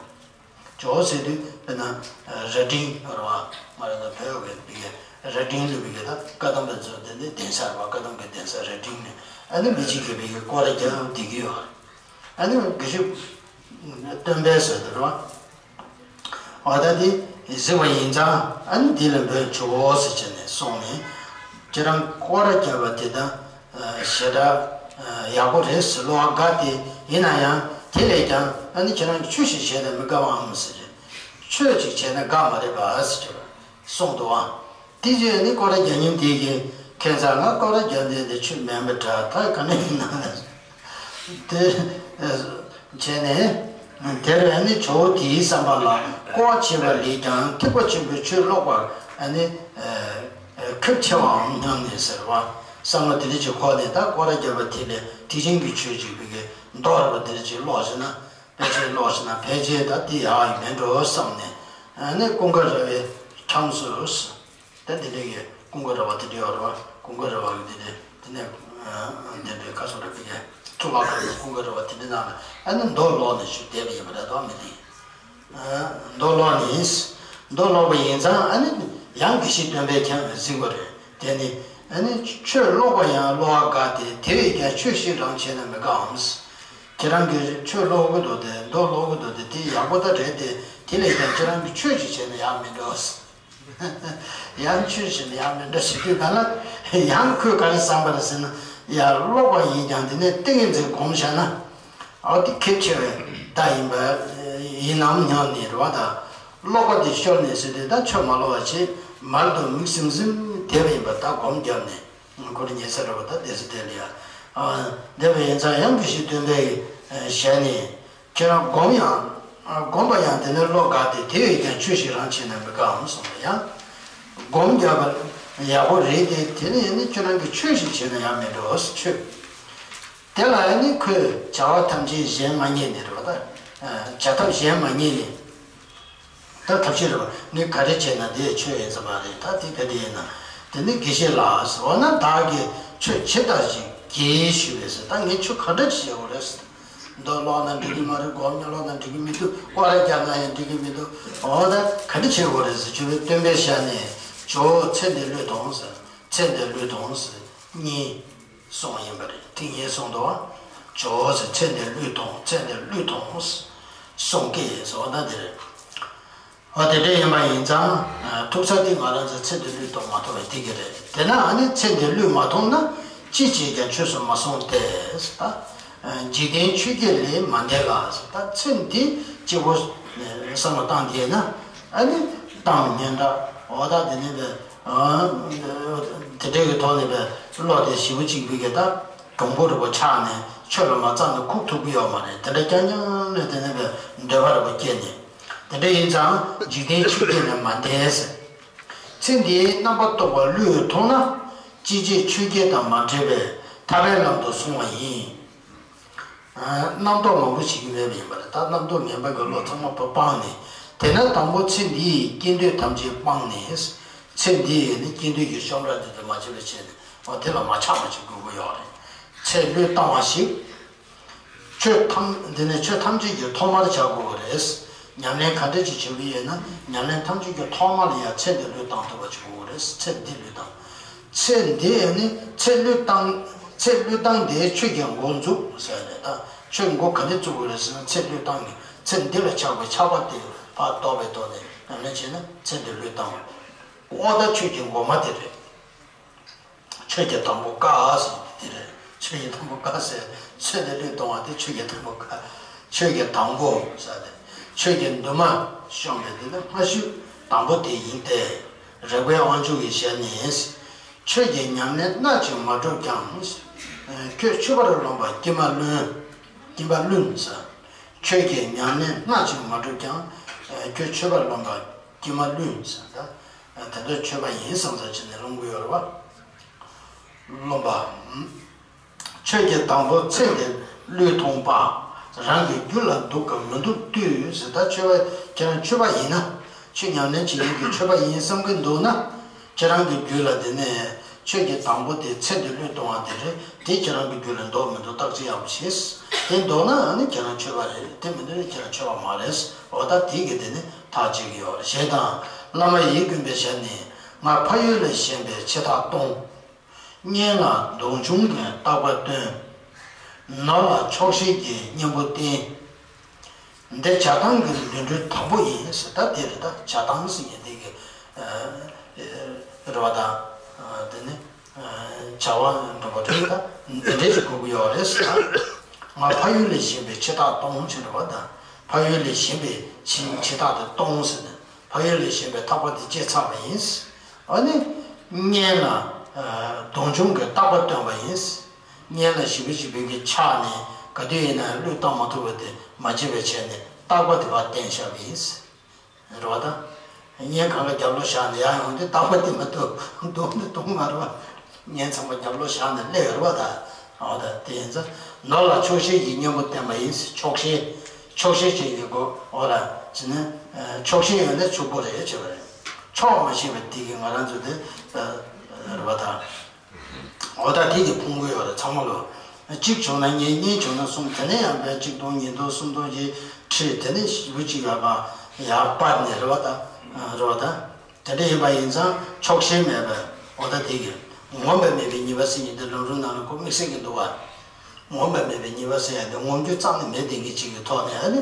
ཇོ་བོ་ཟེར་དུས་དཔེར་ན་རྭ་སྒྲེང་རེད་བ། ང་རང་ཚོ་བོད་ཀྱི་བི་གའི་རྭ་སྒྲེང་ལ་བི་གའི་ད་བཀའ་གདམས་པའི་ཚོ་དེ་ནི་གདན་ས་རེད་བ། བཀའ་གདམས་ཀྱི་གདན་ས་རྭ་སྒྲེང་ནས་ཨ་ནི་མི་གཅིག་གིས་བི་གའི་སྐོར་ར་རྒྱག་བསྡད་ཀྱི་ཡོད་རེད། ཨ་ནི་དགེ་བཤེས་སྟོན་པའི་ཟེར་དུ་རེད་བ། འོ་ད་དེ་གཟིགས་པ་ཡིན་ཙང་ཨ་ནི་འདི་ལ་འབོད་ཇོ་བོ་ཟེར་བྱས་ནས་སོང་ནས་ཁྱེད་རང་སྐོར་ར་རྒྱག་པ་དེ་ད། ཞེ་དྲག་ཡག་པོ་རེད་ཟེར་བསླུ་བ་དགའ་སྟེ་ཡིན་ན་ཡང་དེ་ལས་ཀྱང་ཨ་ནི་ཁྱེད་རང་གིས་ཆོས་ཤིག་བྱས་ན་མི་དགའ་བའམ་ཟེར། ཆོས་ཅིག་བྱས་ན་དགའ་མ་རེད་པ་ཟེར་གསུངས་འདུག་ཨང་། དེ་རྗེས་ནི་སྐོར་ར་རྒྱག་མཁན་དེ་གིས་ཁྱད་མཚར་ང་སྐོར་ར་རྒྱག་འདོད་འདི་ཆོས་མིན་པ་འདྲ་ད་ག་ནས་ཡིན་ན་དེ་བྱས་ནས་ དེར་ཨ་ནི་ཇོ་བོ་དེའི་བསམ་པ་ལ་བསྐོར་བ་བྱས་པ་ལས་ཀྱང་ཐེག་པ་ཆེན་པོའི་ཆོས་ཀློག་པར་ཨ་ནི་ཁེབས་ཆེ་བའམ་སྙམ་ནས་ཟེར་བ། བསམ་བློ་དེ་འདྲ་ཅིག་འཁོར་ནས། ད་སྐོར་ར་བརྒྱབ་པ་དེ་ལས་ཐེག་ཆེན་གྱི་ཆོས་ཅིག་བོད་ཀྱི་མདོ་ར་བ་དེ་འདྲ་ཅིག་ཀློག་ཟེར་ན། ཕལ་ཆེར་ཀློག་ཟེར་ན་ཕལ་ཆེར་ད་དེ་ཡག་ཡིན་མེད་འགྲོ་བསམ་ནས། ཨ་ནི་ཀུན་དགའ་ར་བའི་འཆམ་སོ། ད་དེ་འདྲའི་གི་ཀུན་དགའ་ར་བ་དེ་འདྲ་ཡོད་རེད་བ། ཀུན་དགའ་ར་བ་གི་དེ་འདྲ་དེ་ནས་དེ་འདྲའི་ཁ་སོ་ར་བི་གའི་གཙུག་ལག་ཁང་གི་ཀུན་དགའ་ར་བ་དེ་འདྲའི་ནང་ལ་ཨ་ནི་མདོ་ཀློག་ནས་ཞུ་བསྡད་པ་ཡིན་པ་རེད་དོ། མི་དེ་མདོ་ཀློག་ནས་མདོ་ཀློག་པ་ཡིན་ཙང་། ཨ་ནི་ཡང་དགེ་བཤེས་སྟོན་པས་ཀྱང་གཟིགས་པ་རེད། དེ་ནི་ཨ་ནི་ཆོས་ཀློག་པ་ཡང་བསླུ་བ་དགའ་སྟེ། དེ་བས་ཀྱང་ཆོས་ཤིག་རང་བྱས་ན་མི་དགའ་འམ། ཁྱེད་རང་གིས་ཆོས་ཀློག་གི་འདུག་སྟེ། མདོ་ཀློག་གི་འདུག་སྟེ། དེ་ཡག་པོ་ད་རེད་དེ། དེ་ལས་ཀྱང་ཁྱེད་རང་གིས་ཆོས་ཤིག་བྱས་ན་ཡག་མིན་འགྲོ། ཡང་ཆོས་བྱས་ན་ཡག་མིན་འགྲོ་ཟེར་དུས་ག་ལ། ཡང་ཁོས་ག་རེ་བསམ་པ་རེད་ཟེར་ན། ཡ། ཀློག་པ་ཡིན་ཀྱང་དེ་ནས་ཏིང་ངེ་འཛིན་སྒོམ་བྱས་ན། འོ་དེ་ཁེབས་ཆེ་བའི་བརྡ་ཡིན་པ་ཡིན་ནམ་སྙམ་ནས་རེད་བ། ད་ཀློག་པ་དེ་ཤོར་ནས་ཟེར་དུས། ད་ཆོས་མ་ཀློག་པ་བྱས། མལ་དུ་མིག་ཟིམ་ཟིམ་བསྡད་པ་ཡིན་པ། ད་སྒོམ་བརྒྱབ་ནས་ཁོ་རང་ཉལ་ས་རེད་བ། ད་བསྡད་ས་དེ་ལ་ཡ། ཨ། བསྡད་པ་ཡིན་ཙང་ཡང་དགེ་བཤེས་སྟོན་པའི་ཞལ་ནས། ཁྱེད་རང་སྒོམ་ཡང་། སྒོམ་པ་ཡང་དེ་ནས་བསླུ་བ་དགའ་སྟེ། དེ་བས་ཀྱང་ཆོས་ཤིག་རང་བྱས་ན་མི་དགའ་འམ་གསུངས་པ་ཡང་། སྒོམ་བརྒྱབ་པ་ཡག་པོ་རེད་དེ། དེ་ནས་ཡང་ནི་ཁྱེད་རང་གིས་ཆོས་ཤིག་བྱས་ན་ཡག་མིན་འགྲོ་ཟེར། ཆོས། དེ་ལ་ཡང་ནི་ཁོས་བྱ་བ་ཐམས་ཅད་གཞན་མ་རྙེད་ནས་རེད་བ། ད་བྱ་ཐབས་གཞན་མ་རྙེད་ནས། ད་ཐབས་ཤེས་རེད་བ། ངས་ག་རེ་བྱས་ན་དེ་ཆོས་ཡིན་ས་མ་རེད། ད་དེ་ག་དེ་ཡིན་ན། དེ་ནི་དགེ་བཤེས་ལགས་ཟེར། འོ་ན་བདག་གིས་ཆོས་ཇི་ལྟར་ཞིག་བགྱི་ཞུས་པས་ཟེར། ད་ངས་ཆོས་ག་འདྲ་ཞིག་བྱེད་དགོས་རེད་ཟེར། མདོ་ཀློག་ན་འགྲིག་གི་མ་རེད། སྒོམ་ཉམས་ལོག་ན་འགྲིག་གི་མི་འདུག་སྐོར་ར་རྒྱག་ན་ཡང་འགྲིག་གི་མི་འདུག་འོ་ད་ག་འདྲ་བྱེད་དགོས་རེད་ཟེར་ཞུས་པས། སྟོན་པའི་ཞལ་ནས། ཇོ་བོ་ཚེ་འདི་བློས་ཐོངས་ཟེར། ཚེ་འདི་བློས་ཐོངས་ཟེར་གཉིས་གསུངས་ཡིན་པ་རེད། དེ་གཉིས་གསུངས་འདུག་ཇོ་བོ་ཟེར། ཚེ་འདི་བློས་ཐོངས། ཚེ་འདི་བློས་ཐོངས་གསུངས་ཀྱི་ཟེར་བ་ད་དེ་རེད། འོ་དེ་འདྲ་ཡིན་པ་ཡིན་ཙང་། ཐུག་ས་དེ་ང་རང་ཚོ་ཚེ་འདི་བློས་གཏོང་མ་ཐུབ་པ་དེ་གི་རེད། དེ་ན་ཨ་ནི་ཚེ་འདི་བློས་མ་ཐོངས་ན་ཅི་བྱས་ཀྱང་ཆོས་སུ་མ་སོང་སྟེ། ད་འཇིག་རྟེན་ཆོས་བརྒྱད་ལས་མ་འདས་ལ། ད་ཚེ་འདི་གཅིག་པོ་བསམ་བློ་བཏང་བསྡད་ན། ཨ་ནི་གཏམ་སྙན་གྲགས། འོ་ད་དེ་ནས་པའི་དེ་འདྲའི་གི་ཐོག་ནས་པའི་བློ་དེ་ཞེ་པོ་གཅིག་པའི་གི་ད་གྱོང་པོ་རེ་པོ་ཆགས་ནས་ཆོས་ལ་མ་བརྩམས་ནས་ཁུག་ཐུབ་ཀྱི་ཡོད་མ་རེད། དེ་འདྲ་རྐྱང་རྐྱང་ལས་དེ་ནས་པའི་འདོད་པ་རེ་པོ་སྐྱེས་ནས། དེ་འདྲ་ཡིན་ཙང་འཇིག་རྟེན་ཆོས་བརྒྱད་ལས་མ་འདས་ཟེར། ཚེ་འདིའི་རྣམ་པར་རྟོག་པ་བློས་ཐོངས་ན། ཅི་བྱེད་ཆོས་བརྒྱད་དང་མ་བྲལ་བའི་ཐར་པའི་ལམ་དུ་སོང་བ་ཡིན། རྣམ་རྟོག་མང་པོ་ཞིག་མེད་པ་ཡིན་པ་རེད། ད་རྣམ་རྟོག་ངན་པ་གི་བློ་ཚང་མ་སྤངས་ནས། དེ་ནས་དང་པོ་ཚེ་འདིའི་སྐྱེ་འདོད་ཐམས་ཅད་སྤངས་ནས། ཚེ་འདིའི་ནི་སྐྱེ་འདོད་ཀྱི་ཤོམ་ར་དེ་དེ་མ་བྱེད་པ་བྱས་ནས། འོ་དེ་ལ་མ་ཆགས་པ་ཞིག་དགོས་ཀྱི་ཡོད་རེད། ཚེ་བློས་བཏང་བ་ཞིག་ཆོས་ཐམས། འདི་ནི་ཆོས་ཐམས་ཅད་ཀྱི་ཐོག་མར་བྱ་དགོས་པ་རེད། ཉམས་ལེན་ག་འདྲ་ཅིག་བྱེད་ཀྱི་ཡོད་ན། ཉམས་ལེན་ཐམས་ཅད་ཀྱི་ཐོག་མ་ལ་ཡང་ཚེ་འདི་བློས་བཏང་ཐུབ་པ་བྱེད་དགོས་པ་རེད། ཚེ་འདི་བློས་བཏང་། ཚེ་འདི་ནི་ཚེ་བློས་བཏང་། ཚེ་བློས་བཏང་སྟེ་ཆོས་ཀྱི་འགོ་འཛུགས་ཟེར་ནས། ད་ཆོས་འགོ་ག་འདྲ་བཙུགས་དགོས་རེད་ཟེར་ན། ཚེ་བློས་བཏང་གི་ཚེ་འདི་ལ་ཆགས་པའི་ཆགས་པ་དེ་ཕར་ལྡོག་པའི་ཐོག་ནས་ཉམས་ལེན་བྱས་ན་ཚེ་འདི་བློས་བཏང་བ། འོ་ད་ཆོས་ཀྱི་འགོ་མ་དེ་རེད། ཆོས་ཀྱི་དང་པོ་བཀའ་ཟེར་དེ་རེད། ཆོས་ཀྱི་དང་པོ་བཀའ་ཟེར། ཚེ་འདི་བློས་གཏོང་བ་དེ་ཆོས་ཀྱི་དང་པོ་བཀའ། ཆོས་ཀྱི་དང་པོ་ཟེར་ཏེ། ཆོས་ཀྱི་འདུན་མ་བཤམས་པའི་དེ་ནི་སྔ་ཤོས་དང་པོ་དེ་ཡིན་ཏེ། རིགས་པའི་དབང་ཕྱུག་གི་ཞལ་ནས། ཆོས་ཀྱི་ཉམས་ལེན་སྣ་གཅིག་མ་གྲུབ་ཀྱང་། ཁྱོད་ཆོས་པར་རློམ་པ་སྐྱིད་མ་བླུན། སྐྱིད་པ་བླུན་ཟེར། ཆོས་ཀྱི་ཉམས་ལེན་སྣ་གཅིག་མ་གྲུབ་ཀྱང་། ཁྱོད་ཆོས་པར་རློམ་པ་སྐྱིད་མ་བླུན་ཟེར། ད་དེ་ཚོ་ཆོས་པ་ཡིན་བསམ་ས་བྱས་ནས་རློམ་གྱི་ཡོད་རེད་བ། རློམ་པ། ཆོས་ཀྱི་དང་པོ་ཚེ་འདི་བློས་ཐོངས་པ། རང་གི་རྒྱུད་ལ་འདུག་གམ་མི་འདུག་ལྟོས་ཟེར། ད་ཆོས་པ་ཁྱེད་རང་ཆོས་པ་ཡིན་ན། ཆོས་ཉམས་ལེན་བྱེད་མཁན་གྱི་ཆོས་པ་ཡིན་བསམ་གྱི་འདུག་ན། ཁྱེད་རང་གི་རྒྱུད་ལ་དེ་ནས་ཆོས་ཀྱི་དང་པོ་དེ་ཚེ་འདི་བློས་གཏོང་བ་དེ་རེད། དེ་ཁྱེད་རང་གི་རྒྱུད་ལ་འདུག་མི་འདུག་བརྟག་དཔྱད་ཡག་པོ་བྱས། དེ་འདུག་ན་ཨ་ནི་ཁྱེད་རང་ཆོས་པ་རེད། དེ་མི་འདུག་ན་ཁྱེད་རང་ཆོས་པ་མ་རེད། འོ་ད་དེ་གི་དེ་ནི་ཐག་བཅད་ཀྱི་ཡོད་རེད། ཞེས་དང་། བླ་མ་ཡིད་ཀུན་པའི་ཞལ་ནས། ང་ཕ་ཡུལ་ལས་བཞེངས་པའི་ཆེ་ཐག་སྟོང་། གཉེན་ལ་མདོངས་ཆུང་གི་རྟག་པ་སྟོན། ནོར་ལ་ཆོག་ཤེས་ཀྱི་གཉེན་པོ་བསྟེན། འདི་བྱ་བཏང་གི་འདོད་འགྲོའི་དང་པོ་ཡིན་ཟེར། ད་དེ་རེད། ད་བྱ་བཏང་ཟེར་མཁན་དེ་གི་རེད་བ། ད་དེ་ནི་བྱ་བ་འགྲོ་བ་རེད། ད་འདི་འདྲས་ཅིག་དགོས་ཀྱི་ཡོད་རེད་ཟེར། ང་ཕ་ཡུལ་ལས་བཞེངས་པའི་ཆེ་ཐག་སྟོང་ཟེར་རེད་བ། ད་ཕ་ཡུལ་ལས་བཞེངས་པའི་ཆེ་ཆེ་ཐག་དེ་སྟོང་ཟེར་ནས། ཕ་ཡུལ་ལས་བཞེངས་པའི་ཐག་པ་དེ་བཅད་ཚར་བ་ཡིན། ཨ་ནི་གཉེན་ལ་མདོངས་ཆུང་གི་རྟག་པ་སྟོན་པ་ཡིན། གཉེན་ལ་ཞེ་པོ་ཅིག་བོད་ཀྱི་ཆགས་ནས་ ག་དུས་ཡིན་ན་བློས་བཏང་མ་ཐུབ་པ་དེ་མ་བྱས་པའི་ཆ་ནས་རྟག་པ་དེ་ཕར་བསྟན་བཞག་པ་ཡིན། རེད་བ་ད། གཉེན་གང་ག་རྒྱབ་ལོགས་བཞག་ནས་ཡར་ཡོང་དུས་རྟག་པ་དེ་མ་གཏོགས་གདོང་དེ་གཏོང་མ་རེད་བ། གཉེན་ཚང་མ་རྒྱབ་ལོགས་བཞག་ནས་སླེབས་ཡོད་རེད་བ་ད། འོ་ད་དེ་ཡིན་ཙང་ནོར་ལ་ཆོག་ཤེས་ཀྱི་གཉེན་པོ་བསྟེན་པ་ཡིན། ཆོག་ཤེས། ཆོག་ཤེས་བྱེད་ཀྱི་སྒོ་འོ་ལ་ཟེར་ན། ཆོག་ཤེས་ཡོད་ན་ཕྱུག་པོ་རེད་བྱས་པ་རེད། ཆོག་མ་ཤེས་པ་དེ་གི་ང་རང་ཚོ་དེ་རེད་བ་ད། འོ་ད་དེ་གི་ཕུང་པོ་ཡོད་རེད་ཚང་མ་ལོ། གཅིག་བྱུང་ན་གཉིས། གཉིས་བྱུང་ན་གསུམ། དེ་ནས་ཡང་བས་གཅིག་སྟོང་གཉིས་སྟོང་གསུམ་སྟོང་བཞི་ཁྲི། དེ་ནས་བཞི་བཅུ་གཅིག་ཡར་སྤར་ཡར་སྤར་ནས་རེད་བ་ད། རེད་བ་ད། དེ་འདྲ་ཡིན་པ་ཡིན་ཙང་ཆོག་ཤེས་མེད་པས་འོ་ད་དེ་གི་ངོམས་པ་མེད་པའི་ཉེས་པ་ཟེར་མཁན་དེ་ལམ་རིམ་ནང་ལ་ཁོ་དམིགས་བསལ་གྱི་འདུག་བ། ངོམས་པ་མེད་པའི་ཉེས་པ་ཟེར་ཡ་དེ་ངོམས་རྒྱུ་རྩ་ནས་མེད་བསྡད་མཁན་ཅིག་གི་ཐོག་ནས་ཨ་ནི་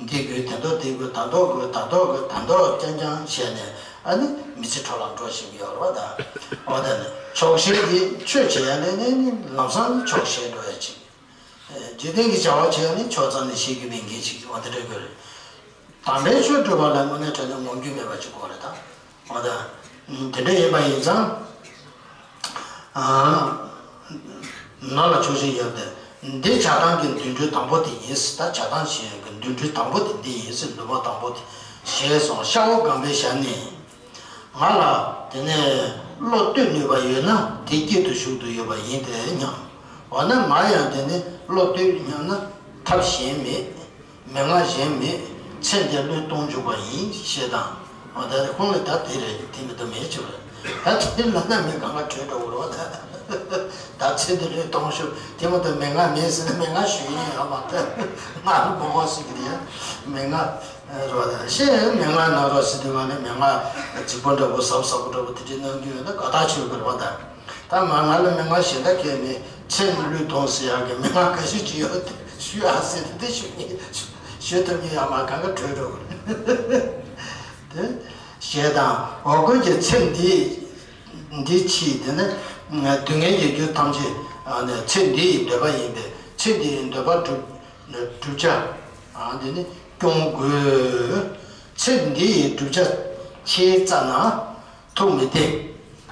འདི་དགོས། དེ་འདྲ་འདི་དགོས། ད་འདྲ་དགོས། ད་འདྲ་དགོས། ད་འདྲ་རྐྱང་རྐྱང་བྱས་ནས་ཨ་ནི་མི་ཚེ་འཕྲོ་བརླག་འགྲོ་བཞིན་ཡོད་རེད་བ་ད། འོ་ད་ནི་ཆོག་ཤེས་དེ་ཆོས་བྱེད་ཡ་ལས་ནས་ནི་ལམ་སང་ནི་ཆོག་ཤེས་འགྲོ་ཡ་ཅིག་འཇིག་རྟེན་གྱི་བྱ་བ་བྱེད་ཡ་ནི་ཆོས་རྩ་ནས་བྱེད་རྒྱུ་མེད་མཁན་ཅིག་འོ་དེ་འདྲ་དགོས་རེད། དམ་པའི་ཆོས་སྒྲུབ་པ་ལ་དངོས་གནས་དྲང་གནས་ངོམས་རྒྱུ་མེད་པ་ཅིག་དགོས་རེད་ད། འོ་ད། དེ་འདྲ་ཡིན་པ་ཡིན་ཙང་། ཨ། ནོར་ལ་ཆོག་ཤེས་ཡོད་དེ། འདི་བྱ་བཏང་གི་འདུན་གྲོས་དང་པོ་དེ་ཡིན། ད་བྱ་བཏང་བྱེད་ཡོན་གྱི་འདུན་གྲོས་དང་པོ་དེ་འདི་ཡིན་ཟེར། འདུན་པ་དང་པོ་དེ་ཞེས་གསུངས། ཤ་བོ་སྒམ་པོའི་ཞལ་ནས། ང་ལ་དེ་ནས་བློ་གཏོད་ནུས་པ་ཡོད་ན་དེ་སྐྱིད་དུ་བཞུགས་ཏུ་ཡོད་པ་ཡིན་ཏེ་སྙམ། འོ་ན་ང་ཡང་དེ་ནས་བློ་གཏོད་སྙམ་ན་ཐབས་གཞན་མེད། མན་ངག་གཞན་མེད། ཚེ་འདི་བློས་གཏོང་འཇུག་པ་ཡིན་ཞེས་དང་། འོ་ད་ཁོང་གིས་ད་དེ་རེད། དེ་མི་འདུག་མེད་ཅེས་པ་རེད། ད་དེ་ལབ་ན་མི་གང་ག་བྲོས་འགྲོ་གི་རེད་བ་ད། ད་ཚེ་འདི་བློས་གཏོང་ཤོག་དེ་མ་གཏོགས་མན་ངག་མེད་ཟེར་ན་མན་ངག་ཞུ་ཡིན་ཡང་མ་ད་ང་ལ་མོ་ཧོ་ཟེར་གི་རེད་ཡ། མན་ངག་རེད་བ་ད། ཤེས་མན་ངག་གནང་རོགས་ཟེར་དུས་ང་ནི་མན་ངག་རྫིག་པོ་འདྲ་པོ་ཟབ་ཟབ་པོ་འདྲ་པོ་དེ་འདྲ་གནང་རྒྱུ་ཡོད་ན་དགའ་ཐག་ཆོད་གི་རེད་བ་ད། ད་ང་ང་ལ་མན་ངག་གཞན་དག་གས་ནི་ཚེ་འདི་བློས་གཏོང་ཟེར་ཡག་གི་མན་ངག་ག་ཤེད་ཅིག་ཡོད་དེ་ཞུ་ཨ་ཟེར་དེ་འདི་ཞུ་ངེས་ཞུ་ཐུབ་ངེས་ཡང་མ་གང་ག་བྲོས་འགྲོ་གི་རེད། དེ་ཞེས་དང་འོ་སྐོལ་གྱི་ཚེ་འདི་འདི་ཕྱིའི་དེ་ནི་སྡུག་བསྔལ་གྱི་རྒྱུ་ཐམས་ཅད་ནི་ཚེ་འདི་ཡི་འདོད་པ་ཡིན་པས་ཚེ་འདི་ཡི་འདོད་པ་བསྒྲུབ་བསྒྲུབ་བྱ་འདི་ནི་སྐྱོང་དགོས། ཚེ་འདི་ཡི་བསྒྲུབ་བྱ་ཆེ་ཙ་ན། ཐུགས་མི་བདེ།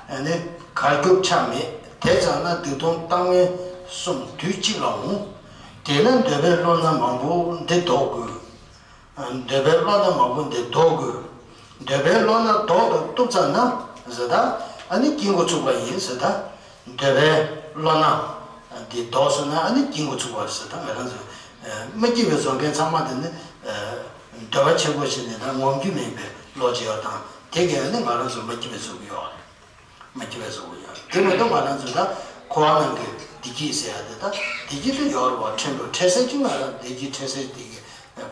ཨ་ནི་གར་སྐྱོབ་ཆ་མེད། དེ་ཙམ་ན་སྡིག་ལྟུང་རྟག་ངན་གསུམ་དུས་གཅིག་ལ་འོང་། དེས་ན་འདོད་པའི་བློ་སྣ་མང་པོ་འདི་ལྡོག་དགོས། འདོད་པའི་བློ་སྣ་མང་པོ་འདི་ལྡོག་དགོས། འདོད་པའི་བློ་སྣ་ལྡོག་ཏུ་བཏུབ་ཙམ་ན་ཟེར་ད། ཨ་ནི་སྐྱིད་འགོ་ཚུགས་པ་ཡིན་ཟེར་ད། འདོད་པའི་བློ་སྣ་འདི་ལྡོག་སོང་ན་ཨ་ནི་སྐྱིད་འགོ་ཚུགས་པ་ཟེར་ད། ང་རང་ཚོ་མ་སྐྱིད་པའི་བཟོ་མཁན་ཚང་མ་དེ་ནི་འདོད་པ་ཆེན་པོ་བྱས་ནས་ད་ངོམ་རྒྱུ་མེད་པའི་བློ་ཅིག་ཡོད་དང་། དེ་གས་ནི་ང་རང་ཚོ་མ་སྐྱིད་པའི་བཟོ་གི་ཡོད་རེད། མ་སྐྱིད་པའི་བཟོ་གི་ཡོད་རེད། དེ་མ་གཏོགས་ང་རང་ཚོ་ད་འཁོར་བ་ནང་གི་བདེ་སྐྱིད་ཟེར་ཡ་དེ་ད་བདེ་སྐྱིད་དུ་ཡོད་རེད་བ། ཕྲན་བུ་འཕྲལ་སེལ་གྱི་ང་རང་བདེ་སྐྱིད་འཕྲལ་སེལ་དེ་གི་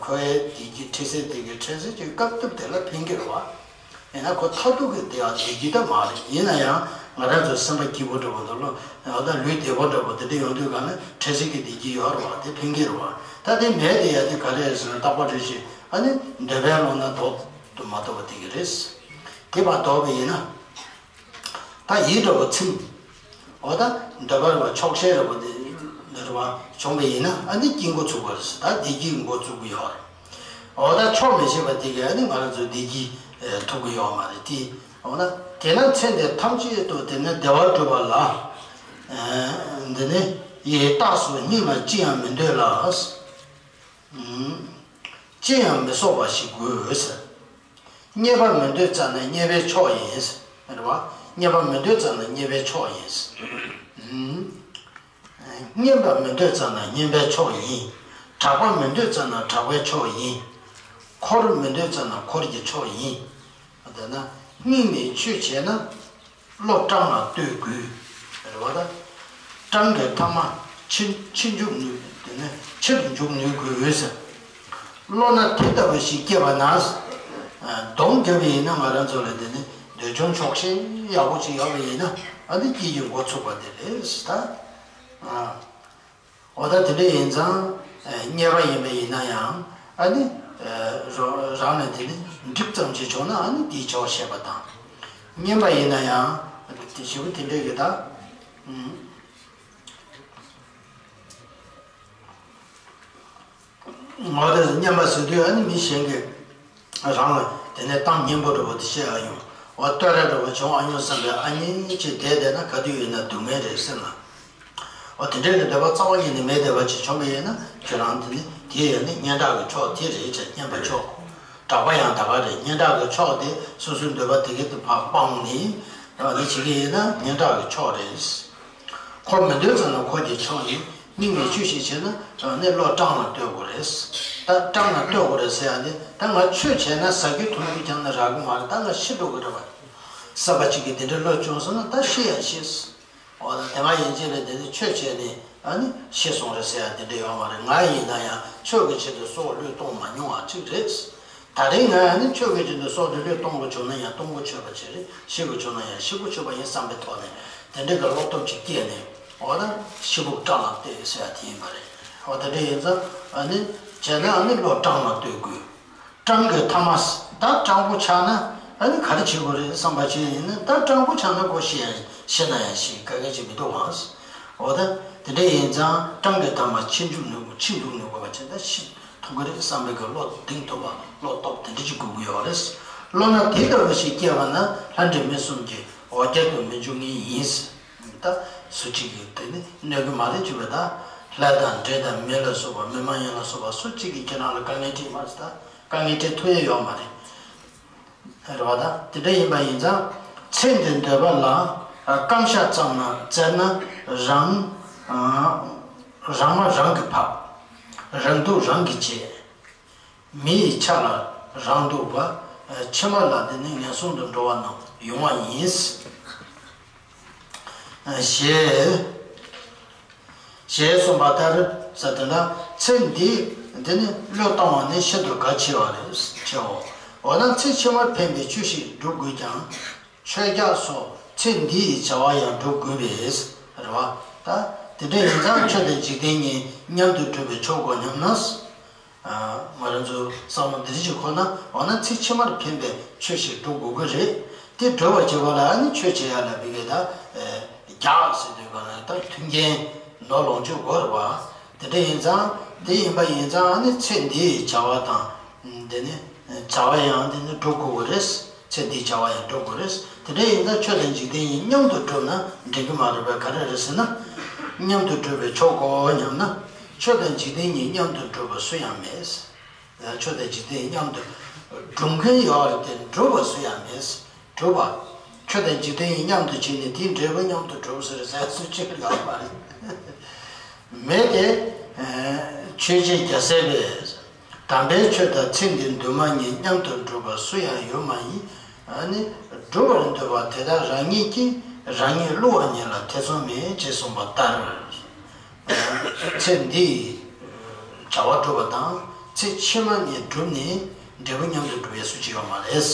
འཁོར་བའི་བདེ་སྐྱིད་འཕྲལ་སེལ་དེ་གི་འཕྲལ་སེལ་གྱི་སྐབས་ཐུབ་དེ་ལ་ཕན་གི་རེད་བ། ཡིན་ན་ཁོ་མཐར་ཐུག་གི་བདེ་བ་བདེ་སྐྱིད་ད་མ་རེད། ཡིན་ན་ཡང་ང་རང་ཚོ་སེམས་པ་སྐྱིད་པོ་འདྲ་པོ་འདུག་ལོ། ད་ལུས་བདེ་པོ་འདྲ་པོ་དེ་འདྲ་ཡོང་དུས་ག་ནས་འཕྲལ་སེལ་གྱི་བདེ་སྐྱིད་ཡོད་རེད་བ། དེ་ཕན་གི་རེད་བ། ད་དེ་མེད་དེ་ཡ་དེ་ག་རེ་རེད་ཟེར་ན་རྟག་པར་རེ་ཞིག་ཨ་ནི་འདོད་པའི་བློ་སྣ་ལྡོག་ཏུ་མ་ཐུབ་པ་དེ་གི་རེད། དེ་བར་ལྡོག་པ་ཡིན་ན། ད་ཡིད་འདྲ་བོ་ཚིམ། འོ་ད་འདོད་པ་རེད་བ། ཆོག་ཤེས་འདྲ་བོ་དེ་རེད་བ། བྱུང་བ་ཡིན་ན་ཨ་ནི་སྐྱིད་འགོ་ཚུགས་པ་རེད། ད་བདེ་སྐྱིད་འགོ་ཚུགས་ཀྱི་ཡོད་རེད། འོ་ད་ཆོག་མི་ཤེས་པ་དེ་གས་ཨ་ནི་ང་རང་ཚོ་བདེ་སྐྱིད་ཐོབ་ཀྱི་ཡོད་མ་རེད་དེ། འོ་ན་དེས་ན་ཚེ་འདི་ཐམས་ཅད་དུ་དེ་ནི་བདེ་བ་སྒྲུབ་པ་ལ། འདི་ནི་ཡི་རྟགས་སུ་སྙིང་ལ་ཅི་ཡང་མི་འདོད་ལ། ཅི་ཡང་མི་གསོག་པ་ཞིག་དགོས་ཟེར། རྙེད་པ་མི་འདོད་ཙམ་ནི་རྙེད་པའི་མཆོག་ཡིན། རེད་བ། རྙེད་པ་མི་འདོད་ཙམ་ནི་རྙེད་པའི་མཆོག་ཡིན། རྙེད་པ་མི་འདོད་ཙམ་ནི་རྙེད་པའི་མཆོག་ཡིན། གྲགས་པ་མི་འདོད་ཙམ་ན་གྲགས་པའི་མཆོག་ཡིན། འཁོར་མི་འདོད་ཙམ་ན་འཁོར་གྱི་མཆོག་ཡིན། དེས་ན་སྙིང་ནས་ཆོས་བྱས་ན། བློ་སྤྲང་ལ་གཏོད་དགོས། རེད་བ་ད། སྤྲང་གི་ཐ་མ་ཕྱིར་ཕྱིར་འཇུག་ནུས། དེ་ནས་ཕྱིར་འཇུག་ནུས་དགོས་ཟེར། བློ་སྣ་དེ་ལྟ་བུ་ཞིག་སྐྱེས་པ་ན། སྡོམ་བརྒྱབ་པ་ཡིན་ན་ང་རང་ཚོ་ལ་དེ་ནི་འདོད་ཆུང་ཆོག་ཤེས་ཡག་པོ་ཅིག་ཡོད་པ་ཡིན་ན་ཨ་ནི་སྐྱིད་ཀྱི་འགོ་ཚུགས་པ་དེ་རེད་ཟེར་ད། འོ་ད་དེ་འདྲ་ཡིན་ཙང་། རྙེད་པ་ཡིན་པ་ཡིན་ན་ཡང་ཨ་ནི། རང་ལ་དེ་ནི་འགྲིག་ཙམ་ཅིག་བྱུང་ན་ཨ་ནི་དེའི་ཆོག་ཤེས་པ་དང་། རྙེད་པ་ཡིན་ན་ཡང་དེ་ཞེ་པོ་དེ་འདྲ་གི་ད། ངོ་དེ་རྙེད་པ་ཟེར་དུས་ཨ་ནི་མི་གཞན་གྱིས་རང་ལ་དེ་ནས་གཏམ་སྙན་པོ་འདྲ་པོ་དེ་བཤད་ཨ་ཡོང་། འོ་བསྟོད་ར་འདྲ་པོ་བྱུང་ཨ་ཡོང་བསམ་པའི་ཨ་ནི་ཅིག་བསྡད་བསྡད་ན་ག་དུས་ཡིན་ན་སྡུག་བསྔལ་རེད་སེམས་ལ། འོ་དེ་འདྲའི་གི་འདོད་པ་རྩ་བ་ཉིད་ནས་མེད་བསྡད་པ་ཅིག་བྱུང་བ་ཡིན་ན་ཁྱོད་རང་དེ་ནི་དེ་ཡང་ནི་སྙན་གྲགས་ཀྱི་མཆོག་དེ་རེད་ཅེས་སྙན་པ་མཆོག་གྲགས་པ་ཡང་ད་ག་རེད། སྙན་གྲགས་ཀྱི་མཆོག་དེ་སོ་སོའི་འདོད་པ་དེ་གའི་དེ་ཕར་སྤངས་ནས་འདི་བྱེད་ཀྱི་ཡིན་ན་སྙན་གྲགས་ཀྱི་མཆོག་རེད། ཁོ་མི་འདོད་ཙམ་ན་ཁོ་གྱི་མཆོག་ཡིན། དམིགས་མེད་ཆོས་ཤིག་བྱེད་ན་ནི་བློ་སྤྲང་ལ་ལྟོས་དགོས་རེད། ད་སྤྲང་ལ་ལྟོས་དགོས་རེད་ཟེར་ཡ་འདི་ད་ང་ཆོས་བྱས་ན་ཟ་རྒྱུ་འཐུང་རྒྱུ་ཀྱང་ན་རག་གི་མ་རེད། ད་ང་ཤི་འགྲོ་གི་རེད་བ། བསམ་པ་གཅིག་གིས་དེ་འདྲའི་བློ་བཅངས་སོང་ན་ད་ཤི་ཡང་ཤི། འོ་ན་དེ་སྔ་ཡན་ཆད་ལ་དེ་ནི་ཆོས་བྱས་ནས་ཨ་ནི་ཤི་སོང་རེད་ཟེར་ཡ་དེ་འདྲ་ཡོད་མ་རེད། ང་ཡིན་ན་ཡང་ཆོས་ཀྱི་ཆེད་དུ་སྲོག་བློས་གཏོང་མ་མྱོང་བ་གཅིག་རེད། ད་རེས་ང་ཡང་ནི་ཆོས་ཀྱི་ཆེད་དུ་སྲོག་དེ་བློས་གཏོང་དགོས་བྱུང་ན་ཡང་གཏོང་དགོས་ཆོད་པ་ཅིག་རེད། ཤི་དགོས་བྱུང་ན་ཡང་ཤི་དགོས་ཆོད་པ་ཡིན་བསམ་པའི་ཐོག་ནས་དེ་འདྲ་གི་བློ་སྟོབས་ཅིག་སྐྱེས་ནས་འོ་ན་ཤི་བོ་སྤྲང་ལ་བལྟས་ཟེར་ཡ་དེ་ཡིན་པ་རེད། འོ་དེ་འདྲ་ཡིན་ཙང་ཨ་ནི་བྱས་ན་ཨ་ནི་བློ་སྤྲང་ལ་ལྟོས་དགོས། སྤྲང་གི་ཐ་མ། ད་སྤྲང་པོ་ཆགས་ན་ཨ་ནི་ག་རེ་བྱེད་དགོས་རེད་བསམ་པ་ཅིག་ཡིན་ན། ད་སྤྲང་པོ་ཆགས་ན་ཁོ་ཤི་ཡང་ཤི་ན་ཡང་ཤི་དཀའ་ངལ་ཅིག་མི་འདུག་གམ། འོ་ད་དེ་འདྲ་ཡིན་ཙང་སྤྲང་གི་ཐ་མ་ཕྱིན་འཇུག་ནུས་པ་ཕྱིན་འདུག་ནུས་པ་བ་ཅན་ད་ཤི་ཐུབ་ཀྱི་རེད་བསམ་པའི་གི་བློ་གདེང་ཐུབ་པ་བློ་སྟོབས་དེ་འདྲ་ཅིག་དགོས་ཀྱི་ཡོད་རེད། བློ་སྣ་དེ་ལྟ་བུ་ཞིག་སྐྱེས་པ་ན་ལྷ་འདྲེ་མི་གསུམ་གྱི་འོ་བརྒྱལ་དུ་མི་འཇུག་ངེས་ཡིན། ད་སུ་གཅིག་གིས་དེ་ནི་གནོད་ཀྱི་མ་རེད་ཅེས་པ་ད། ལྷ་དང་འདྲེ་དང་མི་ལ་སོགས་པ་མི་མ་ཡིན་ལ་སོགས་པ་སུ་གཅིག་གིས་ཁྱེད་རང་ལ་དཀའ་ངལ་འཕྲད་མ་རེད། ད་དཀའ་ངལ་འཕྲད་ཐུབ་ཡས་ཡོད་མ་རེད། རེད་བ། ད་དེ་འདྲ་ཡིན་པ་ཡིན་ཙང་ཚེ་འདིའི་འདོད་པ་ལ་བསྐང་བཤགས་ཙམ་ན་བཙལ་ན་རང་རང་མ་རང་གིས་ཕབ། རང་སྡུག་རང་གིས་བྱེད། མི་ཡི་ཆ་ལ་རང་སྡུག་པ། ཕྱི་མ་ལ་དེ་ནི་ངན་སོང་དུ་འགྲོ་བ་རྣམས་ཡོང་བ་ཡིན། ཞེས་ཞེས་གསུངས་པ་ལྟར་ཟེར་དེ་ལ་ཚེ་འདི་འདི་ནི་བློས་བཏང་བ་ནི་ཤིན་ཏུ་གལ་ཆེ་བ་རེད་ཆེའོ། འོ་ན་ཚེ་ཕྱི་མར་ཕན་པའི་ཆོས་ཤིག་སྒྲུབ་དགོས་ཀྱང་། ཆོས་རྒྱགས་སོགས་ཚེ་འདི་ཡི་བྱ་བ་ཡང་སྒྲུབ་དགོས་པས་རེད་བ། ད་དེ་འདྲ་ཡིན་ཙང་ཆོས་དང་འཇིག་རྟེན་གཉིས་མཉམ་དུ་སྒྲུབ་པའི་ཆོག་གོ་སྙམ་ན། ང་རང་ཚོའི་བསམ་བློ་འདི་འདྲ་ཞིག་འཁོར་ན། འོ་ན་ཚེ་ཕྱི་མར་ཕན་པའི་ཆོས་ཤིག་སྒྲུབ་དགོས་ཀྱི་རེད། དེ་སྒྲུབ་པར་བྱེད་པ་ལ་ཨ་ནི་ཆོས་བྱེད་ཡ་ལ་བི་གེ་ད་རྒྱགས་ཟེར་དུས་ག་ལ་ད་མཐུན་རྐྱེན་ནོར་ལོངས་སྤྱོད་དགོས་རེད་བ། དེ་འདྲ་ཡིན་ཙང་དེ་ཡིན་པ་ཡིན་ཙང་ཨ་ནི་ཚེ་འདིའི་བྱ་བ་དང་དེ་ནི་བྱ་བ་ཡང་དེ་ནི་སྒྲུབ་དགོས་ཀྱི་རེད། ཚེ་འདིའི་བྱ་བ་ཡང་སྒྲུབ་དགོས་རེད། དེ་འདྲ་ཡིན་ན་ཆོས་དང་འཇིག་རྟེན་གཉིས་མཉམ་དུ་བསྒྲུབས་ན་འགྲིག་གི་མ་རེད་པས། ག་རེ་རེད་ཟེར་ན། མཉམ་དུ་སྒྲུབ་པས་ཆོག་གོ་སྙམ་ན། ཆོས་དང་འཇིག་རྟེན་གཉིས་མཉམ་དུ་སྒྲུབ་པ་སུ་ཡང་མེད། ཆོས་དང་འཇིག་རྟེན་མཉམ་དུ་སྒྲུབ་མཁན་ཡོད་རེད་དེ་སྒྲུབ་པ་སུ་ཡང་མེད། སྒྲུབ་པ། ཆོས་དང་འཇིག་རྟེན་གཉིས་མཉམ་དུ་བྱས་ནས་དེའི་འབྲས་བུ་མཉམ་དུ་སྒྲུབ་ཟེར་ཟེར་སུ་གཅིག་ཡོད་མ་རེད། མེད་དེ། ཆོས་རྗེ་རྒྱལ་སྲས་པས། དམ་པའི་ཆོས་དང་ཚེ་འདིའི་འདུན་མ་གཉིས་མཉམ་དུ་སྒྲུབ་པ་སུ་ཡང་ཡོད་མ་ཡིན། ཨ་ནི། སྒྲུབ་པར་འདོད་པ་དེ་དག་རང་ཉིད་ཀྱིས་རང་ཉིད་བསླུ་བ་ཉིད་ལ་ཐེ་ཚོམ་མེད་ཅེས་གསུངས་པ་ལྟར། ཚེ་འདིའི་བྱ་བ་སྒྲུབ་པ་དང་ཚེ་ཕྱི་མ་གཉིས་བསྒྲུབས་ནས་འབྲས་བུ་མཉམ་དུ་སྒྲུབ་ཡས་སུ་ཅི་ཡོད་མ་རེད།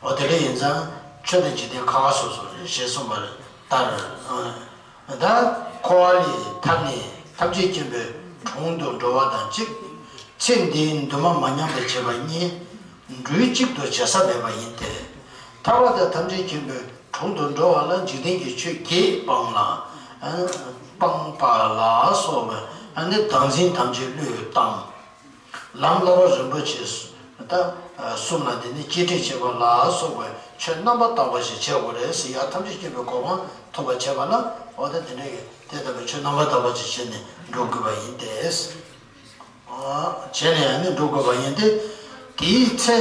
འོ་དེ་འདྲ་ཡིན་ཙང་ཆོས་དང་འཇིག་རྟེན་ཁ་ཁ་སོ་སོ་རེད་ཞེས་གསུངས་པ་ལྟར། ད་འཁོར་བ་ལས་ཐར་ནས་ཐམས་ཅད་མཁྱེན་པའི་དྲུང་དུ་འགྲོ་བ་དང་གཅིག་ཚེ་འདིའི་འདུན་མ་མ་ཉམས་པར་བྱེད་པ་གཉིས་འགྲུལ་གཅིག་ཏུ་བྱེད་ས་མེད་པ་ཡིན་ཏེ། ཐར་པ་དང་ཐམས་ཅད་མཁྱེན་པའི་དྲུང་དུ་འགྲོ་བ་ལ་འཇིག་རྟེན་གྱི་ཆོས་བརྒྱད་སྤངས་ལ། སྤངས་པ་ལ་སོགས་པའི་བདག་འཛིན་ཐམས་ཅད་བློས་བཏང་། ལམ་བསླབ་པ་རིན་པོ་ཆེ་ད་གསུམ་ལ་དེ་ནི་གཅེས་སྤྲས་བྱེད་པ་ལ་སོགས་པའི་ཆོས་རྣམ་པར་དག་པ་ཞིག་བྱེད་དགོས་རེད་ཟེར་ཡ། ཐམས་ཅད་མཁྱེན་པའི་གོ་འཕང་ཐོབ་པར་བྱེད་པ་ལ་འོ་ད་དེ་འདྲ་གི་དེ་ལྟ་བུའི་ཆོས་རྣམ་པར་དག་པ་ཞིག་བྱས་ནས་འགྲོ་དགོས་པ་ཡིན་ཏེ། བྱས་ནས་ཡང་ནི་འགྲོ་དགོས་པ་ཡིན་ཏེ། དེའི་ཚེ་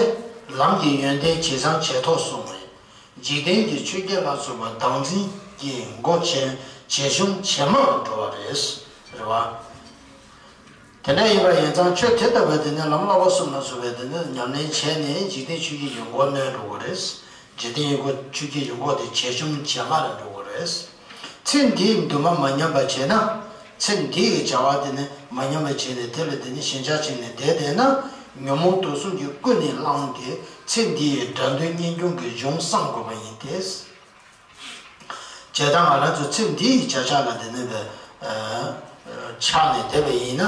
ལམ་གྱི་ཡོན་ཏན་ཇེ་བཟང་ཇེ་མཐོར་སོང་བས་འཇིག་རྟེན་གྱི་ཆོས་བརྒྱད་ལ་སོགས་པ་བདག་འཛིན་གྱི་སྒོ་ཇེ་ཇེ་ཆུང་ཇེ་དམའ་རུ་འགྲོ་བ་རེད། རེད་བ། དེ་འདྲ་ཡིན་པ་ཡིན་ཙང་ཆོས་དེ་ལྟ་བུའི་དེ་ནི་ལམ་བསླབ་པ་གསུམ་ལ་སོགས་པའི་དེ་ནི་ཉམས་ལེན་བྱས་ནས་འཇིག་རྟེན་ཆོས་བརྒྱད་ཀྱི་མགོ་གནོན་འགྲོ་དགོས་རེད། འཇིག་རྟེན་གྱི་མགོ་ཆོས་བརྒྱད་ཀྱི་མགོ་དེ་ཇེ་ཆུང་ཇེ་དམའ་ལ་འགྲོ་དགོས་རེད། ཚེ་འདིའི་འདུན་མ་མ་ཉམས་པར་བྱས་ན། ཚེ་འདི་ཡི་བྱ་བ་དེ་ནི་མ་ཉམས་པར་བྱས་ནས་དེ་ལ་དེ་ནི་ཞེན་ཆགས་བྱས་ནས་བསྡད་བསྡད་ན། ཉོན་མོངས་དུག་གསུམ་གྱིས་ཀུན་ནས་བསླངས་ཏེ་ཚེ་འདི་ཡི་དགྲ་འདུལ་གཉེན་སྐྱོང་གི་གཞུང་བསྲང་དགོས་པ་ཡིན་ཏེ། བྱས་ཙང་ང་རང་ཚོ་ཚེ་འདི་ཡི་བྱ་བཞག་ལ་དེ་ནི་བས། ཆགས་ནས་བསྡད་པ་ཡིན་ན།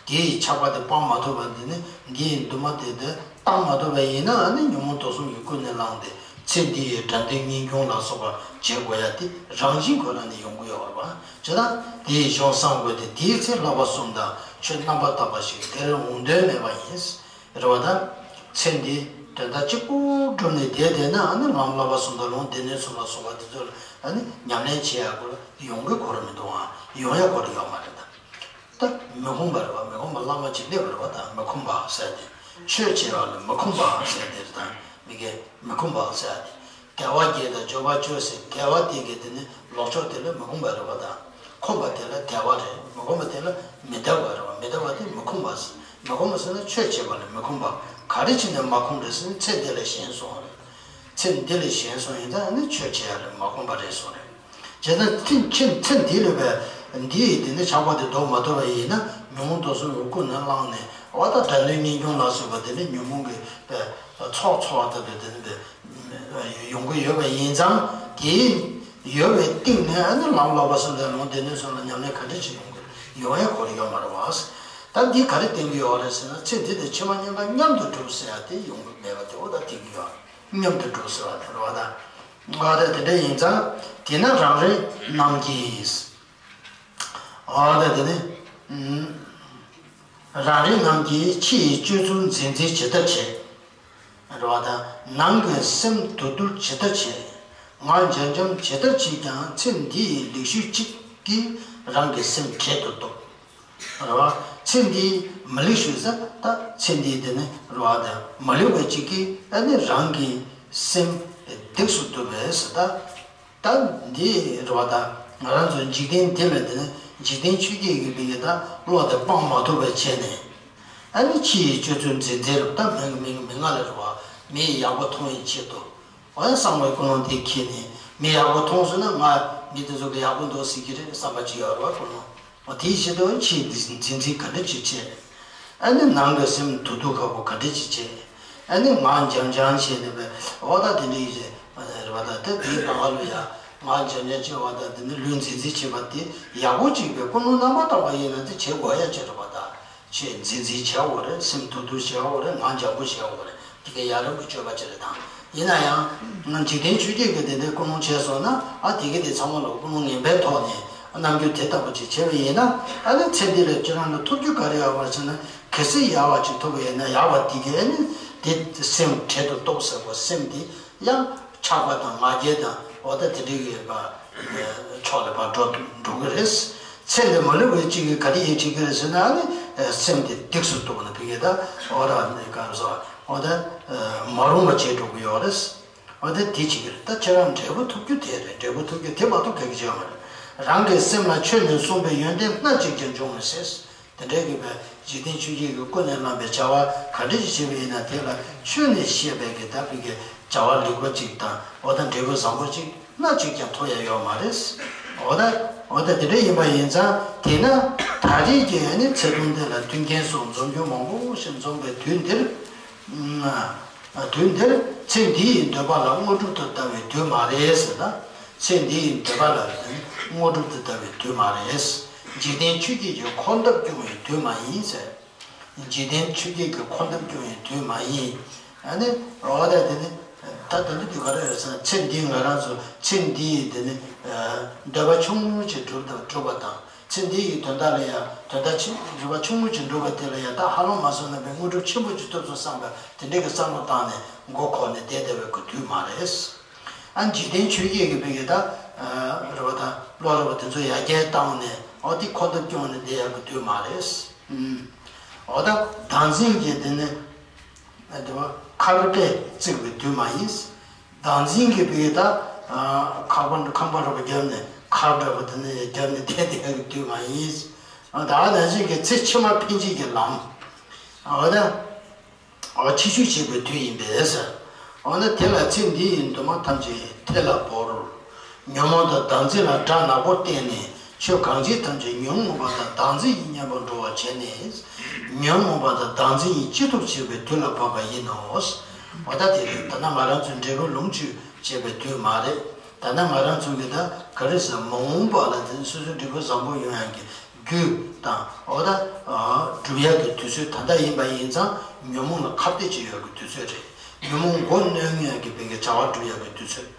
དེའི་ཆགས་པ་དེ་སྤང་མ་ཐུབ་པ་འདི་ནི་འདིའི་འདུན་མ་དེ་དེ་བཏང་མ་ཐུབ་པ་ཡིན་ན་ཨ་ནི་ཉོན་མོངས་དུག་གསུམ་གྱིས་ཀུན་ནས་བསླངས་ཏེ་ཚེ་འདི་ཡི་དགྲ་འདུལ་གཉེན་སྐྱོང་ལ་སོགས་པ་བྱེད་དགོས་ཡ་དེ་རང་བཞིན་ཁོ་ན་ནས་ཡོང་གི་ཡོད་རེད་པ། བྱས་ཙང་དེའི་གཞུང་བསྲང་དགོས་ཏེ་དེའི་ཚེ་བསླབ་པ་གསུམ་དང་ཆོས་རྣམ་པར་དག་པ་ཞིག་དེར་འོང་དོན་མེད་པ་ཡིན། རེད་པ། ད་ཚེ་འདི་ དོན་དག་གཅིག་པུ་བསྒྲུབས་ནས་བསྡད་བསྡད་ན། ཨ་ནི་ལམ་བསླབ་པ་གསུམ་དང་ལུང་སྡེ་སྣོད་གསུམ་ལ་སོགས་པ་དེ་ཚོ་ལ་ཨ་ནི་ཉམས་ལེན་བྱེད་ཡག་སྐོར་ལ་ཡོང་གི་གོ་ར་མི་འདུག་ཨ། ཡོང་ཡག་སྐོར་ཡོད་མ་རེད་ད། ད་མི་ཁོམ་པ་རེད་བ། མི་ཁོམ་པ་བླ་མ་གཅིག་སླེབས་པ་རེད་བ། ད་མི་ཁོམ་པ་ཟེར་ཏེ། ཆོས་བྱེད་པ་ལ་མི་ཁོམ་པ་ཟེར་ཏེ་རེད། ད་མི་དགེ་མི་ཁོམ་པ་ཟེར་ཏེ། དལ་བ་བརྒྱད་དང་འབྱོར་པ་བཅུ་ཟེར། དལ་བ་དེ་གི་དེ་ནི་ལོག་ཕྱོགས་དེ་ལ་མི་ཁོམ་པ་རེད་བ། ད་ཁོམ་པ་དེ་ལ་དལ་བ་རེད། མི་ཁོམ་པ་དེ་ལ་མི་དལ་བ་རེད་བ། མི་དལ་བ་དེ་མི་ཁོམ་པ་ཟེར། མི་ཁོམ་པ་ཟེར་ན་ཆོས་བྱེད་པ་ལ་མི་ཁོམ་པ། ག་རེ་བྱས་ནས་མ་ཁོམ་རེད་ཟེར་ན་ཚེ་འདི་ལ་ཞེན་སོང་རེད། ཚེ་འདི་ལ་ཞེན་སོང་ཡིན་ཙང་ནི་ཆོས་བྱེད་ཡ་ལ་མ་ཁོམ་པ་རེད་སོང་རེད། བྱས་ཙང་ཚེ་ཚེ་ཚེ་འདི་ལ་བས་འདི་ཡི་དེ་ནི་ཆགས་པ་དེ་ལྡོག་མ་ཐུབ་པ་ཡིན་ན། ཉོན་མོངས་དུག་གསུམ་གྱི་ཀུན་ནས་བསླངས་ནས། འོ་ད་དགྲ་འདུལ་གཉེན་སྐྱོང་ལ་སོགས་པ་དེ་ནི་ཉོན་མོངས་ཀྱི་བས་ཚོགས་འཚོ་བ་ལྟ་བུ་དེ་ནི་བས་ཡོང་གི་ཡོད་པ་ཡིན་ཙང་། དེ་ཡོད་པའི་སྟེང་ནས་ཨ་ནི་ལམ་བསླབ་པ་གསུམ་དང་ལུང་སྡེ་སྣོད་གསུམ་ལ་ཉམས་ལེན་ག་འདྲ་ཅིག་ཡོང་གི་ཡོང་ཡ་གོ་ར་ཡོད་མ་རེད་བ། ད་འདི་ག་རེ་བསྟན་གྱི་ཡོད་རེད་ཟེར་ན། ཚེ་འདི་དང་ཕྱི་མ་མཉམ་པ་མཉམ་དུ་སྒྲུབ་ཟེར་ཡ་དེ་ཡོང་གི་མེད་པ་དེ། འོ་ད་བསྟན་གྱི་ཡོད། མཉམ་དུ་འགྲོ་ཟེར་བ་དེ་རེད་བ་ད། འོ་ད་དེ་འདྲ་ཡིན་ཙང་། དེས་ན་རང་རིག་རྣམས་ཀྱིས། འོ་ད་དེ་ནི། ཨུམ། རང་རིག་རྣམས་ཀྱིས། ཕྱི་ཡི་སྤྱོད་ཚུལ་འཛིན་འཛིན་ཇི་ལྟར་བྱེད། རེད་བ་ད། ནང་གི་སེམས་དུ་དུར་ཇི་ལྟར་བྱེད། ངར་འཇམ་འཇམ་ཇི་ལྟར་བྱེད་ཀྱང་། ཚེ་འདི་ཡི་ལེགས་ཤོས་གཅིག་གིས། རང་གི་སེམས་བགྲེས་པར་སྟོབས། རེད་བ། ཚེ་འདིའི་མི་ལེགས་ཤོས་ཟེར། ད་ཚེ་འདིའི་དེ་ནི་རེད་བ། ད་མི་ལེགས་པ་གཅིག་གིས་ཨ་ནི་རང་གི་སེམས་སྡིགས་སུ་གཏུབ་པས་ཟེར། ད་ད་འདི་རེད་བ། ད་ང་རང་ཚོ་འཇིག་རྟེན་འདི་ལ་དེ་ནི་འཇིག་རྟེན་ཆོས་བརྒྱད་ཀྱི་བི་གེ་ད་བློ་དེ་སྤང་མ་ཐུབ་པ་བྱས་ནས། ཨ་ནི་ཕྱི་ཡི་སྤྱོད་ཚུལ་འཛིན་འཛིན་རེད། ད་མི་མི་མི་ང་ལ་རེད་བ། མི་ཡག་པོ་མཐོང་བའི་ཆེད་དུ། འོ་ཡང་གསང་བའི་ཀུན་སློང་དེ་འཁྱེར་ནས། མི་ཡག་པོ་མཐོང་སོང་ན། ང་མི་དེ་ཚོ་གི་ཡག་པོ་འདུག་ཟེར་གྱི་རེད་བསམ་པ་ཅིག་ཡོད་རེད་བ། ཀུན་སློང་། འོ་དེའི་ཆེད་དུ་ཕྱིའི་འཛིན་འཛིན་ག་འདྲ་ཅིག་བྱེད། ཨ་ནི་ནང་གི་སེམས་དུ་དུ་ཁག་པོ་ག་འདྲ་ཅིག་བྱེད། ཨ་ནི་ངར་འཇམ་འཇམ་བྱས་ནས་བས། འོ་ད་དེ་འདྲ་ཡིན་རེད་བ། ད་དེ་དེའི་བར་ལ་ཡ་ངར་འཇམ་འཇམ་བྱས་བ། ད་དེ་ནི་ལུས་འཛིན་འཛིན་བྱེད་པ་དེ་ཡག་པོ་ཅིག་བས། ཀུན་སློང་རྣམ་པར་དག་པ་ཡིན་ན་དེ་བྱེད་དགོས་ཡ་ཅིག་རེད་བ། ད། ཆེས་འཛིན་འཛིན་བྱེད་དགོས་རེད། སེམས་དུ་དུ་བྱེད་དགོས་རེད། ངར་འཇམ་པོ་བྱེད་དགོས་རེད། དེ་གའི་ཡ་རབས་ཀྱི་སྤྱོད་པ་ཅིག་རེད་ད། ཡིན་ན་ཡང་ང་འཇིག་རྟེན་ཆོས་བརྒྱད་ཀྱི་དེ་འདྲའི་ཀུན་སློང་བྱས་སོང་ན། ཨ་དེ་གའི་དེ་ཚང་མ་ལ་ཀུན་སློང་ངན་པའི་ཐོག་ནས་རྣམ་འགྱུར་དེ་ལྟ་བུ་ཅིག་བྱས་པ་ཡིན་ན། ཨ་ནི་ཚེ་འདི་ལ་ཁྱེད་རང་ལ་ཐོབ་རྒྱུ་ག་རེ་ཡོད་པ་ཟེར་ན། གལ་སྲིད་ཡག་པ་ཅིག་ཐོབ་པ་ཡིན་ན། ཡག་པ་དེ་གའི་ཨ་ནི་དེ་སེམས་བགྲེས་པར་སྟོབས་ཟེར་བ། སེམས་དེ་ཡང་ཆགས་པ་དང་ང་རྒྱལ་དང་། འོ་ད་དེ་འདྲའི་ཡོད་པ་ཕྱོགས་ལ་ཕར་འགྲོ་འགྲོ་གི་རེད། ཚེ་འདི་མ་ལུས་པའི་གཅིག་གིས་ག་རེ་ཡིད་ཆེས་ཀྱི་རེད་ཟེར་ན། ཨ་ནི་སེམས་དེ་སྡིགས་སུ་གཏུབ་ནས་བི་གེ་ད། འོ་ད་གང་ཟེར། འོ་ད་མ་རུངས་པ་བྱེད་འགྲོ་གི་ཡོད་རེད། འོ་ད་དེ་གཅིག་གི་རེད། ད་ཁྱེད་རང་འབྲས་བུ་ཐོབ་རྒྱུ་དེ་རེད། འབྲས་བུ་ཐོབ་རྒྱུ་དེ་མ་གཏོགས་ག་གི་ཅི་ཡོད་མ་རེད། རང་གི་སེམས་ལ་ཆོས་ནས་གསུངས་པའི་ཡོན་ཏན་སྣ་གཅིག་ཀྱང་འབྱུང་བར་ཟད། དེ་འདྲའི་གི་བས་འཇིག་རྟེན་ཆོས་བརྒྱད་ཀྱི་ཀུན་ནས་བསླངས་པའི་བྱ་བ་ག་འདྲ་ཞིག་བྱེད་པ་ཡིན་ན། དེ་ལ་ཆོས་ནས་བཤད་པའི་གི་ད་བི་གི་བྱ་བ་ལེགས་པ་ཅིག་དང་། འོ་ད་འབྲས་བུ་བཟང་པོ་ཅིག་སྣ་གཅིག་ཀྱང་ཐོབ་ཡ་ཡོད་མ་རེད། འོ་ད་འོ་ད་དེ་འདྲ་ཡིན་པ་ཡིན་ཙང་། དེས་ན་ད་རེས་ཀྱི་ཨ་ནི་ཚེ་ཐུང་འདི་ལ་མཐུན་རྐྱེན་སོགས་འཛོམས་རྒྱུ་མང་པོ་ཞིག་འཛོམས་པའི་དུས་འདིར། དུས་འདིར་ཚེ་འདི་ཡི་འདོད་པ་ལ་དངོས་གྲུབ་ཏུ་ལྟ་བའི་དུས་མ་རེད་ཟེར་ན། ཚེ་འདི་ཡི་འདོད་པ་ལ་དངོས་གྲུབ་ཏུ་ལྟ་བའི་དུས་མ་རེད། འཇིག་རྟེན་ཆོས་བརྒྱད་ཀྱི་འཁོར་འདབ་སྐྱོང་བའི་དུས་མ་ཡིན་ཟེར། འཇིག་རྟེན་ཆོས་བརྒྱད་ཀྱི་འཁོར་འདབ་སྐྱོང་བའི་དུས་མ་ཡིན། ཨ་ནི་འོ་ད་དེ་ནི། ད་དེ་ནི་དུས་ག་རེ་རེད་ཟེར་ན། ཚེ་འདི་ང་རང་ཚོ་ཚེ་འདི་ཡི་དེ་ནི་འདོད་པ་ཆུང་ངུ་ཅིག་སྒྲུབ་དང་སྒྲུབ་པ་དང་། ཚེ་འདི་ཡི་དོན་དག་ལ་ཡང་དོན་དག་ཆེ་རུ་བ་ཆུང་ངུ་ཅིག་འགྲུབ་པ་དེ་ལ་ཡང་ད་ཧ་ལམ་མ་སོང་ན་བའི་དངོས་གྲུབ་ཆེན་པོ་ཅིག་ཐོབ་སོང་བསམ་པ་དེ་འདྲའི་གི་བསམ་བློ་བཏང་ནས་མགོ་འཁོར་ནས་བསྡད་བསྡད་པའི་གི་དུས་མ་རེད། ཨ་འཇིག་རྟེན་ཆོས་བརྒྱད་ཀྱི་བི་གི་ད་རེད་བ། ད་བློ་རེད་བ། དེ་ཚོ་ཡར་རྒྱས་བཏང་ནས། འོ་དེ་འཁོར་འདབ་སྐྱོང་ནས་བསྡད་ཡག་གི་དུས་མ་རེད། ཨུམ། འོ་ད་བདག་འཛིན་གྱི་དེ་ནི་དེ་བ་ཁ་རུ་ཏྲས་བརྩིགས་པའི་དུས་མ་ཡིན། བདག་འཛིན་གྱི་བི་གི་ད་ཁང་པ་ཁང་པ་རེད་བ། བརྒྱབ་ནས་ཁ་རུ་ཏྲ་བ་དེ་ནི་བརྒྱབ་ནས་བསྡད་བསྡད་ཡག་གི་དུས་མ་ཡིན། ད་ནང་བཞིན་གྱི་ཚེ་ཕྱི་མ་འཕེན་བྱེད་ཀྱི་ལམ། འོ་ད། འོ་ཕྱི་བཤོལ་བྱེད་པའི་དུས་ཡིན་པས་ཟེར། འོ་ན་དེ་ལ་ཚེ་འདི་ཡི་འདུན་མ་ཐམས་ཅད་ཐལ་ལ་བོར། ཉོན་མོངས་དང་བདག་འཛིན་ལ་དགྲ་ནག་པོར་བསྟེན་ནས། ཆོས་གང་བྱེད་ཐམས་ཅད་ཉོན་མོངས་པ་དང་བདག་འཛིན་གྱི་གཉེན་པོར་འགྲོ་བར་བྱས་ནས། ཉོན་མོངས་པ་དང་བདག་འཛིན་གྱིས་ཅི་ཐུབ་བྱེད་པའི་དུས་ལ་བབ་པ་ཡིན་ནོ། འོ་ད་དེ་རེད། ད་ནི་ང་རང་ཚོའི་འབྲས་བུ་ལོངས་སྤྱོད་བྱེད་པའི་དུས་མ་རེད། ད་ནི་ང་རང་ཚོ་གི་ད་ག་རེ་ཟེར། མ་འོངས་པ་ལ་དེ་ནི་སོ་སོའི་འབྲས་བུ་བཟང་པོ་ཡོང་ཡག་གི་རྒྱུ་དང་། འོ་ད་སྒྲུབ་ཡག་གི་དུས་ཚོད་ད་ལྟ་ཡིན་པ་ཡིན་ཙང་། ཉོན་མོངས་ལ་ཁ་གཏད་བྱེད་ཡག་གི་དུས་ཚོད་རེད། ཉོན་མོངས་མགོ་གནོན་ཡག་གི་བི་གི་བྱ་བ་སྒྲུབ་ཡག་གི་དུས་ཚོད།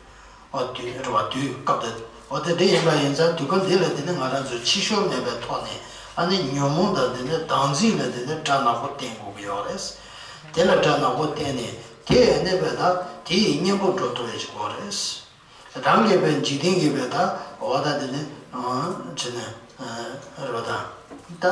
འོ་དུས་རེད་བ། དུས་སྐབས་དེ། འོ་དེ་འདྲ་ཡིན་པ་ཡིན་ཙང་། དུས་སྐབས་འདི་ལ་དེ་ནི་ང་རང་ཚོ་ཕྱི་བཤོལ་མེད་པའི་ཐོག་ནས། ཨ་ནི་ཉོན་མོངས་དང་དེ་ནི་བདག་འཛིན་ལ་དེ་ནི་དགྲ་ནག་པོ་བསྟེན་དགོས་ཀྱི་ཡོད་རེད། དེ་ལ་དགྲ་ནག་པོ་བསྟེན་ནས། དེ་ཡང་གནས་པའི་ད་དེ་ཡི་གཉེན་པོ་འགྲོ་ཐུབ་པའི་ཅིག་གོ་རེད། རང་གི་བས་འཇིག་རྟེན་གྱི་བས་ད་འོ་ད་དེ་ནི་བྱས་ནས་རེད་པ། ད་ད་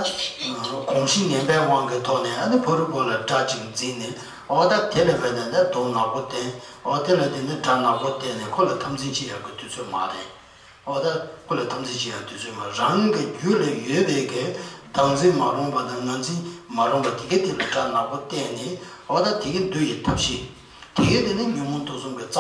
གོམས་གཤིས་ངན་པའི་དབང་གི་ཐོག་ནས་ཨ་ནི་ཕ་རོལ་པོ་ལ་དགྲ་ཅིག་འཛིན་ནས་འོ་ད་དེ་ལ་བས་ནས་ད་དུང་ནག་པོ་བསྟན། འོ་དེ་ལ་དེ་ནི་དགྲ་ནག་པོ་བསྟན་ནས་ཁོ་ལ་འཐབ་འཛིང་བྱེད་ཡག་གི་དུས་ཚོད་མ་རེད། འོ་ད་ཁོ་ལ་འཐབ་འཛིང་བྱེད་ཡག་དུས་ཚོད་མ་རང་གི་རྒྱུད་ལ་ཡོད་པའི་གི་བདག་འཛིན་མ་རུངས་པ་དང་ངར་འཛིན་མ་རུངས་པ་དེ་གའི་དེ་ལ་དགྲ་ནག་པོ་བསྟན་ནས་འོ་ད་དེ་གའི་འདུལ་ཡི་ཐབས་ཤེས། དེ་གའི་དེ་ནི་ཉོན་མོངས་དུག་གསུམ་གྱི་རྩ་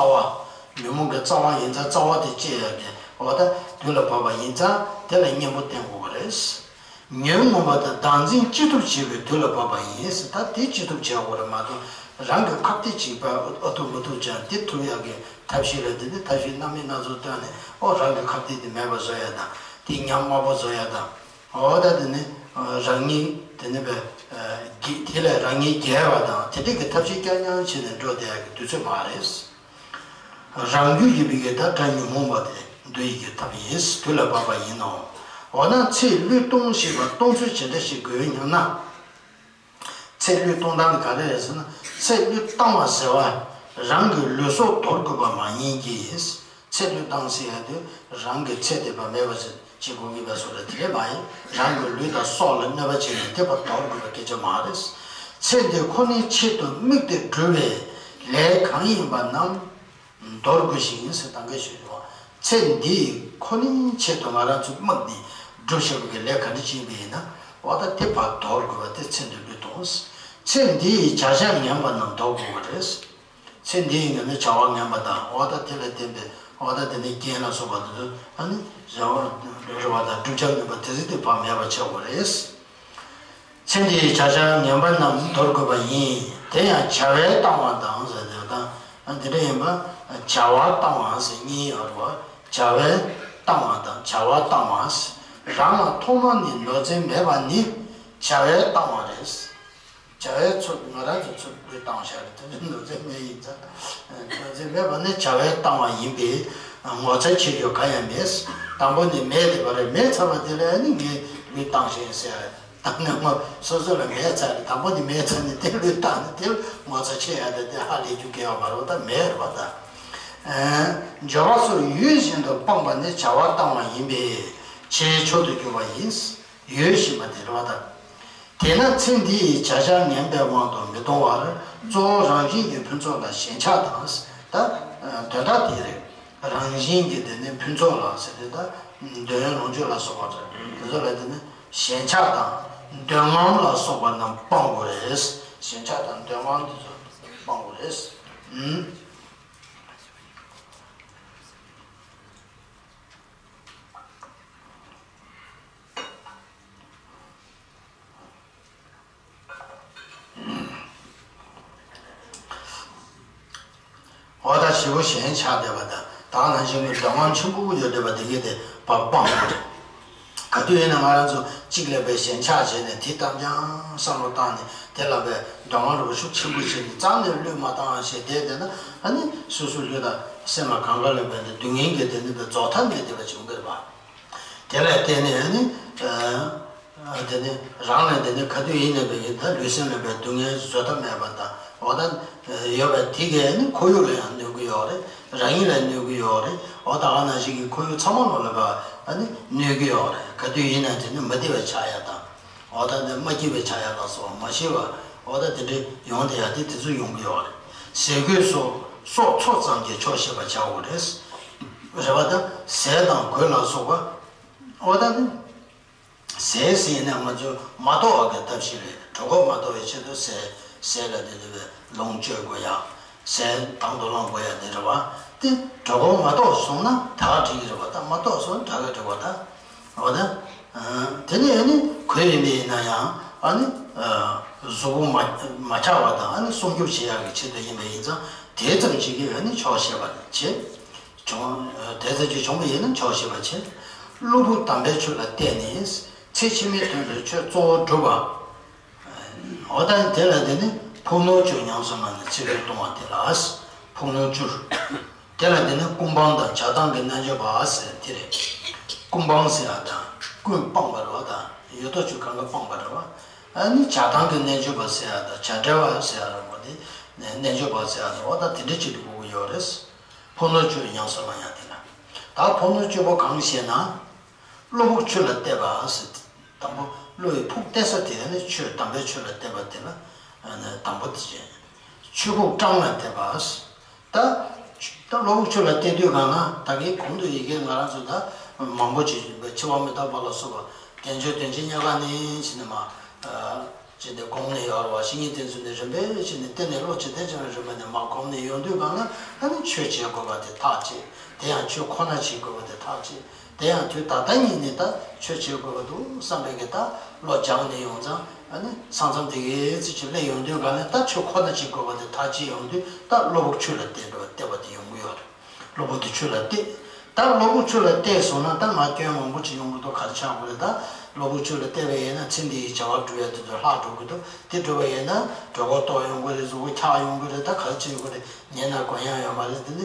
བ། ཉོན་མོངས་ཀྱི་རྩ་བ་ཡིན་ཙང་རྩ་བ་དེ་བཅད་ཡག་གི་འོ་ད་དུས་ལ་བབ་པ་ཡིན་ཙང་དེ་ལ་གཉེན་པོ་བསྟེན་དགོས་པ་རེད། ཉོན་མོངས་པ་དང་བདག་འཛིན་ཅི་ཐུབ་བྱེད་པའི་དུས་ལ་བབ་པ་ཡིན་ཟེར། ད་དེ་ཅི་ཐུབ་བྱེད་དགོས་རེད་མ་གཏོགས་རང་གི་ཁ་གཏད་གཅིག་པ་ཨ་ཐུབ་མི་ཐུབ་ཀྱང་དེ་ཐུབ་ཡག་གི་ཐབས་ཤེས་ལ་དེ་ནི་ཐབས་ཤེས་སྣ་མིན་སྣ་ཚོགས་བཏོན་ནས་ཨོ་རང་གི་ཁ་གཏད་དེ་མེད་པ་བཟོ་ཡག་དང་དེ་ཉམས་དམའ་པོ་བཟོ་ཡག་དང་། འོ་ད་དེ་ནི་རང་ཉིད་དེ་ནི་བས་དེ་ལས་རང་ཉིད་རྒྱལ་བ་དང་དེ་འདྲ་གི་ཐབས་ཤེས་རྐྱང་རྐྱང་བྱས་ནས་འགྲོ་བསྡད་ཡག་གི་དུས་ཚོད་མ་རེད། རང་རྒྱུད་ཀྱི་བི་གའི་ད་དགྲ་ཉོན་མོངས་པ་དེ་འདུལ་ཡི་གི་ཐབས་ཡིན། དུས་ལ་བབ་པ་ཡིན་ནོ། འོ་ན་ཚེ་བློས་གཏོང་ཤེས་པ་གཏོང་ཚུལ་ཇི་འདྲ་ཞིག་དགོས་སྙམ་ན། ཚེ་བློས་གཏོང་སྟངས་ག་རེ་རེད་ཟེར་ན། ཚེ་བློས་བཏང་བ་ཟེར་བ་རང་གི་ལུས་སྲོག་དོར་དགོས་པ་མ་ཡིན་གྱི། ཚེ་བློས་བཏང་ཟེར་ཡ་དེ་རང་གི་ཚེ་འདས་པ་མེད་པ་ཟེར། བྱེད་དགོས་ཀྱི་བས་སོ་རེད། དེ་ལས་མ་ཡིན། རང་གི་ལུས་དང་སྲོག་ལ་གནོད་པ་བྱས་ནས་དེ་ཕར་དོར་དགོས་པ་སྐད་ཆ་མ་རེད། ཚེ་འདི་ཁོ་ནའི་ཆེད་དུ་དམིགས་ཏེ་སྒྲུབ་པའི་ལས་གང་ཡིན་པ་རྣམས་འདོར་དགོས་ཤིང་ཟེར། ད་གིན་ཞུས་པ། ཚེ་འདི་ཁོ་ནའི་ཆེད་དུ་ང་རང་ཚོས་དམིགས་ནས་སྒྲུབ་བྱེད་དགོས་ཀྱི་ལས་ག་འདྲ་ཅིག་ཡིན་པ་ཡིན་ན་འོ་ད་དེ་ཕར་དོར་དགོས་པ་དེ་ཚེ་འདི་བློས་གཏོང་། ཚེ་འདིའི་བྱ་བྱེད་ངན་པ་རྣམས་དོར་དགོས་པ་རེད། ཚེ་འདི་ཡི་ནང་ནས་བྱ་བ་ངན་པ་དང་འོ་ད་དེ་ལ་བརྟེན་པའི་འོ་ད་དེ་ནས་རྐྱེན་ལ་སོགས་པ་དེ་ཚོ་ཨ་ནི་བྱ་བ་རེ་བ་དང་བསྒྲུབ་བྱ་ངན་པ་དེ་ཚོ་དེ་ཕར་མེད་པ་བྱེད་དགོས་རེད། ཚེ་འདིའི་བྱ་བྱེད་ངན་པ་རྣམས་དོར་དགོས་པ་ཡིན། དེ་ཡང་བྱ་བས་བཏང་བ་དང་ཟེར་དེ་དང་ཨ་འདི་འདྲ་ཡིན་པ། བྱ་བ་བཏང་བ་ཟེར་གཉིས་ཡོད་རེད་བ། བྱ་བས་བཏང་བ་དང་བྱ་བ་བཏང་བ་ཟེར། རང་ལ་ཐོག་མ་ནས་ནོར་འཛིན་མེད་པ་ནི་བྱ་བས་བཏང་བ་རེད། བྱ་བའི་ཚུལ་ང་རང་ཚོའི་ཚུལ་བློས་བཏང་བཞག་རེད། དེ་ནི་ནོར་འཛིན་མེད་ཡིན་ཙང་། ནོར་འཛིན་མེད་པ་ནི་བྱ་བས་བཏང་བ་ཡིན་པས་ངོ་ཚ་ཆེ་རྒྱུ་གང་ཡང་མེད། དང་པོ་ནི་མེད་དེ་བ་རེད། མེད་ཚར་བ་དེ་ལ་ནི་ངས་བློས་བཏང་བཞག་ཡིན་ཟེར་ཡ་རེད། ད་ནི་ངོ་སོ་སོ་ལ་མེད་ཚར་རེད། དང་པོ་ནི་མེད་ཚར་ནས་དེ་བློས་བཏང་ནས་དེ་ངོ་ཚ་ཆེ་ཡ་དེ་དེ་ཧ་ལས་རྒྱུ་གལ་བ་མ་རེད་པ། ད་མེད་རེད་པ། ད་འབྱོར་བ་སོགས་ཡོད་བཞིན་དུ་སྤངས་པ་ནི་བྱ་བ་བཏང་བ་ཡིན་པས་ཆེས་མཆོག་ཏུ་གྱུར་པ་ཡིན། ཡོད་བཞིན་པ་དེ་རེད་པ། ད། དེས་ན་ཚེ་འདིའི་བྱ་བྱེད་ངན་པའི་དབང་དུ་མི་གཏོང་བར་གཙོ་བོ་རང་བཞིན་གྱི་ཕུན་ཚོགས་ལ་ཞེན་ཆགས་དང་། ད་དོན་དག་དེ་རེད། རང་བཞིན་གྱི་དེ་ནི་ཕུན་ཚོགས་ལ་ཟེར་དེ་ད་འདོད་ཡོན་ལོངས་སྤྱོད་ལ་སོགས་པ་དེ་ཚོ་ལ་དེ་ནི་ཞེན་ཆགས་དང་འདོད་རྔམ་ལ་སོགས་པ་རྣམས་སྤང་དགོས་རེད། ཞེན་ཆགས་དང་འདོད་རྔམ་དེ་ཚོ་སྤང་དགོས་རེད། ཨུམ། འོ་ད་ཞེ་པོ་ཞེན་ཆགས་བསྡད་པ་དང་ད་ག་ནང་བཞིན་གྱི་འདོད་རྔམ་ཆེན་པོ་ཡོད་བསྡད་པ་དེ་གས་དེ་ཕར་སྤང་དགོས་རེད། ག་དུས་ཡིན་ན་ང་རང་ཚོ་གཅིག་ལ་བས་ཞེན་ཆགས་བྱས་ནས་དེ་ཙམ་ཀྱང་བསམ་བློ་བཏང་ནས་དེ་ལ་བས་འདོད་རྔམ་རུ་ཤུགས་ཆེན་པོ་བྱས་ནས་རྩ་ནས་བློས་མ་བཏང་ཞེས་བསྡད་བསྡད་ན་ཨ་ནི་སོ་སོའི་ལུས་དང་སེམས་ལ་གང་ག་ལ་བས་ནས་སྡུག་བསྔལ་གྱི་དེ་ནི་བས་རྫོགས་མཐའ་མེད་བསྡད་པ་བྱུང་གི་རེད་པ། དེ་ལ་བརྟེན་ནས་ནི། དེ་ནི་རང་ལ་དེ་ནི་ག་དུས་ཡིན་ནའི་བས་ཡིན་ད་ལུས་སེམས་ལ་བས་སྡུག་བསྔལ་བཟོད་ཐབས་མེད་པ་དང་འོ་ད་ཡོད་པ་དེ་གས་ནི་ཁོར་ཡུག་ལ་ཡང་གནོད་ཀྱི་ཡོད་རེད། རང་ཉིད་ལ་གནོད་ཀྱི་ཡོད་རེད། འོ་ད་ག་ནང་བཞིན་གྱི་ཁོར་ཡུག་ཚང་མ་ལོ་ལ་བས་ནི་གནོད་ཀྱི་ཡོད་རེད། ག་དུས་ཡིན་ན་དེ་ནི་མ་བདེ་བའི་ཆགས་ཡ་དང་འོ་ད་ནི་མ་སྐྱིད་པའི་ཆགས་ཡ་ལ་སོགས་མ་ཤེས་པ་འོ་ད་དེ་འདྲའི་ཡོང་དེ་ཡ་དེ་དེ་ཚོ་ཡོང་གི་ཡོད་རེད། ཟས་གོས་སོགས་སྲོག་འཚོ་ཙམ་གྱིས་ཆོག་ཤེས་པ་བྱ་དགོས་རེད། རེད་པ། ད་ཟས་དང་གོས་ལ་སོགས་པ། འོ་ད་ནི། ཟས་ཟེར་ནས་ང་ཚོས་མ་དོར་བ་གི་ཐབས་ཤེས་རེད། གྲོད་ཁོག་མ་དོར་བའི་ཆེད་དུ་ཟས་ཟས་ལ་དེ་ནི་བས་ལོངས་སྤྱོད་དགོས་ཡ། ཟས་དང་དུ་བླང་དགོས་ཡ་དེ་རེད་པ། དེ་གྲོད་ཁོག་མ་དོར་སོང་ན་ད་ག་འགྲིག་གི་རེད་པ། ད་མ་དོར་སོང་ད་ག་འགྲིག་པ་ད། འོ་ད། དེ་ནས་ཨ་ནི་གོས་ཡིན་པ་ཡིན་ན་ཡང་ཨ་ནི། གཟུགས་པོ་མ་མ་འཁྱག་པ་དང་ཨ་ནི་སྲུང་སྐྱོབ་བྱེད་ཡག་གི་ཆེད་དུ་ཡིན་པ་ཡིན་ཙང་དེ་ཙམ་ཞིག་གིས་ཨ་ནི་ཆོག་ཤེས་པ་བྱེད། བྱུང་། དེ་ཙམ་ཅིག་བྱུང་བ་ཡིན་ན་ཆོག་ཤེས་པ་བྱེད། གློ་བུར་དམ་པའི་ཆོས་ལ་བརྟེན་ནས་ཚེ་ཕྱི་མའི་དོན་དུ་ཆོས་གཙོ་བོ་སྒྲུབ་པ། འོ་ད་དེ་ལ་དེ་ནི་ཕུགས་ནོར་བཅུ་ཉམས་སུ་བླངས་ནས་ཚེ་འདིར་གཏོང་བ་དེ་ལ་ཕུགས་ནོར་བཅུ། དེ་ལ་དེ་ནི་ཀུན་སྤངས་དང་བྱ་བཏང་གི་རྣལ་འབྱོར་པ་ཟེར་དེ་རེད། ཀུན་སྤངས་ཟེར་ཡ་དང་ཀུན་སྤངས་པ་རེད་པ། ད་ཡོད་དོ་ཅོག་གང་ག་སྤངས་པ་རེད་པ། ཨ་ནི་བྱ་བཏང་གི་རྣལ་འབྱོར་པ་ཟེར་ཡ་དང་བྱ་བྲལ་བ་ཟེར་ཡ་རེད་པ། དེ་ རྣལ་འབྱོར་པ་ཟེར་ཡ་དེ་འོ་ད་དེ་འདྲ་ཅིག་ཏུ་གོ་གི་ཡོད་རེད། ཕུགས་ནོར་བཅུ་ཡི་ཉམས་སུ་བླང་ཡ་དེ་ལ། ད་ཕུགས་ནོར་བཅུ་པོ་གང་ཞེ་ན། བློ་ཕུགས་ཆོས་ལ་གཏད་པ་ཟེར། དང་པོ་བློ་ཡི་ཕུགས་གཏད་ས་དེ་ནི་ཆོས་དམ་པའི་ཆོས་ལ་གཏད་པ་དེ་ལ་དང་པོ་དེ་བྱས། ཆོས་ཕུགས་བྲང་ལ་གཏད་པ་ཟེར། ད་ད་བློ་ཕུགས་ཆོས་ལ་གཏད་དུས་གང་ན་ད་གིན་གོང་དུ་ཡི་གེ་ང་རང་ཚོ་ད་མང་པོ་ཅིག་འཆི་བ་མི་རྟག་པ་ལ་སོགས་པ་དལ་འབྱོར་དོན་ཆེན་རྙེད་དཀའ་ནི་ཟེར་ནས་མ། ཅིག་དེ་སྒོམ་ནས་ཡོད་རེད་བ། བཤེས་གཉེན་བསྟེན་ཚུལ་ནས་རིམ་པས་བྱས་ནས་བསྟེན་ནས་བློ་ཇེ་བརྟན་ཇེ་བརྟན་རིམ་པ་ནས་མར་སྒོམ་ནས་ཡོང་དུས་གང་ལ་ཨ་ནི་ཆོས་བྱེད་དགོས་པ་དེ་ཐག་བཅད། དེ་ཡང་ཆོས་ཁོ་ན་བྱེད་དགོས་པ་དེ་ཐག་བཅད། དེ་ཡང་དུས་ད་ལྟ་ཉིད་ནས་ད་ཆོས་བྱེད་དགོས་པ་འདུག་བསམ་པའི་གི་ད་བློ་སྦྱངས་ནས་ཡོང་ཙང་ཨ་ནི་ས་མཚམས་དེ་གའི་ཚེ་ཅིག་སླེབས་ཡོང་དུས་གང་ལ་ད་ཆོས་ཁོ་ན་བྱེད་དགོས་པ་དེ་ཐག་བཅད་ཡོང་དུས་ད་བློ་ཕུགས་ཆོས་ལ་གཏད་དགོས་པ་གཏད་པ་དེ་ཡོང་གི་ཡོད་རེད། བློ་ཕུགས་དེ་ཆོས་ལ་གཏད། ད་བློ་ཕུགས་ཆོས་ལ་གཏད་སོང་ན་ད་ང་སྐྱོན་མང་པོ་ཅིག་ཡོང་གི་འདུག་ག་རེ་ཆགས་དགོས་རེད་ད། བློ་ཕུགས་ཆོས་ལ་གཏད་པ་ཡིན་ན་ཚེ་འདིའི་བྱ་བ་སྒྲུབ་ཡ་དེ་ཚོ་ལྷག་འགྲོ་གི་འདུག་དེ་སྒྲུབ་པ་ཡིན་ན་གྲོད་ཁོག་ལྟོགས་ཡོང་གི་རེད། གཟུགས་པོ་འཁྱག་ཡོང་གི་རེད། ད་ག་རེ་བྱེད་དགོས་རེད། ཉལ་ན་གོན་ཡ་ཡོད་མ་རེད། དེ་ནི་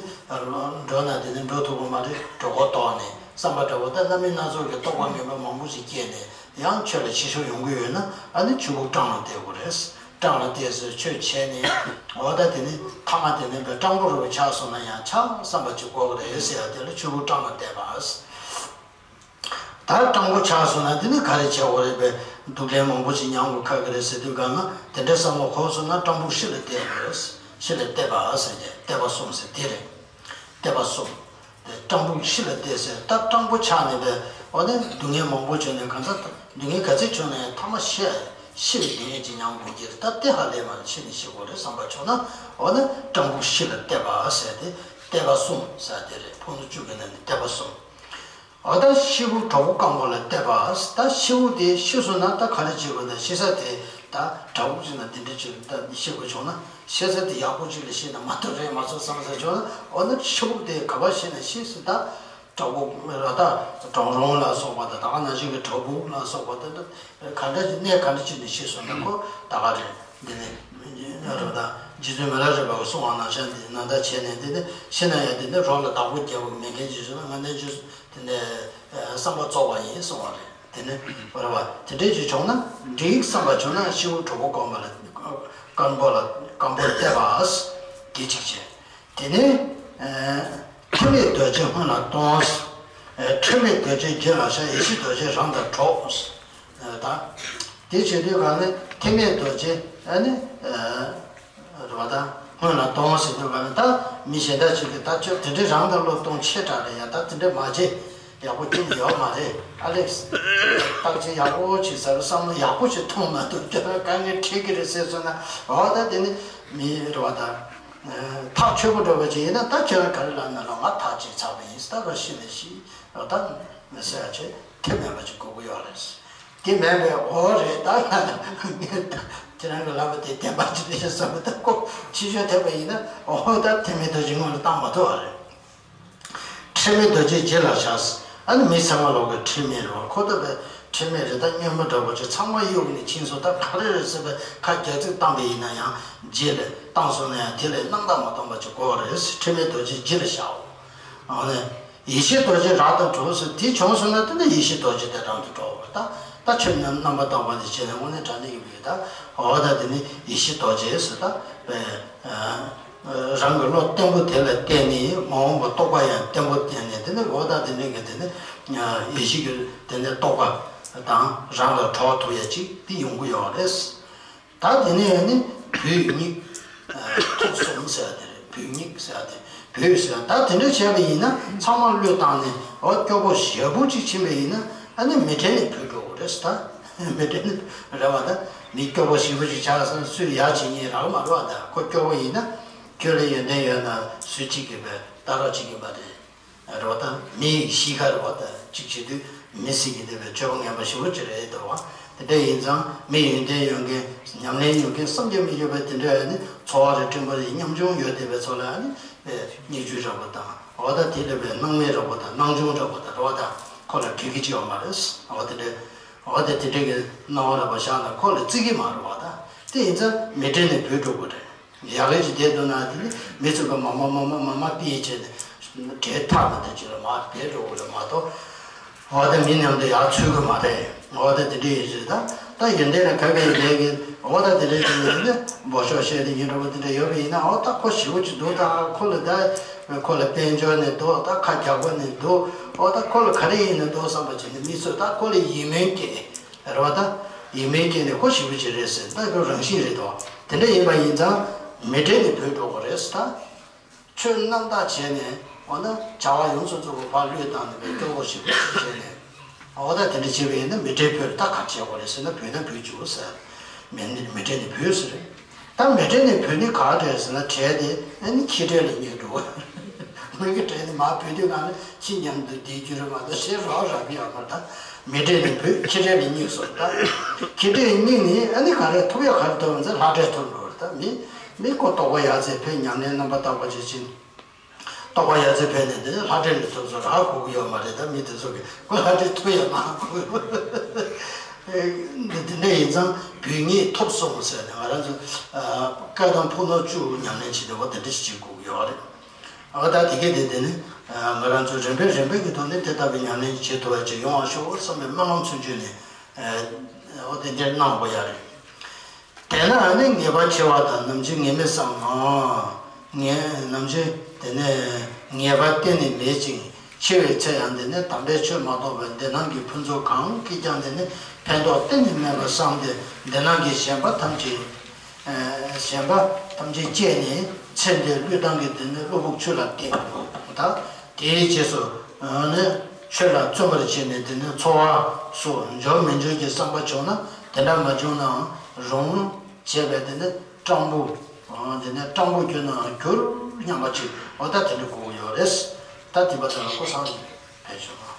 འགྲོ་ན་དེ་ནི་འགྲོ་ཐུབ་ཀྱི་མ་རེད། གྲོད་ཁོག་ལྟོགས་ནས་བསམ་པ་འདྲ་བོ་ད་རྣམ་སྨིན་སྣ་ཚོགས་ཀྱི་རྟོག་པ་ངན་པ་མང་པོ་ཞིག་སྐྱེས་ནས་ཡང་ཆོས་ལ་ཤེས་ཤུགས་ཡོང་གི་ཡོད་ན་ཨ་ནི་ཆོས་ཕུགས་བྲང་ལ་གཏད་དགོས་རེད། བྲང་ལ་གཏད་ཟེར་ཆོས་བྱས་ནས་འོ་ད་དེ་ནི་ཐ་མ་དེ་ནི་བའི་སྤྲང་པོ་རུ་ཆགས་སོང་ན་ཡང་ཆགས་བསམ་པ་ཅིག་དགོས་ཀྱི་རེད་ཟེར་ཡ་དེ་ལ་ཆོས་ཕུགས་བྲང་ལ་གཏད་པ། ད་སྤྲང་པོ་ཆགས་སོང་ན་དེ་ནི་ག་རེ་བྱེད་དགོས་རེད་པས། སྡུག་ལན་མང་པོ་ཞིག་མྱང་དགོས་ཁག་གི་རེད་ཟེར་དུས་གང་ན་དེ་འདྲའི་བསམ་བློ་འཁོར་སོང་ན་སྤྲང་པོ་ཤི་ལ་གཏད་དགོས་རེད། ཤི་ལ་གཏད་པ་ཟེར་ཏེ་གཏད་པ་གསུམ་ཟེར་དེ་རེད། གཏད་པ་གསུམ། དེ་སྤྲང་པོ་ཤི་ལ་གཏད་ཟེར་ད་སྤྲང་པོ་ཆགས་ནས་པས་འོ་ནི་སྡུག་བསྔལ་མང་པོ་བྱུང་ནས་གང་ཟག་སྡུག་བསྔལ་ག་ཚོད་བྱུང་ནས་ཐ་མ་ཤི་ཤི་བའི་སྡུག་བསྔལ་ཅིག་མྱང་དགོས་ཀྱི་རེད། ད་དེ་ཧ་ལས་མ་ཤི་ནས་ཤི་དགོས་རེད་བསམ་པ་བྱུང་ན་འོ་ནི་སྤྲང་པོ་ཤི་ལ་གཏད་པ་ཟེར་ཏེ་གཏད་པ་གསུམ་ཟེར་དེ་རེད། ཕུགས་ནོར་བཅུ་གི་ནང་ནས་གཏད་པ་གསུམ། འོ་ད་ཤི་བོ་གྲོགས་པོ་སྐམ་པོ་ལ་གཏད་པ། ད་ཤི་བོ་དེ་ཤི་སོང་ན་ད་ག་རེ་བྱེད་དགོས། ད་ཤི་ས་དེ་ད་བྲག་ཕུག་ཅིག་ན་དེ་འདྲ་ཅིག་ད་ཤི་དགོས་བྱུང་ན་ཤི་ས་དེ་ཡག་པོ་ཅིག་ལ་ཤི་ན་མ་གཏོགས་རེད་མ་གཏོགས་བསམ་ས་བྱུང་ན་འོ་ན་ཤི་བོ་དེ་ག་པར་ཤི་ན་ཤི་སྲིད་ད། བྲག་ཕུག་ར་ད་གྲང་རོང་ལ་སོགས་པ་ད་ད་ག་ནང་བཞིན་གྱི་བྲག་ཕུག་ལ་སོགས་པ་ད་ད་ག་འདྲ་ཅིག་གནས་ག་འདྲ་ཅིག་ནས་ཤི་སོང་ན་ཁོ་ད་ག་རེད། འདི་ནི་རོ་དང་རྗེ་བཙུན་མི་ལ་རས་པ་གི་གསུང་བ་ནང་བཞིན་འདི་ནང་ལྟར་བྱས་ནས་འདི་ནི་ཤི་ན་ཡང་འདི་ནི་རོ་ལ་བདག་པོ་རྒྱབ་པ་མེད་མཁན་ཅིག་བྱུང་ན་ང་ནི་རྗེ་འདི་ནི་བསམ་པ་རྫོགས་པ་ཡིན་གསུང་བ་རེད། འདི་ནི་རེད་བ། དེ་འདྲའི་ཅིག་བྱུང་ན་འགྲིག་བསམ་པ་བྱུང་ན་ཤི་བོ་གྲོགས་པོ་སྐམ་པོ་ལ་སྐམ་པོ་ལ་སྐམ་པོར་གཏད་པ། དེ་གཅིག་བྱས། དེ་ནས་ཐེག་དམན་རྡོ་རྗེ་སྔོན་ལ་གཏོང་། ཁྲེལ་མེད་རྡོ་རྗེ་རྗེས་ལ་བཞག་ཡེ་ཤེས་རྡོ་རྗེ་རང་དང་གྲོགས། ད་དེ་བྱེད་དུས་གང་ནས་ཐེག་དམན་རྡོ་རྗེ་ཨ་ནི་རེད་བ། ད་སྔོན་ལ་གཏོང་ཟེར་དུས་གང་ནས་ད་མི་གཞན་དག་ཅིག་གིས་ད་ཁྱོད་དེ་འདྲའི་རང་དང་བློ་གཏོང་ཆེ་དྲགས་རེད་ཡ། ད་དེ་འདྲ་མ་བྱེད། ཡག་པོ་སྐྱིད་ཡོད་མ་རེད་ཨ་ལེགས། བརྟག་དཔྱད་ཡག་པོ་བྱེད་ཟེར་བསམ་བློ་ཡག་པོ་ཞིག་ཐོངས་མ་ཐུབ་ཁྱོད་རང་དཀའ་ངལ་འཕྲད་ཀྱི་རེད་ཟེར་སོང་ན་འོ་ད་དེ་ནི་མི་རེད་བ། ད་ཐག་ཆོད་པོ་འགྲོ་བ་ཅིག་ཡིན་ན་ད་ཁྱོད་རང་ག་རེ་ལབ་ན་ལབ་ང་ཐག་བཅད་ཚར་བ་ཡིན། ད་ག་ཤི་ན་ཤི་ད་མི་ཟེར་ཡ་ཆེ་དེ་མེད་པ་ཅིག་དགོས་ཀྱི་ཡོད་རེད། དེ་མེད་པའི་འོ་རེད་ད་ང་ཁྱེད་རང་གི་ལབ་པ་དེ་བདེན་པ་ཅིག་རེད་བསམ་པ་ད་ཁོ་ཕྱི་བཤོལ་ཐེབས་པ་ཡིན་ན་འོ་ད་དེ་མི་ཐུབ་ཅིག་སྔོན་ལ་བཏང་མ་ཐུབ་པ་རེད། ཁྲེལ་མེད་རྡོ་རྗེ་རྗེས་ལ་བཞག་ཨ་ནི་མི་ཚང་མ་ལོག་གི་ཁྲེལ་མེད་རེད་བ། ཁོ་ད་པའི་ཁྲེལ་མེད་རེད། ད་སྨྱོན་མ་འདྲ་པོ་ཅིག་ཚང་མ་གཡུག་ནས་ཕྱིན་སོང་། ད་ག་རེ་རེད་ཟེར་བའི་ཁ་རྒྱག་ཚིག་བཏང་པ་ཡིན་ན་ཡང་རྗེས་ལ་བཏང་སོང་ན་ཡང་དེ་ལས་རྣམ་དག་མ་བཏང་པ་ཅིག་དགོས་པ་རེད། ཁྲེལ་མེད་རྡོ་རྗེ་རྗེས་ལ་བཞག་ཨ་ནི་ཡེ་ཤེས་རྡོ་རྗེ་རང་དང་གྲོགས་ཟེར་དེ་བྱུང་སོང་ན་དེ་ནི་ཡེ་ཤེས་རྡོ་རྗེ་དེ་རང་དུ་འགྲོ་བ། ད་ད་ཁྱོད་རྣམ་རྣམ་པར་དག་པ་དེ་བྱས་ནས་དངོས་གནས་དྲང་གནས་ཀྱི་མི་ད་འོ་ད་དེ་ནི་ཡེ་ཤེས་རྡོ་རྗེ་ཟེར་ད་པའི། རང་གི་བློ་བརྟན་པོ་དེ་ལ་བརྟེན་ནས་མ་འོངས་པ་རྟོགས་པ་ཡང་བརྟན་པོ་བརྟེན་ནས་དེ་ནས་འོ་ད་དེ་འདྲའི་གི་དེ་ནས་ཡེ་ཤེས་ཀྱི་དེ་ནས་རྟོགས་པ་དང་རང་ལ་གྲོགས་ཐུབ་ཡ་ཅིག་དེ་ཡོང་གི་ཡོད་རེད། ད་དེ་ནས་ནི་བོད་སྙིགས་ཐེག་གསུམ་ཟེར་ཡ་དེ་རེད། བོད་སྙིགས་ཟེར་ཡ་དེ་བོད་ཟེར་ཡ་ད་དེ་འདྲ་བྱས་པ་ཡིན་ན་ཚང་མ་བློས་བཏང་ནས་འོ་སྐྱོ་པོ་ཞེ་པོ་ཅིག་ཕྱིན་པ་ཡིན་ན་ཨ་ནི་མི་དྲན་ནས་བུད་འགྲོ་དགོས་རེད་ད། མི་དྲན་ནས་རེད་བ་ད། མི་སྐྱོ་པོ་ཞེ་པོ་ཞིག་ཆགས་སོང་སུས་ཡག་བྱེད་ཉེན་རག་མ་རེད་བ། ད་ཁོ་སྐྱོ་པོ་ཡིན་ན་ཁྱོད་ལ་ཡོན་ཏན་ཡོད་ན་སུས་གཅིག་གིས་པའི་ལྟ་རོགས་བྱེད་ཀྱི་མ་རེད། རེད་བ་ད། མི་ཡི་གཤིས་ཀ་རེད་བ་ད། གཅིག་བྱེད་དུས་མི་ཟེར་གྱི་འདུག་པའི་སྤྱོད་པ་ངན་པ་ཞེ་པོ་ཅིག་རེད་འདུག་བ། དེ་འདྲ་ཡིན་ཙང་མི་ཡོན་ཏན་ཡོད་མཁན་ཉམས་ལེན་ཡོད་མཁན་བསམ་གྱིས་མི་ཁྱབ་པའི་དེ་འདྲ་ཡོད་ནི་འཚོ་བ་རེ་བསྐྲུན་པ་རེ་ཉམ་ཆུང་ཡོད་བསྡད་པའི་ཚོ་ལ་ནི་པའི་སྙིང་རྗེ་རེད་བ་ད། འོ་ད་དེ་ལ་པའི་སྣང་མེད་རེད་བ་ད། སྣང་ཆུང་རེད་བ་ད། རེད་བ་ད། ཁོ་ལ་འགྲིག་གི་ཅིག་ཡོད་མ་རེད། འོ་དེ་འདྲ། འོ་དེ་དེ་འདྲའི་གི་སྣང་བ་རག་པ་བཞག་ན་ཁོ་ལ་བརྩི་གི་མ་རེད་བ་ད། དེ་ཡིན་ཙང་མི་དྲན་ནས་བུད་འགྲོ་དགོས་རེད། ཡག་གི་ཅིག་བསྡད་འདུག་ན་དེ་ནི་མི་ཚོས་པ་མ་མ་མ་མ་མ་མ་པི་ཡེ་བྱས་ནས་བྲེལ་ཐག་མ་དེ་ཅིག་ལ་མ་བསྡད་འགྲོ་དགོས་རེད་མ་གཏོགས། འོ་དེ་མི་མཉམ་དུ་ཡག་ཚུད་གི་མ་རེད། འོ་དེ་དེ་འདྲ་ཡིན་ཟེར་ད། ད་ཡོན་ཏན་ལ་གབ་པའི་ལས་ཀྱི་འོ་ད་དེ་འདྲའི་དེ་ནས་ནི་འབོ་ཤོག་བཤད་དེ་ཡིན་འགྲོ་བ་དེ་འདྲ་ཡོད་པ་ཡིན་ན། འོ་ད་ཁོ་ཞེ་པོ་ཅིག་འདུག་ད་ཁོ་ལ་ད་ཁོ་ལ་དཔལ་འབྱོར་ནས་འདུག་ད་ཁ་རྒྱག་པ་ནས་འདུག་འོ་ད་ཁོ་ལ་ག་རེ་ཡིན་ན་འདུག་བསམ་པ་བྱས་ནས་མི་ཚོས་ད་ཁོ་ལ་ཡིད་སྨོན་སྐྱེས་རེད་བ། ད་ཡིད་སྨོན་སྐྱེས་ནས་ཁོ་ཞེ་པོ་ཅིག་རེད་ཟེར། ད་ཁོ་རང་བཞིན་རེད་དོ། དེ་འདྲ་ཡིན་པ་ཡིན་ཙང་མི་གྲལ་ནས་བུད་འགྲོ་དགོས་རེད་ཟེར་ད། ཆོས་རྣམ་དག་བྱས་ནས། འོ་ན་བྱ་བ་ཡོངས་སུ་རྫོགས་པ་ཕར་བློས་བཏང་ནས་པའི་སྐྱོ་བོ་ཞིག་བྱས་ནས། འོ་ད་དེ་འདྲ་བྱས་པ་ཡིན་ན་མི་གྲལ་བུད་ད་ག་བྱེད་དགོས་རེད་ཟེར་ན། བུད་ན་བུད་བཅུག་ཟེར། མི་མི་གྲལ་ནས་བུད་ཟེར། ད་མི་གྲལ་ནས་བུད་ནི་ག་རེད་ཟེར་ན། གྲལ་དེ་ཨ་ནི་ཁྱི་གྲལ་ལ་སྙེག་འགྲོ། མི་གི་གྲལ་ནས་མར་བུད་དུས་གང་ནས་ཁྱི་མཉམ་དུ་བསྡད་རྒྱུ་རེད་མ་གཏོགས་ཞེ་རོགས་རག་གི་ཡོད་མ་རེད། ད་མི་གྲལ་ནས་བུད་ཁྱི་གྲལ་ལ་སྙེག་སོང་། ད་ཁྱི་གྲལ་སྙེག་ནི་ཨ་ནི་ག་རེ་ཐོབ་ཡག་ག་རེ་ཐོབ་ཟེར། ལྷ་གྲལ་ཐོབ་འགྲོ་རེད། ད་མི་མི་ཁོ་རྟོགས་པ་ཡར་ཚེ་ཕན་ཉམས་ལེན་རྣམ་པར་དག་པ་ཅིག་བྱིན། རྟོགས་པ་ཡར་ཚེ་ཕན་ནས་དེ་ལྷ་གྲལ་ལ་ཐོབ་ཚོད་རག་གོ་གི་ཡོད་མ་རེད། ད་མི་དེ་ཚོ་གི་ཁོ་ལྷ་གྲལ་ཐོབ་ཡག་མ་གོ། འདི་འདི་འདྲ་ཡིན་ཙང་བུད་མེད་ཐོབ་སོང་ཟེར་ནས་ང་རང་ཚོ་སྐད་དང་ཕུ་ནུ་བཅུ་ཉམས་ལེན་བྱེད་དེ་འོ་དེ་འདྲ་ཞིག་བྱེད་དགོས་ཀྱི་ཡོད་རེད། ཨ་ད་དེ་གས་དེ་དེ་ནི་ང་རང་ཚོ་རིམ་པས་རིམ་པས་ཀྱི་ཐོག་ནས་དེ་ལྟ་བུའི་ཉམས་ལེན་བྱེད་ཐུབ་པ་ཅིག་ཡོང་བ་ཤོག་བསམ་པའི་སྨོན་ལམ་ཚུན་ཆོད་ནས་འོ་དེ་འདྲ་གནང་དགོས་ཡ་རེད། དེས་ན་ཨ་ནི་ངེས་པ་ཆེ་བ་དང་། ནམ་འཆི་ངེས་མེད་བསམ་ལ། ངེས་ནམ་འཆི་དེ་ནས་ངེས་པ་གཏན་ནས་མེད་ཅིང་། འཆི་བའི་ཚེ་ཡང་དེ་ནས་དམ་པའི་ཆོས་མ་གཏོགས་པའི་འདི་སྣང་གི་ཕུན་ཚོགས་གང་གིས་ཀྱང་དེ་ནས་ཕན་ཐོགས་གཏན་ནས་མེད་པར་བསམས་ཏེ། འདི་སྣང་གི་ཞེན་པ་ཐམས་ཅད་ཞེན་པ་ཐམས་ཅད་བཅད་ནས། ཚེ་འདིའི་བློས་བཏང་གི་དེ་ནས་བློ་ཕུགས་ཆོས་ལ་གཏད་དགོས། ད་དེའི་རྗེས་སུ་ནི་ཆོས་ལ་བརྩོན་པར་བྱས་ནས། དེ་ནས་འཚོ་བ་སོགས་འབྱོར་མི་འབྱོར་གྱི་བསམ་པ་བྱུང་ན། དེ་འདྲ་མ་བྱུང་ནའང་རུང་། བྱས་པས་དེ་ནི་སྤྲང་པོ། དེ་ནི་སྤྲང་པོ་གྱུར་ནའང་གྱུར་སྙམ་པ་ཅིག་འོ་ད་དེ་འདྲ་དགོས་ཀྱི་ཡོད་རེད། ད་དེ་བ་དེ་ལ་ཀུན་བཟང་ཕེབས་བྱུང་།